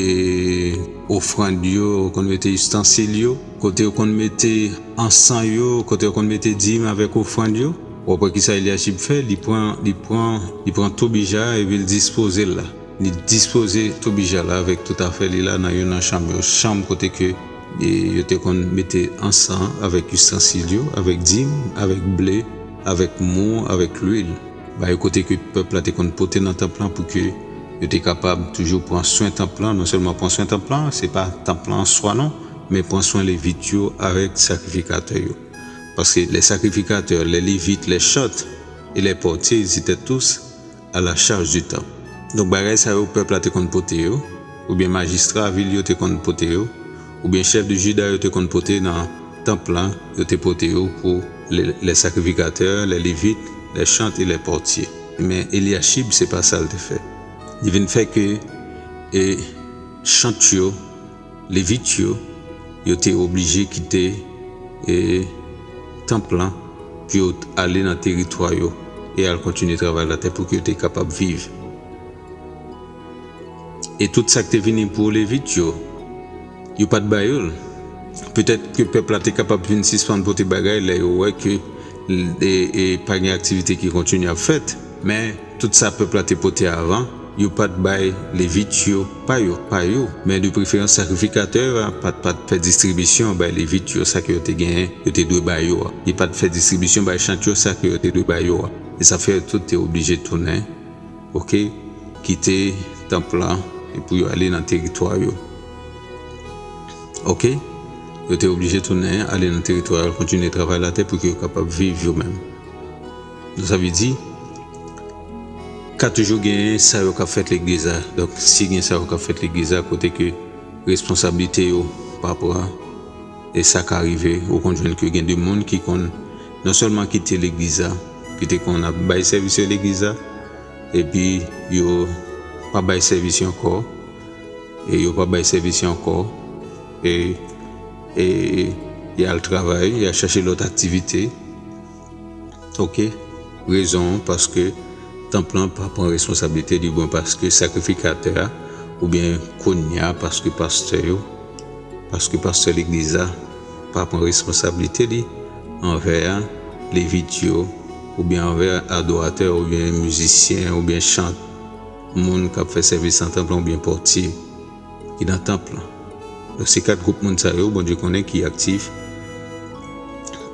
ofrann yo, yo konn mete istansil yo, kote yo konn mete ansan yo, kote yo konn mete dim avèk ofrann yo. Ou apre kisa Eliachib fè? Li pran, li pran, li pran toubija epi l dispoze l la. Li dispoze toubija la avèk tout afè li la nan youn nan chanm yo. Chanm kote ke, e, yo te konn mete ansan avèk istansil yo, avèk dim, avèk ble, avèk mou, avèk lwil. Bay kote ke pèp la te konn pote nan tanp lan pou ke yo te kapab toujou pran swen tanp lan, non sèlman pran swen tanp lan, se pa tanp lan an swa non, men pran swen levit yo avèk sakrifikatè yo. Paske les sacrificateurs, les Lévites, les chantres et les portiers, ils étaient tous à la charge du temple. Donk bagay sa yo pèp la te konn pote yo, oubyen majistra vil yo te konn pote yo, oubyen chèf de Juda yo te konn pote nan tanp lan, yo te pote yo pou les, les sacrificateurs, les Lévites, les chantres et les portiers. Men Eliachib, se pa sa l te fè. Li vin fè ke, e, chant yo, Levit yo, yo te oblije kite, e, tanp lan pou yo t ale nan teritwa yo e al kontinye travay latè pou ke yo te kapab viv. E tout sa k te vini pou Levit yo, yo pa t ba yo l. Petèt ke pèp la te kapab vin sispann pote bagay lè yo wè ke, e, e, pa gen aktivite ki kontinye ap fèt, men tout sa pèp la te pote avan, yo pa t bay Levit yo pa yo, pa yo. Men de preferans, sakrifikatè a pa t, pa t fè distribisyon bay Levit yo, sa ke yo te genyen, yo te dwe ba yo a. Li pa t fè distribisyon bay chant yo, sa ke yo te dwe ba yo a. E sa fè yo tout te oblije tounen, oke, kite tanp lan, e pou yo ale nan teritwa yo. Oke? Yo te oblije tounen, ale nan teritwa yo, kontinye travay latè pou ke yo kapab viv yo menm. Donk, sa vle di, ka toujou genyen sa yo k ap fèt legliz la. Donk, si gen sa yo k ap fèt legliz la, kote ke responsablite yo pa pran, e sa ka rive, ou konn jwenn ke gen de moun ki konn non sèlman kite legliz la, ki te konn ap bay sèvis yo legliz la, epi yo pa bay sèvis yo ankò, e yo pa bay sèvis yo ankò, e, e y al travay, y al chache lòt aktivite. Oke? Rezon an, paske tanp lan pa pran responsablite li, oubyen paske sakrifikatè a, oubyen kounye a, paske pastè yo, paske pastè legliz la pa pran responsablite li anvè levit yo, oubyen anvè adoratè, oubyen mizisyen, oubyen chant, moun k ap fè sèvis nan tanp lan, oubyen pòtye ki nan tanp lan. Donk, se kat gwoup moun sa yo, Bondye konnen ki aktif,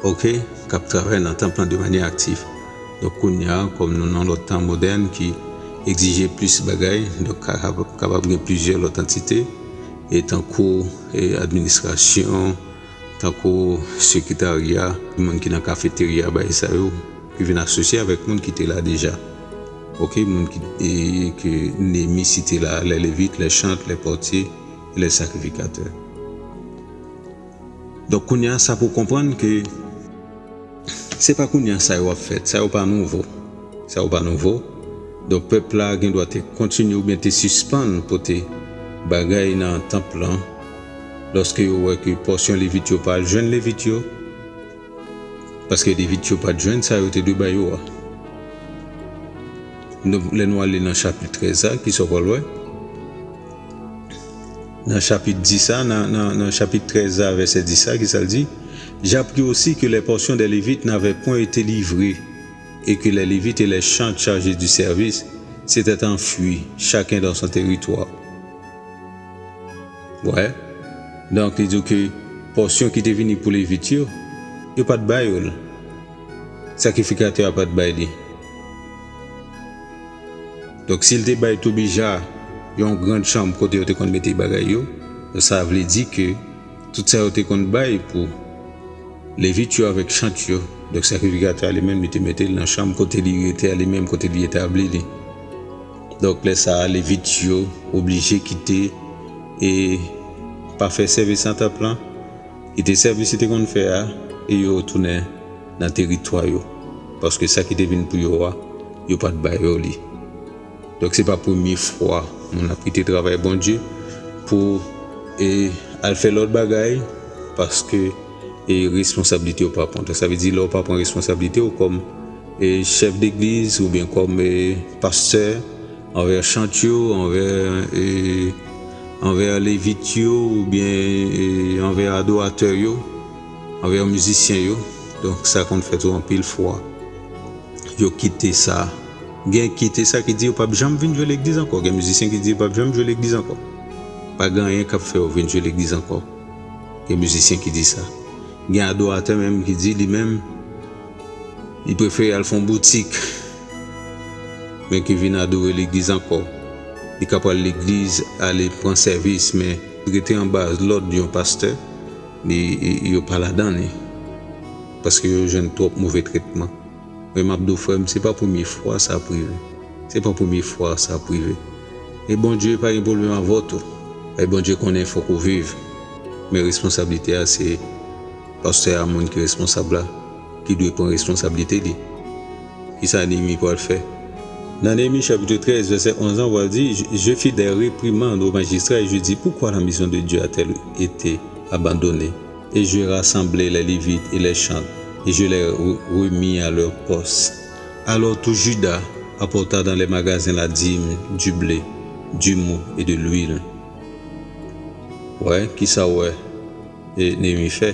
oke, k ap travay nan tanp lan de manyè aktif. Donk, kounye a, kòm nou nan lòt tan modèn ki egzije plis bagay, donk, ka-, kapab, kapab gen plizyè lòt antite, e tankou, e administrasyon, tankou sekretarya, moun ki nan kafeterya, bagay sa yo, ki vin asosye avèk moun ki te la deja. Oke, moun ki, e, ke Neyemi site la, les Lévites, les chantres, les portiers et les sacrificateurs. Donk, kounye a, sa pou konprann ke se pa kounye a sa yo ap fèt, sa yo pa nouvo. Sa yo pa nouvo. Donk, pèp la gen dwa te kontinye oubyen te sispann pote bagay nan tanp lan, lòske yo wè ke pòsyon levit yo pa al jwenn levit yo, Paske Levit yo pa t jwenn sa yo te dwe ba yo a. Nou, lè nou ale nan chapit trèz la, ki sa w pral wè? Nan chapit dis la, nan, nan, nan chapit trèz la, vèsè dis la, ki sa l di? J'appris aussi que les portions des Lévites n'avaient point été livrées, et que les Lévites et les chantres chargés du service s'étaient enfuis, chacun dans son territoire. Wè. Donk, li di w ke pòsyon ki te vini pou Levit yo, yo pa t ba yo l. Sakrifikatè a pa t bay li. Donk, si l te bay Tobija yon grann chanm kote yo te konn mete bagay yo, sa vle di ke tout sa yo te konn bay pou Levit yo avèk chant yo. Donk, sakrifikatè a li menm, li te mete l nan chanm kote li rete a li menm, kote li etabli li. Donk, lè sa a, Levit yo oblije kite e pa fè sèvis nan tanp lan, kite sèvis yo te konn fè a, e yo tounen nan teritwa yo. Paske sa ki te vin pou yo a, yo pa t ba yo li. Donk, se pa premye fwa moun ap kite travay Bondye pou, e, al fè lòt bagay, paske, e, responsablite w pa pran. Donk, sa vle di, lè w pa pran responsablite w kòm, e, chèf degliz oubyen kòm, e, pastè, anvè chant yo, anvè, e, anvè levit yo, oubyen, e, anvè adoratè yo, anvè mizisyen yo. Donk, sa konn fèt tou anpil fwa. Yo kite sa. Gen kite sa ki di yo p ap janm vin jwe legliz ankò. Gen mizisyen ki di yo p ap janm jwe legliz ankò. Pa gen anyen k ap fè yo vin jwe legliz ankò. Gen mizisyen ki di sa. Gen adoratè menm ki di li menm, li prefere al fè yon boutik, men ki vin adore legliz ankò. Li ka pral legliz, ale pran sèvis, men rete anba lòd yon pastè, li, yo pa ladan li. Paske yo jwenn twòp move tretman. Men m ap di w, frè m, se pa premye fwa sa ap rive. Se pa premye fwa sa ap rive. E Bondye pa gen pwoblèm avè w tou. E Bondye konnen fòk ou viv. Men responsablite a, se pastè a, moun ki responsab la, ki dwe pran responsablite li. Kisa Neyemi pral fè? Nan Neyemi chapit trèz, vèsè onz an, pral di, Je, je fis des réprimandes aux magistrats et je dis, pourquoi la maison de Dieu a-t-elle été abandonnée? Et je rassemblai les Lévites et les chantres, et je les re-, remis à leur poste. Alors tout Juda apporta dans les magasins la dîme du blé, du mou et de l'huile. Wè, kisa w wè, e, Neyemi fè?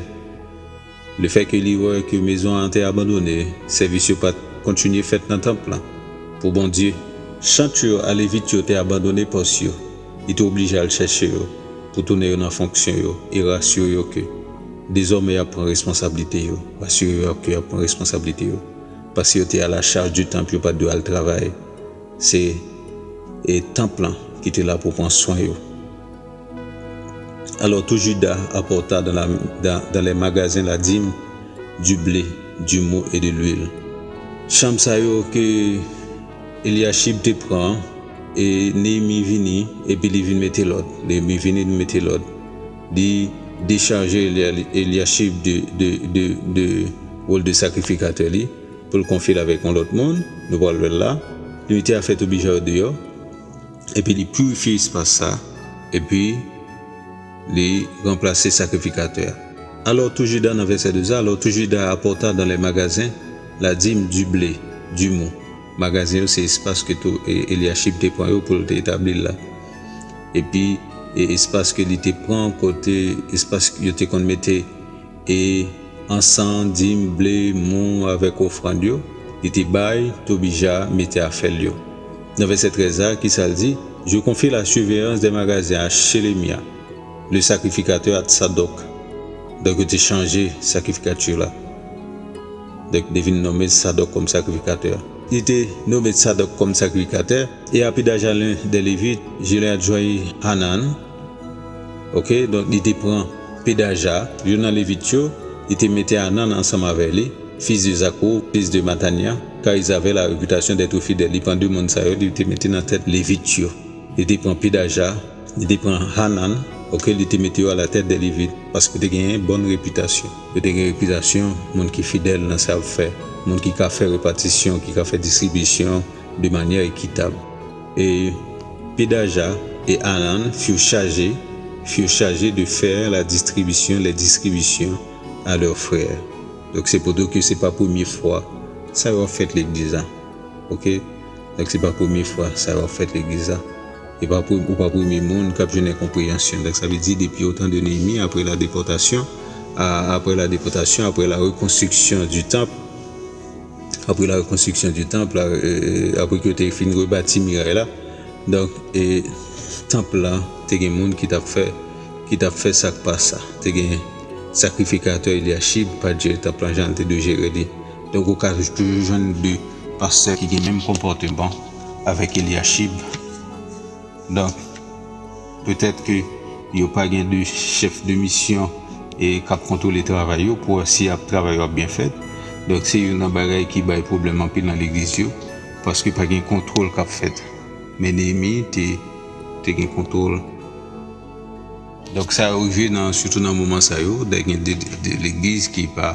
Lefètke li wè ke mezon an te abandone, sèvis yo pa t kontinye fèt nan tanp lan pou Bondye, chant yo a Levit yo te abandone pòs yo. Li te oblije al chèche yo pou tounen yo nan fonksyon yo, e rasire yo ke dezòmè y ap pran responsablite yo. Rasire yo ke y ap pran responsablite yo. Paske yo te à la charge du temple, yo pa t dwe al travay. Se, e, tanp lan ki te la pou pran swen yo. Alors tout Juda apporta dans la, dans, dans les magasins la dîme du blé, du mou et de l'huile. Chanm sa yo ke Elyachib te pran, e Neyemi vini, epi li vin mete lòd. Neyemi vini, li mete lòd. Li dechaje Elya-, Elyachib de, de, de, de wòl de sakrifikatè li, pou l konfye l avèk yon lòt moun, nou pral wè l la. Li mete afè Tobija yo deyò, epi li pirifye espas sa, epi li ranplase sakrifikatè a. Alors tout Juda, nan vèsè douz la, alors tout Juda apporta dans les magasins la dîme du blé, du mou. Magazen yo se espas ke tou, e, Elyachib te pran yo pou l te etabli l la. Epi, e, espas ke li te pran, kote espas yo te konn mete e ansan, dim, ble, mou avèk ofrann yo, li te bay Tobija mete afè l yo. Nan vèsè trèz la, kisa l di? Je confie la surveillance des magasins à Shelemia, le sacrificateur à Tsadok. Donk, yo te chanje sakrifikatè la. Donk, li te vin nonmen Tsadok kòm sakrifikatè. Li te nonmen Tsadok kòm sakrifikatè, et à Pedaja, l'un des Lévites, je lui adjoignis Hanan, Ok, donk, li te pran Pedaja, youn nan Levit yo, li te mete Hanan ansanm avè li, fils de Zaccur, fils de Mattania, car ils avaient la réputation d'être fidèles. Li pran de moun sa yo, li te mete nan tèt Levit yo. Li te pran Pedaja, li te pran Hanan, ok, li te mete yo à la tête des Lévites, paske yo te genyen bòn repitasyon. Yo te gen repitasyon moun ki fidèl nan sa y ap fè, moun ki ka fè repatisyon, ki ka fè distribisyon, de manière équitable. Et Pedaja et Hanan furent chargés, furent chargés de faire la distribution, les distributions à leurs frères. Donk se pou di w ke se pa premye fwa sa yo ap fèt legliz la. Oke? Donk se pa premye fwa sa yo ap fèt legliz la. E pa pre- ou pa premye moun k ap jwenn enkonpreyansyon. Donk sa vle di depi o tan de Neyemi, apre la depòtasyon, a- apre la depòtasyon, apre la rekonstriksyon di tanp, apre la rekonstriksyon di tanp, la, e, apre ke yo te fin rebati miray la, donk, e, tanp la, te gen moun ki t ap fè, ki t ap fè sa k pa sa. Te gen sakrifikatè Elyachib pa t jere tanp lan jan l te dwe jere li. Donk, ou ka toujou jwenn de pastè ki gen menm konpòteman avèk Elyachib. Donk, petèt ke yo pa gen de chèf de misyon e k ap kontwole travay yo pou wè si ap travay yo ap byen fèt. Donk, se youn nan bagay ki bay pwoblèm anpil nan legliz yo, paske pa gen kontwòl k ap fèt. Men Neyemi te, te gen kontwòl. Donk, sa yo rive nan, sitou nan moman sa yo, de gen de, de, de legliz ki pa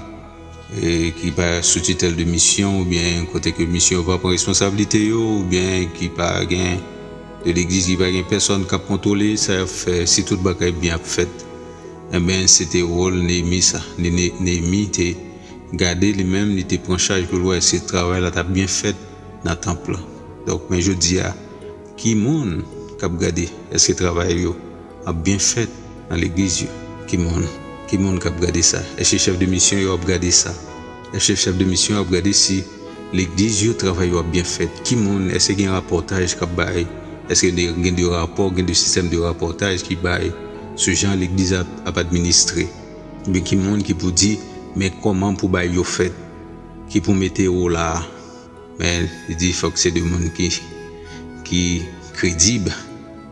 e ki pa sou titèl de misyon, oubyen kote ke misyon yo pa pran responsablite yo, oubyen ki pa gen de legliz ki pa gen pèsòn k ap kontwole sa y ap fè. Si tout bagay byen ap fèt, enben, se te wòl Neyemi sa. Ne- Ne- Neyemi te gade li menm, li te pran chaj pou l wè si travay la t ap byen fèt nan tanp lan. Donk, men jodi a, ki moun k ap gade? Èske travay yo ap byen fèt nan legliz yo? Ki moun? Ki moun k ap gade sa? Èske chèf de misyon yo ap gade sa? Èske chèf de misyon yo ap gade si legliz yo, travay yo ap byen fèt? Ki moun? Èske gen rapòtaj k ap bay? Èske de- gen de rapò, gen de sistèm de rapòtaj ki bay sou jan legliz ap, ap administre? Oubyen ki moun ki pou di, men kòman pou bay yo fèt? Ki pou mete yo la a? Men, li di, fòk se de moun ki, ki kredib.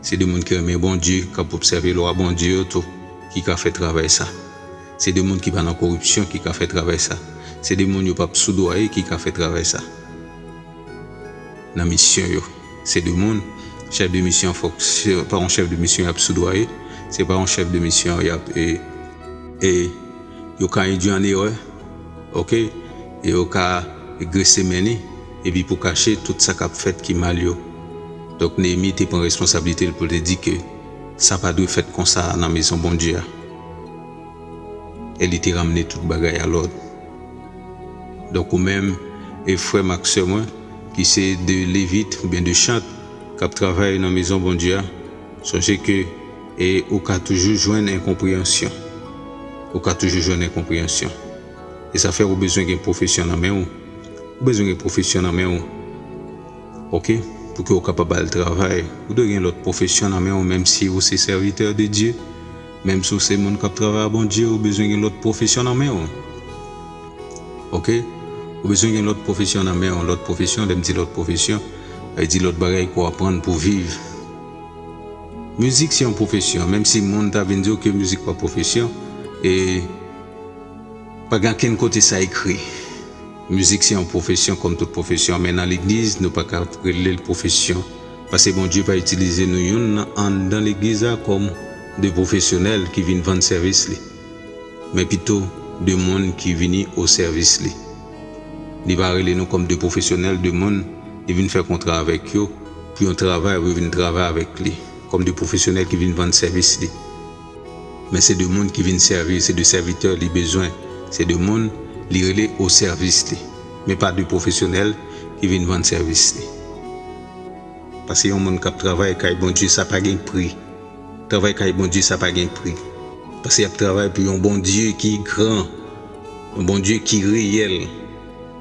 Se de moun ki renmen Bondye, k ap obsève lwa Bondye yo tou, ki ka fè travay sa. Se de moun ki pa nan koripsyon ki ka fè travay sa. Se de moun yo p ap soudwaye ki ka fè travay sa. Nan misyon yo, se de moun, chèf de misyon, fòk se pa yon chèf de misyon y ap soudwaye, se pa yon chèf de misyon y ap, e, e yo ka endwi an erè, oke? E yo ka grese men li, epi pou kache tout sa k ap fèt ki mal yo. Donk, Neyemi te pran responsablite l pou l te di ke sa pa dwe fèt konsa nan mezon Bondye a. E li te ramne tout bagay a lòd. Donk, ou menm, e frè m ak sè mwen, ki se de Levit oubyen de chant, k ap travay nan mezon Bondye a, sonje ke, e ou ka toujou jwenn enkonpreyansyon. Ou ka toujou jwenn enkonpreyansyon. E sa fè ou bezwen gen pwofesyon nan men w. Ou bezwen gen pwofesyon nan men w. Oke? Pou ke ou kapab al travay. Ou dwe gen lòt pwofesyon nan men w, menm si ou se sèvitè de Dye, menm si ou se moun k ap travay a Bondye, ou bezwen gen lòt pwofesyon nan men w. Oke? Ou bezwen gen lòt pwofesyon nan men w. Lòt pwofesyon, lè m di lòt pwofesyon, sa vle di lòt bagay ke w aprann pou viv. Mizik se yon pwofesyon, menm si moun ta vin di w ke mizik pa pwofesyon, e pa gen okenn kote sa ekri. Mizik se yon pwofesyon kòm tout pwofesyon, men nan legliz, nou pa ka rele l pwofesyon. Paske Bondye pa itilize nou youn nan anndan legliz la kòm de pwofesyonèl ki vin vann sèvis li, men pito de moun ki vini o sèvis li. Li pa rele nou kòm de pwofesyonèl, de moun li vin fè kontra avèk yo pou yon travay, pou yo vin travay avèk li, kòm de pwofesyonèl ki vin vann sèvis li. Men se de moun ki vin sèvi, se de sèvitè li bezwen. Se de moun li rele o sèvis li, men pa de pwofesyonèl ki vin vann sèvis li. Paske yon moun k ap travay kay Bondye, sa pa gen pri. Travay kay Bondye, sa pa gen pri. Paske y ap travay pou yon Bondye ki gran, yon Bondye ki reyèl.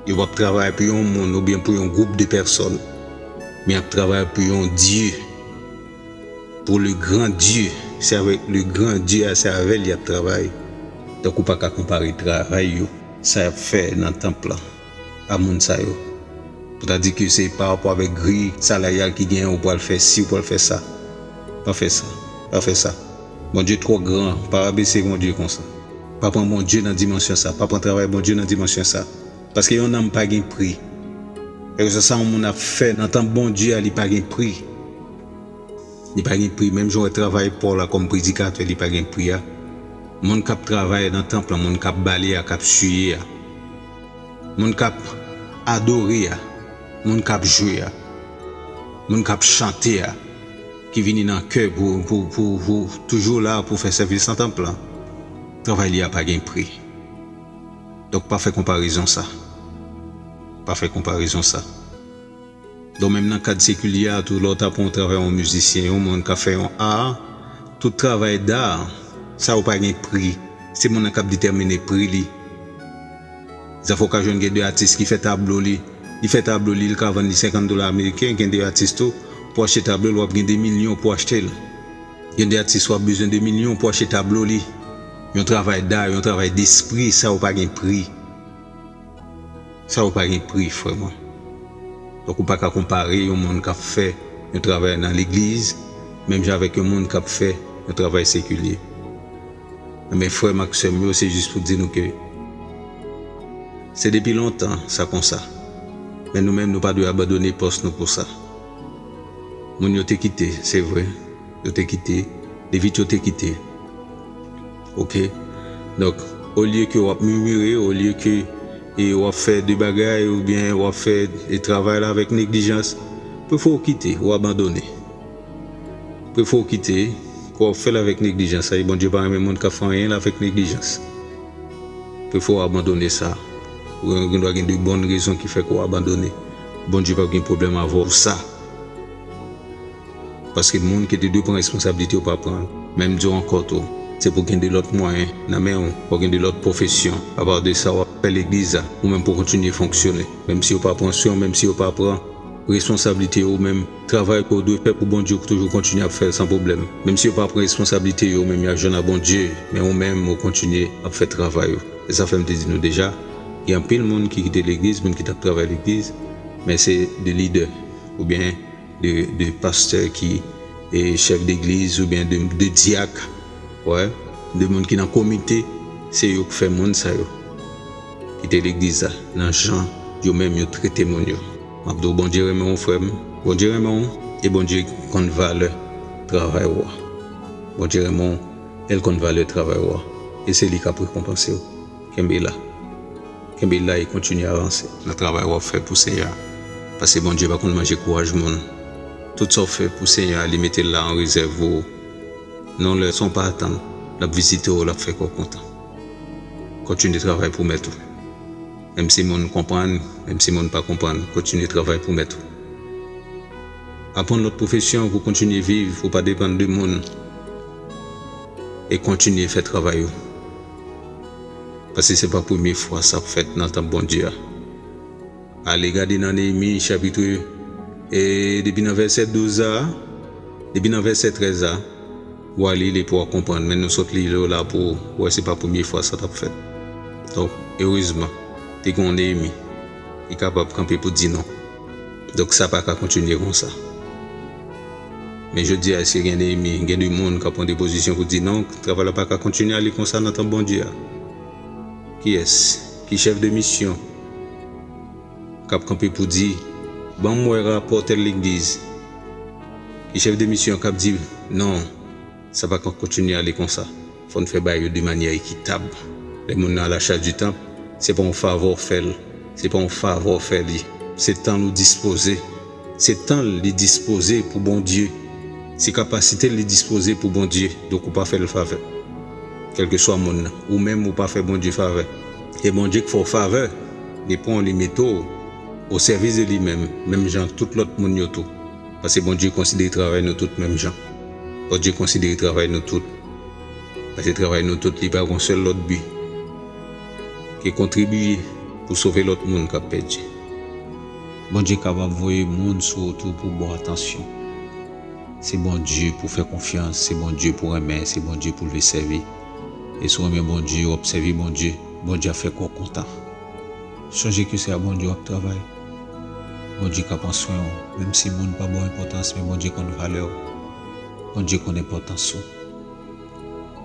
Yo p ap travay pou yon moun oubyen pou yon gwoup de pèsòn, men y ap travay pou yon Dye. Pour le grand Dieu, se avèk le grand Dieu a, se avè l y ap travay. Donk, ou pa ka konpare travay yo, sa y ap fè nan tanp lan, a moun sa yo. Pou ta di ke se pa rapò avèk gri salaryal ki genyen, ou pral fè si, ou pral fè sa. Pa fè sa. Pa fè sa. Bondye twò gran, pa rabese Bondye konsa. Pa pran Bondye nan dimansyon sa, pa pran travay Bondye nan dimansyon sa. Paske yon nanm pa gen pri. Kèlkeswa sa yon moun ap fè nan tanp Bondye a, li pa gen pri. Li pa gen pri. Menm jan w wè travay pa w la kòm predikatè, li pa gen pri a. Moun k ap travay nan tanp lan, moun k ap bale a, k ap siye a, moun k ap adore a, moun k ap jwe a, moun k ap chante a, ki vini nan kè pou, pou, pou, pou toujou la pou fè sèvis nan tanp lan, travay li a pa gen pri. Donk, pa fè konparezon sa. Pa fè konparezon sa. Donk, menm nan kad sekilye a tou, lè w ta pran yon travay yon mizisyen, yon moun k ap fè yon a, tout travay da, sa yo pa gen pri. Se moun nan k ap detèmine pri li. Zafè w ka jwenn gen de atis ki fè tablo li, li fè tablo li, li ka vann li senkant dola ameriken, gen de atis tou, pou achte tablo l, w ap gen de milyon pou achte l. Gen de atis w ap bezwen de milyon pou achte tablo li. Yon travay da, yon travay despri, sa yo pa gen pri. Sa yo pa gen pri, frè mwen. Donk, ou pa ka konpare yon moun k ap fè yon travay nan legliz, menm jan avèk yon moun k ap fè yon travay sekilye. Men frè m ak sè m yo, se jis pou di nou ke se depi lontan, sa konsa. Men nou menm, nou pa dwe abandone pòs nou pou sa. Moun yo te kite, se vre. Yo te kite. Levit yo te kite. Oke? Donk, olye ke w ap mimire, olye ke e w ap fè de bagay oubyen w ap fè e travay la avèk neglijans, prefere w kite, w abandone. Prefere w kite, ke w ap fè l avèk neglijans, sa e Bondye pa renmen moun k ap fè anyen l avèk neglijans. Prefere w abandone sa. Ou gen dwa gen de bòn rezon ki fè ke w abandone. Bondye p ap gen pwoblèm avè w pou sa. Paske moun ki te dwe pran responsablite yo pa pran l. Men m di w ankò tou, se pou gen de lòt mwayen nan men w, pou gen de lòt pwofesyon. Apa de sa w ap fè legliz la, ou menm pou kontinye fonksyone. Menm si yo pa pran swen w, menm si yo pa pran responsablite yo, ou menm travay ke w dwe fè pou Bondye, ou toujou kontinye ap fè l san pwoblèm. Menm si yo pa pran responsablite yo, ou menm y ap jwenn ak Bondye, men ou menm ou kontinye ap fè travay ou. E sa fè m te di nou deja, gen anpil moun ki kite legliz, moun ki t ap travay legliz, men se de lidè oubyen de, de pastè ki e chèf degliz oubyen de, de dyak, wè, de moun ki nan komite, se yo k fè moun sa yo kite legliz la nan jan yo menm yo trete moun yo. M ap di w, Bondye renmen w, frè m. Bondye renmen w e Bondye konn valè travay ou a. Bondye renmen w e l konn valè travay ou a. E se li k ap rekonpanse w. Kenbe la. Kenbe la e kontinye avanse nan travay w ap fè pou Senyè a. Paske Bondye pa konn manje kouraj moun. Tout sa w fè pou Senyè a, li mete l la an rezèv pou ou. Non, lè sa w pa atann, l ap vizite w, l ap fè kè w kontan. Kontinye travay pou mèt ou. Menm si moun konprann, menm si moun pa konprann, kontinye travay pou mèt ou. Aprann lòt pwofesyon pou kontinye viv, pou pa depann de moun. E kontinye fè travay ou. Paske se pa premye fwa sa ap fèt nan tanp Bondye a. Ale gade nan Neyemi chapit, e depi nan vèsè douz a, depi nan vèsè trèz a, w a li li pou w konprann, men nou sot li yo la pou w wè se pa premye fwa sa t ap fèt. Donk, erezman, te gen yon Neyemi ki kapab kanpe pou di non. Donk, sa pa ka kontinye konsa. Men jodi a, èske gen Neyemi, gen de moun k ap pran de pozisyon pou di non, travay la pa ka kontinye ale konsa nan tanp Bondye a? Kiyès? Ki chèf de misyon k ap kanpe pou di, ban m wè rapò tèl legliz? Ki chèf de misyon k ap di, non, sa pa ka kontinye ale konsa? Fò n fè bagay yo de manyè ekitab. Lè moun nan a la chach di tanp, se pa yon favè w fè l. Se pa yon favè w fè li. Se tan l ou dispoze. Se tan l li dispoze pou Bondye. Se kapasite l li dispoze pou Bondye. Donk, ou pa fè l favè. Kèlkeswa moun nan, ou menm ou pa fè Bondye favè. E Bondye k fè w favè, li pran w, li mete w o sèvis de li menm, menm jan tout lòt moun yo tou. Paske Bondye konsidere travay nou tout menm jan. Bondye konsidere travay nou tout. Paske travay nou tout, li pa gon sèl lòt bi ke kontribiye pou sove lòt moun k ap pèdi. Bondye kapab voye moun sou ou tou pou ba w atansyon. Se Bondye pou fè konfyans, se Bondye pou renmen, se Bondye pou l vle sèvi. E si w renmen Bondye, w ap sèvi Bondye, Bondye ap fè kè w kontan. Sonje ke se a Bondye w ap travay. Bondye ka pran swen w, menm si moun pa ba w enpòtans, men Bondye konn valè w. Bondye konn enpòtans ou.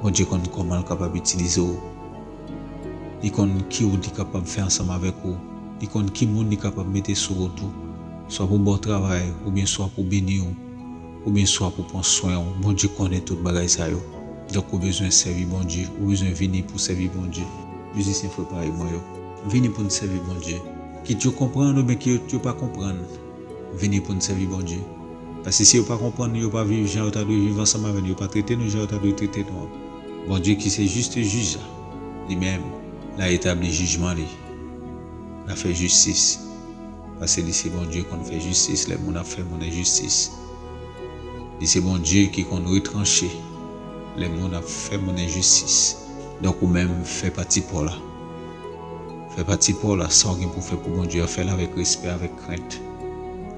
Bondye konn kòman l kapab itilize w. Li konn ki wout li kapab fè ansanm avèk ou. Li konn ki moun li kapab mete sou wout ou. Swa pou ba w travay, oubyen swa pou beni w, oubyen swa pou pran swen w. Bondye konnen tout bagay sa yo. Donk, ou bezwen sèvi Bondye. Ou bezwen vini pou sèvi Bondye. Mizisyen frè parèy mwen yo, vini pou n sèvi Bondye. Kit yo konprann oubyen kit yo pa konprann, vini pou n sèvi Bondye. Paske si yo pa konprann nou, yo pa viv jan yo ta dwe viv ansanm avè nou, yo pa trete nou jan yo ta dwe trete nou an, Bondye ki se jis jij la, li menm, L a etabli jijman li. L a fè jistis. Paske li se Bondye konn fè jistis lè moun ap fè moun enjistis. Li se Bondye ki konn retranche lè moun ap fè moun enjistis. Donk, ou menm, fè pati pa w la. Fè pati pa w la, sa w gen pou w fè pou Bondye a, fè l avèk respè, avèk krent,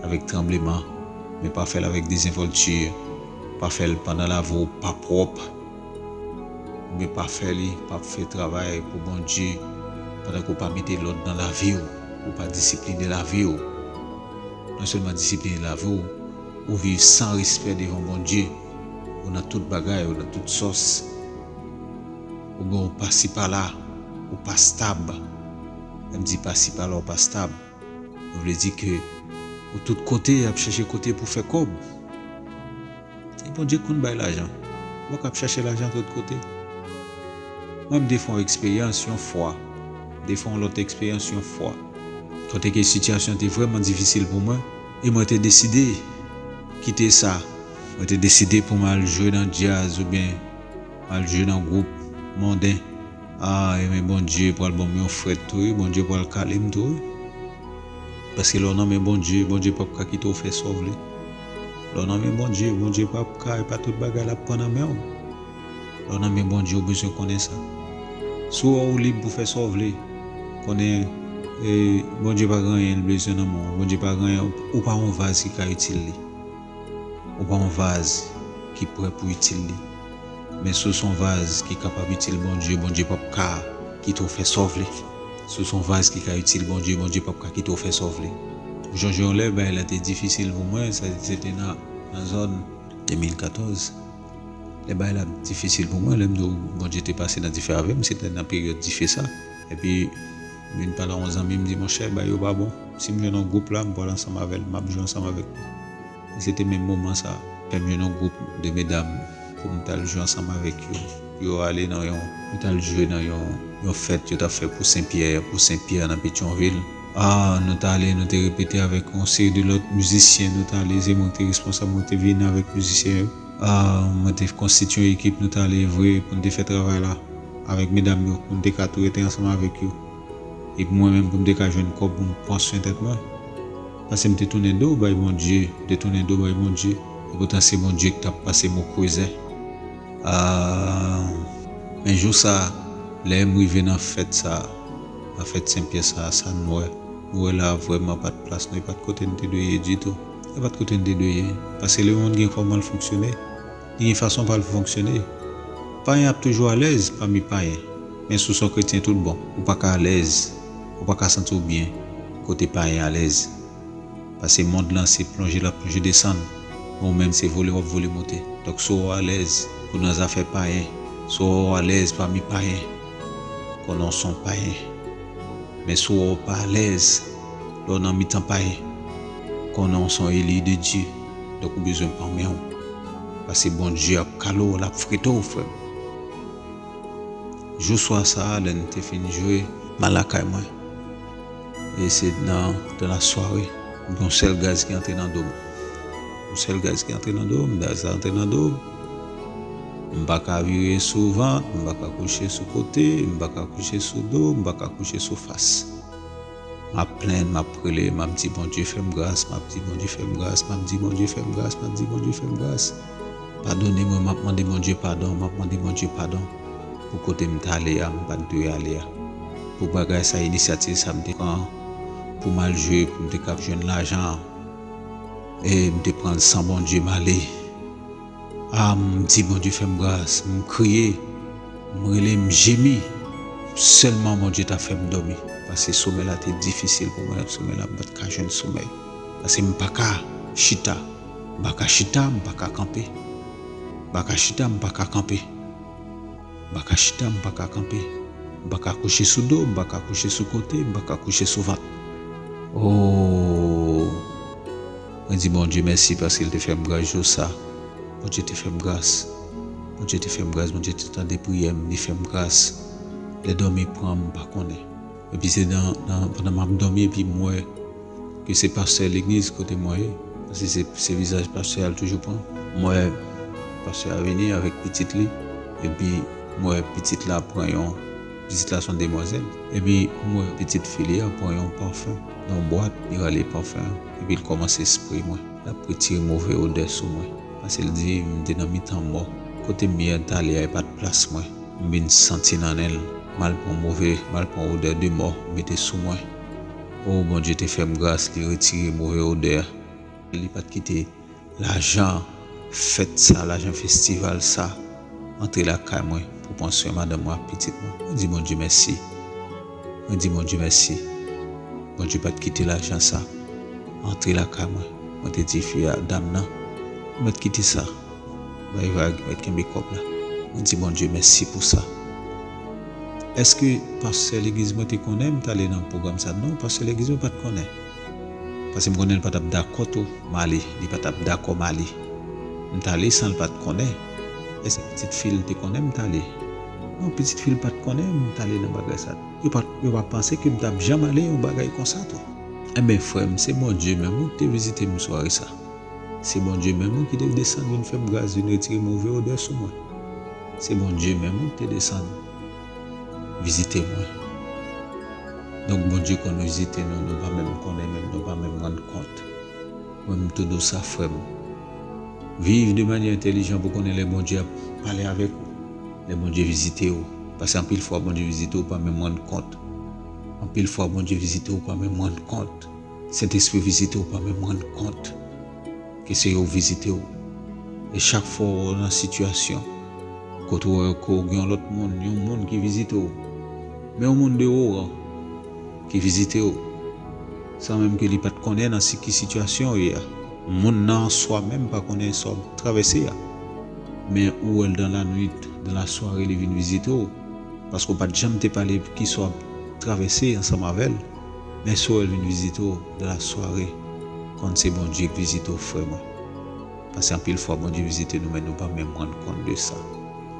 avèk tranbleman, men pa fè l avèk dezenvòlti. Pa fè l pandan lavi w pa pwòp. Oubyen pa fè li, pa fè travay pou Bondye pandan ke w pa mete lòd nan lavi w, ou pa disipline lavi w. Non sèlman disipline lavi w, ou viv san respè devan Bondye. Ou nan tout bagay, ou nan tout sòs. Oubyen ou pa si pa la, ou pa stab. Lè m di pa si pa la, ou pa stab, mwen vle di ke ou tout kote ap chèche kote pou fè kòb. E Bondye konn bay lajan. Ou pa ka ap chache lajan tout kote. Mwen, m te fè yon eksperyans yon fwa. M te fè yon lòt eksperyans yon fwa. Kote ke sitiyasyon te vrèman difisil pou mwen. E mwen te deside kite sa. Mwen te deside pou m al jwe nan djaz oubyen m al jwe nan gwoup monden. A, e men Bondye pral ban m yon frèt tou, wi. Bondye pral kale m tou, wi. Paske lè w nan men Bondye, Bondye p ap ka kite w fè sa w vle. Lè w nan men Bondye, Bondye p ap ka, e pa tout bagay l ap pran nan men w. Lè w nan men Bondye, ou bezwen konnen sa. Si w wè w lib pou fè sa w vle, konnen, e, Bondye pa gen anyen l bezwen nan men w. Bondye pa gen anyen, ou pa yon vaz ki ka itil li. Ou pa yon vaz ki prè pou itil li. Men si w se yon vaz ki kapab itil Bondye, Bondye p ap ka kite w fè sa w vle. Si w se yon vaz ki ka itil Bondye, Bondye p ap ka kite w fè sa w vle. M chonje yon lè, bagay la te difisil pou mwen, sa se te nan, nan zòn de mil katòz. Lè bagay la difisil pou mwen, lè m di w Bondye te pase nan dife avè m, se te nan peryòd dife sa. Epi, m vin pale a yon zanmi, m di, monchè, bagay yo pa bon. Si m jwenn yon gwoup la, m pral ansanm avè l, m ap jwe ansanm avèk nou. E se te menm moman sa, fè m jwenn yon gwoup de medam pou m t al jwe ansanm avèk yo. Yo ale nan yon, yo t al jwe nan yon, yon fèt yo t ap fè pou Sen Pyè, pou Sen Pyè nan Petyonvil. A, nou t ale, nou te repete avèk yon seri de lòt mizisyen, nou t ale, se mwen ki te responsab, mwen ki te vini avèk mizisyen yo. A, mwen te konstitye yon ekip, nou t ale vre pou n te fè travay la avèk medam yo, pou n te ka tou rete ansanm avèk yo. Epi mwen menm pou m te ka jwenn kòb pou m pran swen tèt mwen. Paske m te tounen do bay Bondye, m te tounen do bay Bondye. Epoutan se Bondye ki t ap pase mo krezè. A, men jou sa, lè m rive nan fèt sa, nan fèt Sen Pyè sa, sa n wè. Nou wè la vrèman pa t plas nou, e pa t kote n te dwe ye ditou. E pa t kote n te dwe ye. Paske lemonn gen kòman l fonksyone. Li gen fason pa l fonksyone. Payen ap toujou alèz pami payen. Men si w se yon kretyen tout bon, ou pa ka alèz, ou pa ka santi w byen kote payen alèz. Paske mond lan se plonje l ap plonje desann, men ou menm se vole w ap vole monte. Donk si w alèz pou nan zafè payen, si w alèz pami payen, konnen w se yon payen. Men si w pa alèz lè w nan mitan payen, konnen w se yon eli de Dye. Donk ou bezwen panmen w. Paske Bondye ap kale w, l ap frete w, frè m. Jou swa sa a, lè n te fin jwe, m al lakay mwen. E se nan, dans la soirée, m gen yon sèl gaz ki antre nan do m. Yon sèl gaz ki antre nan do m, gaz la antre nan do m. M pa ka vire sou vant, m pa ka kouche sou kote, m pa ka kouche sou do, m pa ka kouche sou fas. M ap plenn, m ap rele, m ap di Bondye fè m gras, m ap di Bondye fè m gras, m ap di Bondye fè m gras, m ap di Bondye fè m gras. Padone mwen, m ap mande Bondye padon, m ap mande Bondye padon pou kote m t ale a, m pa t dwe ale a. Pou bagay sa, inisyativ sa m te pran pou m al jwe, pou m te kab jwenn lajan, e m te pran l san Bondye, m ale. A, m di Bondye fè m gras, m kriye, m rele, m jemi. Sèlman Bondye ta fè m dòmi. Paske somèy la te difisil pou mwen, somèy la m pa t ka jwenn somèy. Paske m pa ka chita, m pa ka chita, m pa ka kanpe. M pa ka chita, m pa ka kanpe. M pa ka chita, m pa ka kanpe. M pa ka kouche sou do, m pa ka kouche sou kote, m pa ka kouche sou vant. O! Mwen di Bondye mèsi paske l te fè m gras jou sa. Bondye te fè m gras. Bondye te fè m gras, Bondye te tande priyè m, li fè m gras. Lè dòmi pran m, m pa konnen. Epi se nan, nan, pandan m ap dòmi, epi m wè ke se pastè legliz kote mwen ye. Paske se, se vizaj pastè a l toujou pran. M wè pastè a vini avèk pitit li, epi m wè pitit la pran yon, Pitit la se yon demwazèl. Epi m wè pitit fi li a pran yon pafen nan yon bwat, li rale pafen an, epi l kòmanse espre mwen. L ap retire move odè sou mwen. Paske l di, "M te nan mitan mò. Kote m ye a, m t ale a, e pa t plas mwen. M vin santi nan nen l. M al pran move, m al pran odè de mò, m mete sou mwen." O, Bondye te fè m gras, li retire move odè a. Li pa t kite lajan fèt sa, lajan festival sa, antre lakay mwen pou pran swen madanm mwen ak pitit mwen. Mwen di Bondye mèsi. Mwen di Bondye mèsi. Bondye pa t kite lajan sa antre lakay mwen. Mwen te di fi a, dam nan, ou mèt kite sa. Bay vag, mèt kenbe kòb la. Mwen di Bondye mèsi pou sa. Èske pastè legliz mwen te konnen m t ale nan pwogram sa? Non, pastè legliz mwen pa t konnen. Paske m konnen l pa t ap dakò tou m ale, li pa t ap dakò m ale. M t ale san l pa t konnen. Èske pitit fi l te konnen m t ale? Non, pitit fi l pa t konnen m t ale nan bagay sa. Yo pa, yo pa panse ke m t ap janm ale yon bagay konsa tou. Enben, frè m, se Bondye menm wi ki te vizite m sware sa. Se Bondye menm wi ki te desann vin fè m gras, vin retire move odè sou mwen. Se Bondye menm wi ki te desann vizite mwen. Donk, Bondye konn vizite nou, nou pa menm konnen, menm nou pa menm rann kont. Mwen, m tou di w sa, frè m. Viv de manyè entèlijan pou konnen lè Bondye ap pale avèk ou, lè Bondye vizite w. Paske anpil fwa, Bondye vizite w, ou pa menm rann kont. Anpil fwa, Bondye vizite w, ou pa menm rann kont. Sentespri vizite w, ou pa menm rann kont ke se yo k vizite w. E chak fwa w nan sitiyasyon kote w wè ke w gen yon lòt moun, yon moun ki vizite w, men yon moun deyò a ki vizite w, san menm ke li pa t konnen nan si, ki sitiyasyon w ye a. Moun nan an swa menm pa konnen sa w ap travèse a. Men ou wè l dans la nuit, dans la soirée, li vin vizite w, paske w pa t janm te pale ki sa w ap travèse ansanm avè l. Men si w wè l vin vizite w dans la soirée, konn se Bondye k vizite w, frè mwen. Paske anpil fwa, Bondye vizite nou, men nou pa menm rann kont de sa.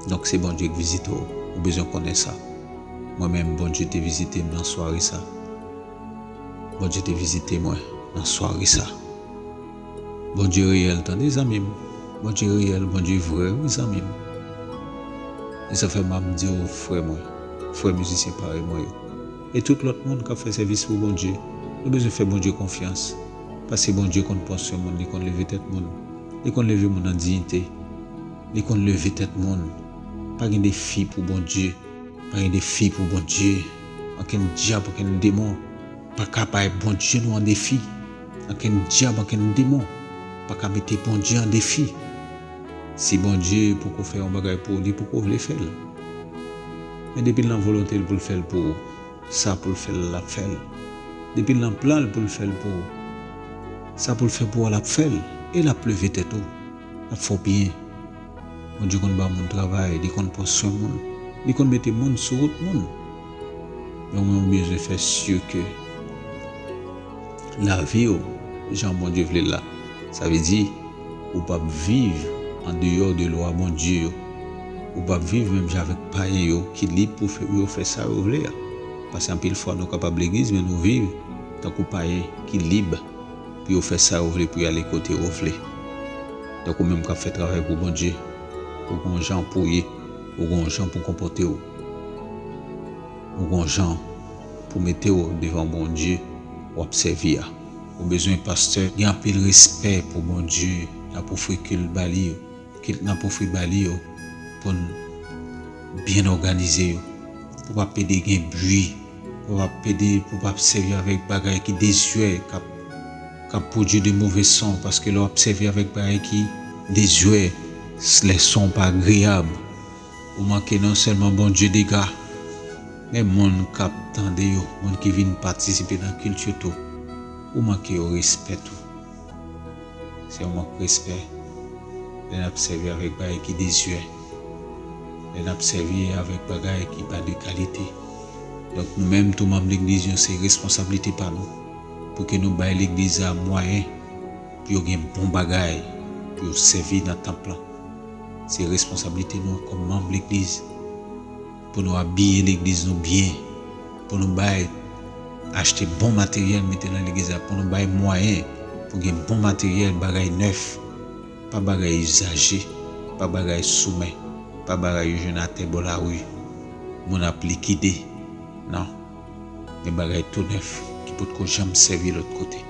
Donk, se Bondye k vizite w. Ou bezwen konnen sa. Mwen menm, Bondye te vizite m nan sware sa. Bondye te vizite mwen nan sware sa. Bondye reyèl, tande, zanmi m. Bondye reyèl, Bondye vrè, wi, zanmi m. E sa fè m ap di w, frè mwen, frè mizisyen parèy mwen yo, e tout lòt moun k ap fè sèvis pou Bondye, nou bezwen fè Bondye konfyans. Paske Bondye konn pran swen moun, li konn leve tèt moun, li konn leve moun nan diyite, li konn leve tèt moun. Pa gen defi pou Bondye. Pa gen defi pou Bondye. Ankenn dyab, ankenn demon pa ka bay Bondye nou an defi. Ankenn dyab, ankenn demon pa ka mete Bondye an defi. Si Bondye poko fè yon bagay pou ou, li poko vle fè l. Men depi l nan volonte l pou l fè l pou ou, sa pou l fè l, l ap fè l. Depi l nan plan l pou l fè l pou ou, sa pou l fè pou ou, l ap fè l. E l ap leve tèt ou. L ap fè w byen. Bondye konn ba moun travay, li konn pran swen moun, li konn mete moun sou wout moun. Men ou menm ou bezwen fè si ke lavi w jan Bondye vle l la. Sa vle di, ou p ap viv andeyò de lwa Bondye yo. Ou p ap viv menm jan avèk payen yo ki lib pou fè, pou yo fè sa yo vle a. Paske anpil fwa nou kapab legliz, men nou viv tankou payen ki lib pou yo fè sa yo vle, pou y ale kote yo vle. Donk, ou menm k ap fè travay pou Bondye, ou gon jan pou w ye, ou gon jan pou w konpòte w, ou gon jan pou mete w devan Bondye w ap sèvi a. Ou bezwen pastè gen anpil respè pou Bondye, n ap ofri kilt ba li yo. Kilt n ap ofri ba li yo, pou n byen òganize yo, pou pa pede gen bri, pou pa pede, pou pa sèvi avèk bagay ki dezyè, k ap, k ap pwodui de move son, paske lè w ap sèvi avèk bagay ki dezyè, lè son pa agreyab, ou manke non sèlman Bondye dega, men moun k ap tande yo, moun ki vin patisipe nan kilt yo tou, ou manke yo respè tou. Se yon mank respè lè n ap sèvi avèk bagay ki dezyè, lè n ap sèvi avèk bagay ki pa de kalite. Donk, nou menm tou, manm legliz yo, se responsablite pa nou pou ke nou bay legliz la mwayen pou yo gen bon bagay pou yo sèvi nan tanp lan. Se responsablite nou kòm manm legliz pou nou abiye legliz nou byen, pou nou bay, achte bon materyèl mete nan legliz la, pou nou bay mwayen pou gen bon materyèl, bagay nèf, pa bagay izaje, pa bagay sou men, pa bagay yo jwenn atè bò lari. moun ap likide. Non. Gen bagay tou nèf ki potko janm sèvi lòt kote.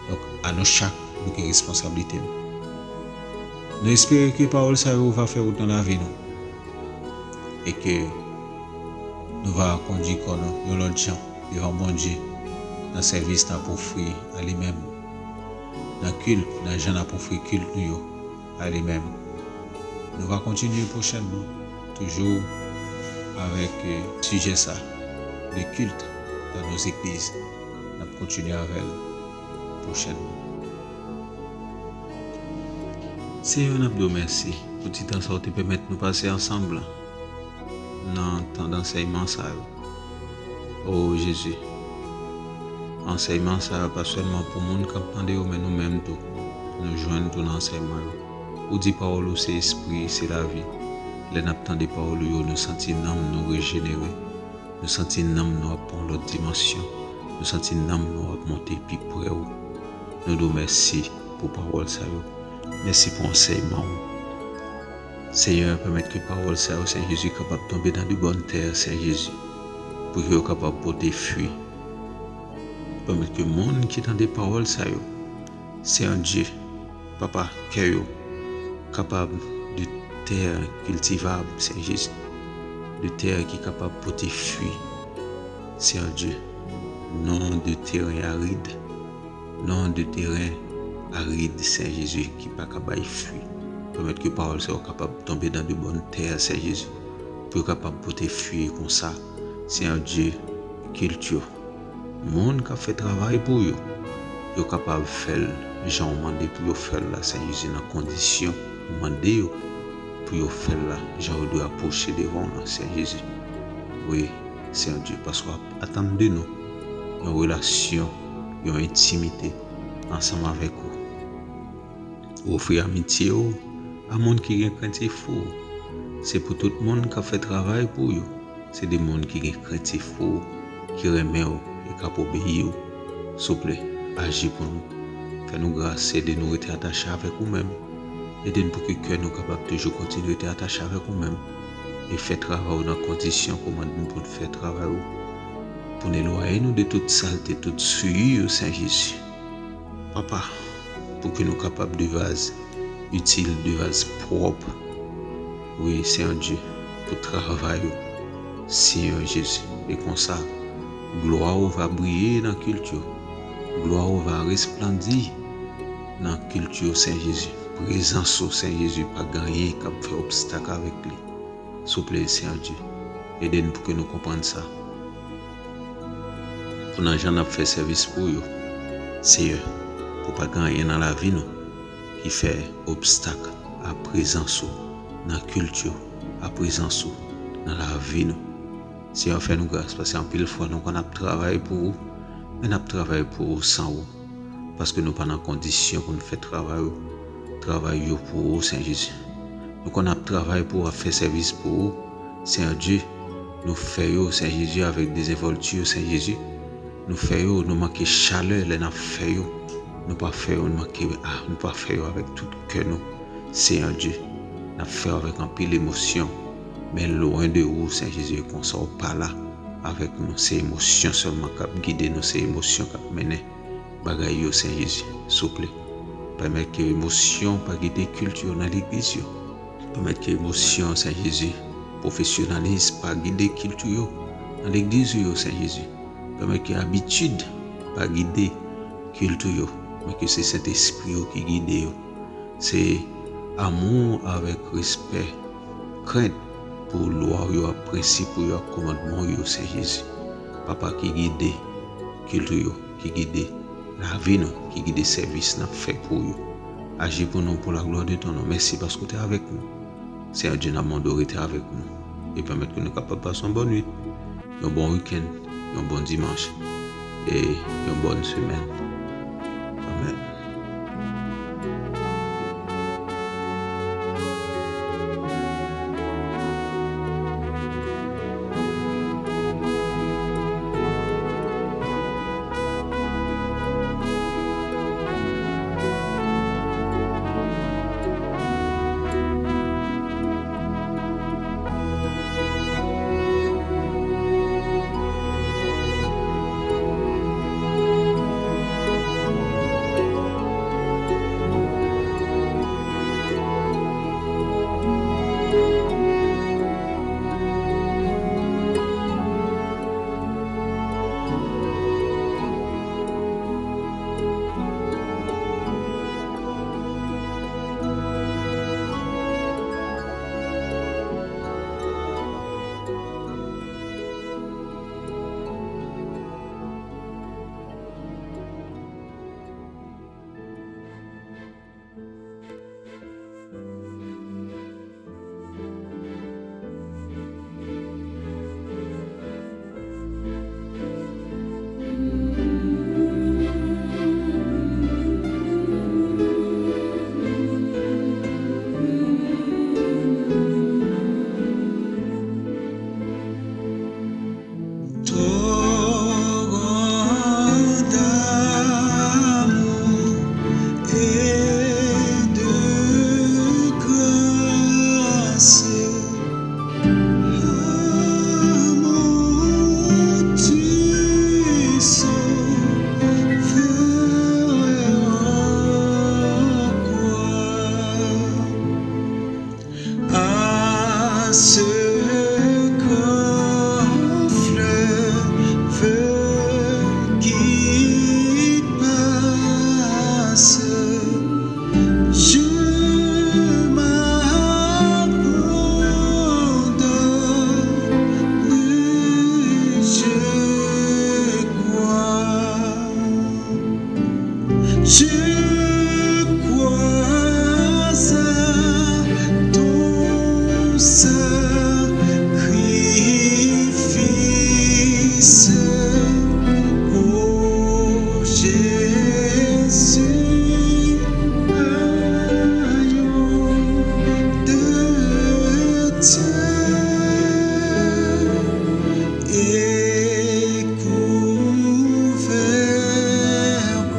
Donk, a nou chak, nou gen responsablite nou. Nou espere ke pawòl sa yo va fè wout nan lavi nou. E ke nou va kondui kò nou yon lòt jan devan Bondye nan sèvis n ap ofri a li menm, nan kilt, nan jan n ap ofri kilt nou yo a li menm. Nou va kontinye pwochènman, toujou avèk, eh, sijè sa, le culte dans nos églises. N ap kontinye avè l pwochènman. Senyè, n ap di w mèsi pou ti tan sa w te pèmèt nou pase ansanm nan tan dansèyman sa yo. O Jezi, ansèyman sa yo pa sèlman pou moun k ap tande yo, men nou menm tou, nou jwenn tou nan ansèyman yo. Ou di pawòl ou se espri, se lavi. Lè n ap tande pawòl ou yo, nou santi nanm nou rejenere. Nou santi nanm nou ap pran yon lòt dimansyon. Nou santi nanm nou ap monte pi pre w. Nou di w mèsi pou pawòl sa yo. Mèsi pou ansèyman w. Senyè, pèmèt ke pawòl sa yo, Senyè Jezi, kapab tonbe nan de bòn tè, Senyè Jezi, pou ke yo kapab pote fwi. Pèmèt ke moun ki tande pawòl sa yo, Senyè Dye, Papa, kè yo kapab de tè kiltivab, Senyè Jezi, de tè ki kapab pote fwi, Senyè Dye, non de teren arid, non de teren arid, Senyè Jezi, ki pa ka bay fwi. Pèmèt ke pawòl sa yo kapab tonbe nan de bòn tè, Senyè Jezi, pou yo kapab pote fwi konsa, Senyè Dye, kilt yo. Moun k ap fè travay pou yo, yo kapab fè l jan w mande pou yo fè l la, Senyè Jezi, nan kondisyon ou mande yo pou yo fè l la, jan yo dwe apwoche devan w nan, Senyè Jezi. Wi, Senyè Dye, paske w ap atann de nou yon relasyon, yon entimite ansanm avèk ou. Ou ofri amitye w a moun ki gen krentif pou ou. Se pou tout moun k ap fè travay pou yo. Se de moun ki gen krentif pou ou, ki renmen w e k ap obeyi w. Souple, aji pou nou. Fè nou gras, ede nou rete atache avèk ou menm. Ede n pou ke kè nou kapab toujou kontinye rete atache avèk ou menm. E fè travay ou nan kondisyon ke w mande n pou n fè travay ou. Pou n elwaye nou de tout salte, tout souillure yo, Senyè Jezi. Papa, pou ke nou kapab de vaz itil, de vaz pwòp. Wi, Senyè Dye, pou travay ou, Senyè Jezi. E konsa, glwa ou va briye nan kilt yo. Glwa ou va resplandi nan kilt yo, Senyè Jezi. Prezans ou, Senyè Jezi, pa gen anyen k ap fè obstak avèk li. Souple, Senyè Dye, ede n pou ke nou konprann sa. Pou nan jan n ap fè sèvis pou yo, Senyè, pou pa gen anyen nan lavi nou ki fè obstak a prezans ou nan kilt yo, a prezans ou nan lavi nou. Senyè, fè nou gras, paske anpil fwa nou konn ap travay pou ou, men n ap travay pou ou san ou. Paske nou pa nan kondisyon pou n fè travay ou, travay yo pou ou, Senyè Jezi. Nou konn ap travay pou ou, ap fè sèvis pou ou, Senyè Dye. Nou fè yo, Senyè Jezi, avèk dezenvòlti yo, Senyè Jezi. Nou fè yo, nou manke chalè lè n ap fè yo. Nou pa fè yo, nou manke, ah, nou pa fè yo avèk tout kè nou, Senyè Dye. N ap fè yo avèk anpil emosyon, men lwen de ou, Senyè Jezi, konsa ou pa la avèk nou. Se emosyon sèlman k ap gide nou, se emosyon k ap mennen bagay yo, Senyè Jezi, souple. Pèmèt ke emosyon pa gide kilt yo nan legliz yo. Pèmèt ke emosyon, Senyè Jezi, pwofesyonalis pa gide kilt yo nan legliz yo, Senyè Jezi. Pèmèt ke abitid pa gide kilt yo, men ke se Sentespri yo ki gide yo. Se amou avèk respè, krent pou lwa w yo, ak prensip ou yo, ak kòmandman w yo, Senyè Jezi. Papa, ki gide kilt ou yo, ki gide lavi nou, ki gide sèvis n ap fè pou ou yo. Aji pou nou, pour la gloire de ton nom. Mèsi paske w te avèk nou. Senyè Dye, n ap mande w rete avèk nou e pèmèt ke nou kapab pase yon bòn nwit, yon bon wikenn, yon bon dimanch e yon bòn semèn. Amèn. Se kon flèv ki pase, je m'abandonne, je crois. Je crois à ton sacrifice, ô Jésus, aïe de Dieu. Et couvert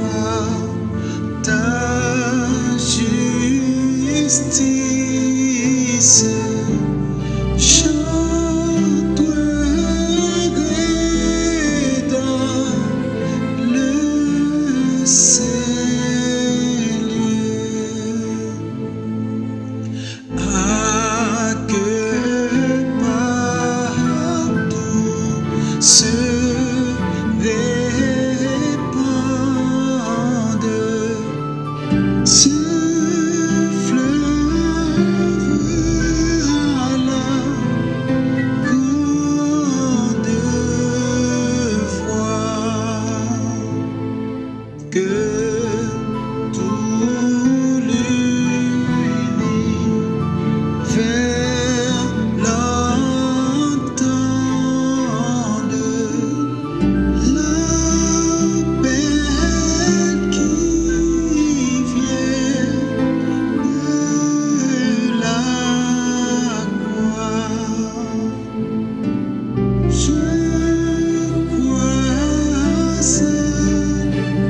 par ta justice, j'entrerai dans le Seigneur. Ah, que partout se répande ce fleuve à la grande voix. Que tout l'univers l'entende, l'appel qui vient de la croix. Je crois à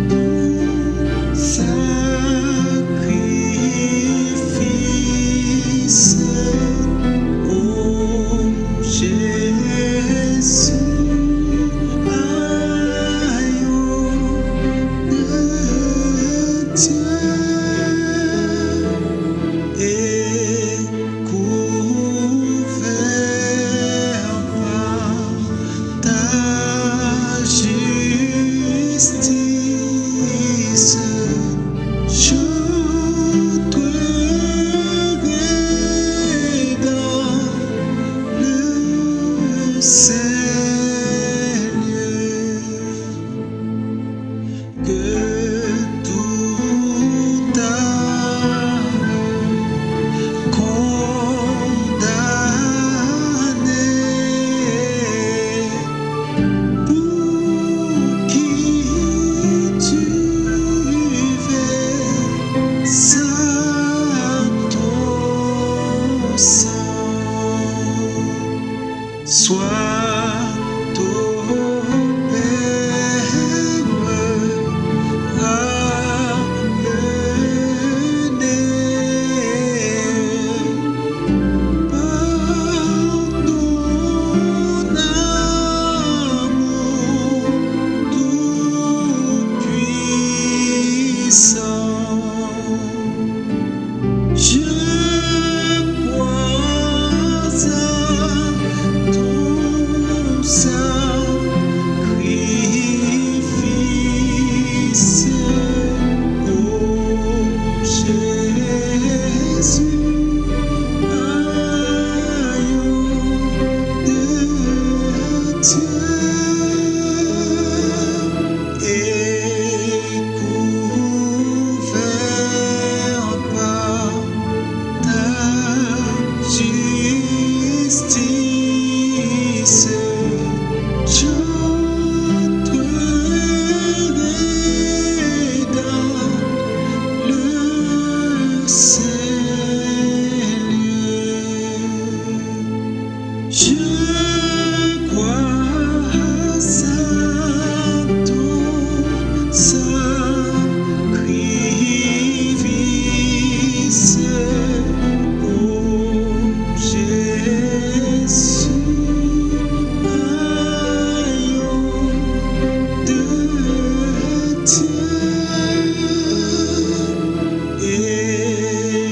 ton sacrifice, ô Jésus, aïe de Dieu. Et couvert par ta justice, j'entrerai dans le Seigneur. Que tout âme condamnée, pour qui tu versas ton sang, soit totalement ramenée par ton amour tout puissant. Je crois à ton sacrifice, ô Jésus, aïe de Dieu. Et couvert par ta justice, j'entrerai dans le Seigneur. Je crois à ton sacrifice, ô Jésus, aïe de Dieu. Et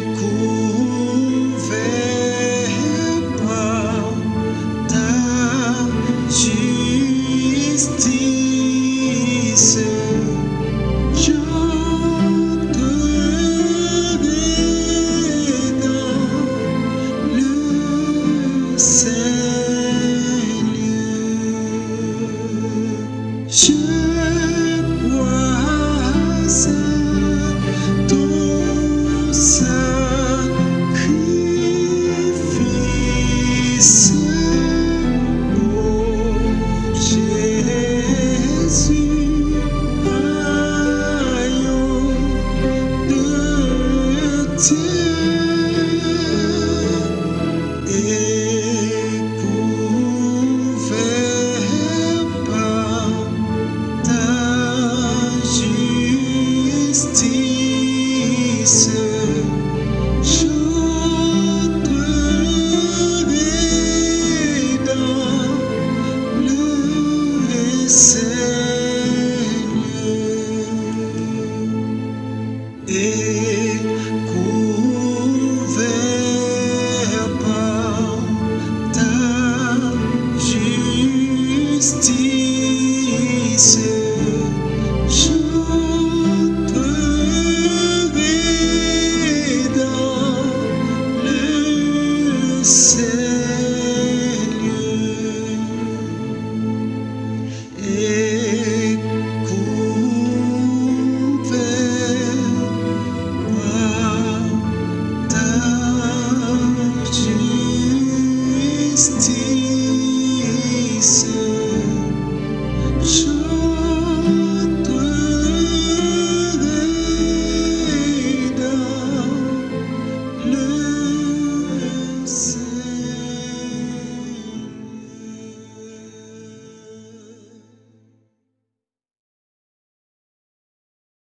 Sakrifis ou, Jezi, pa yon dotè, e kouvè pa ta jistis.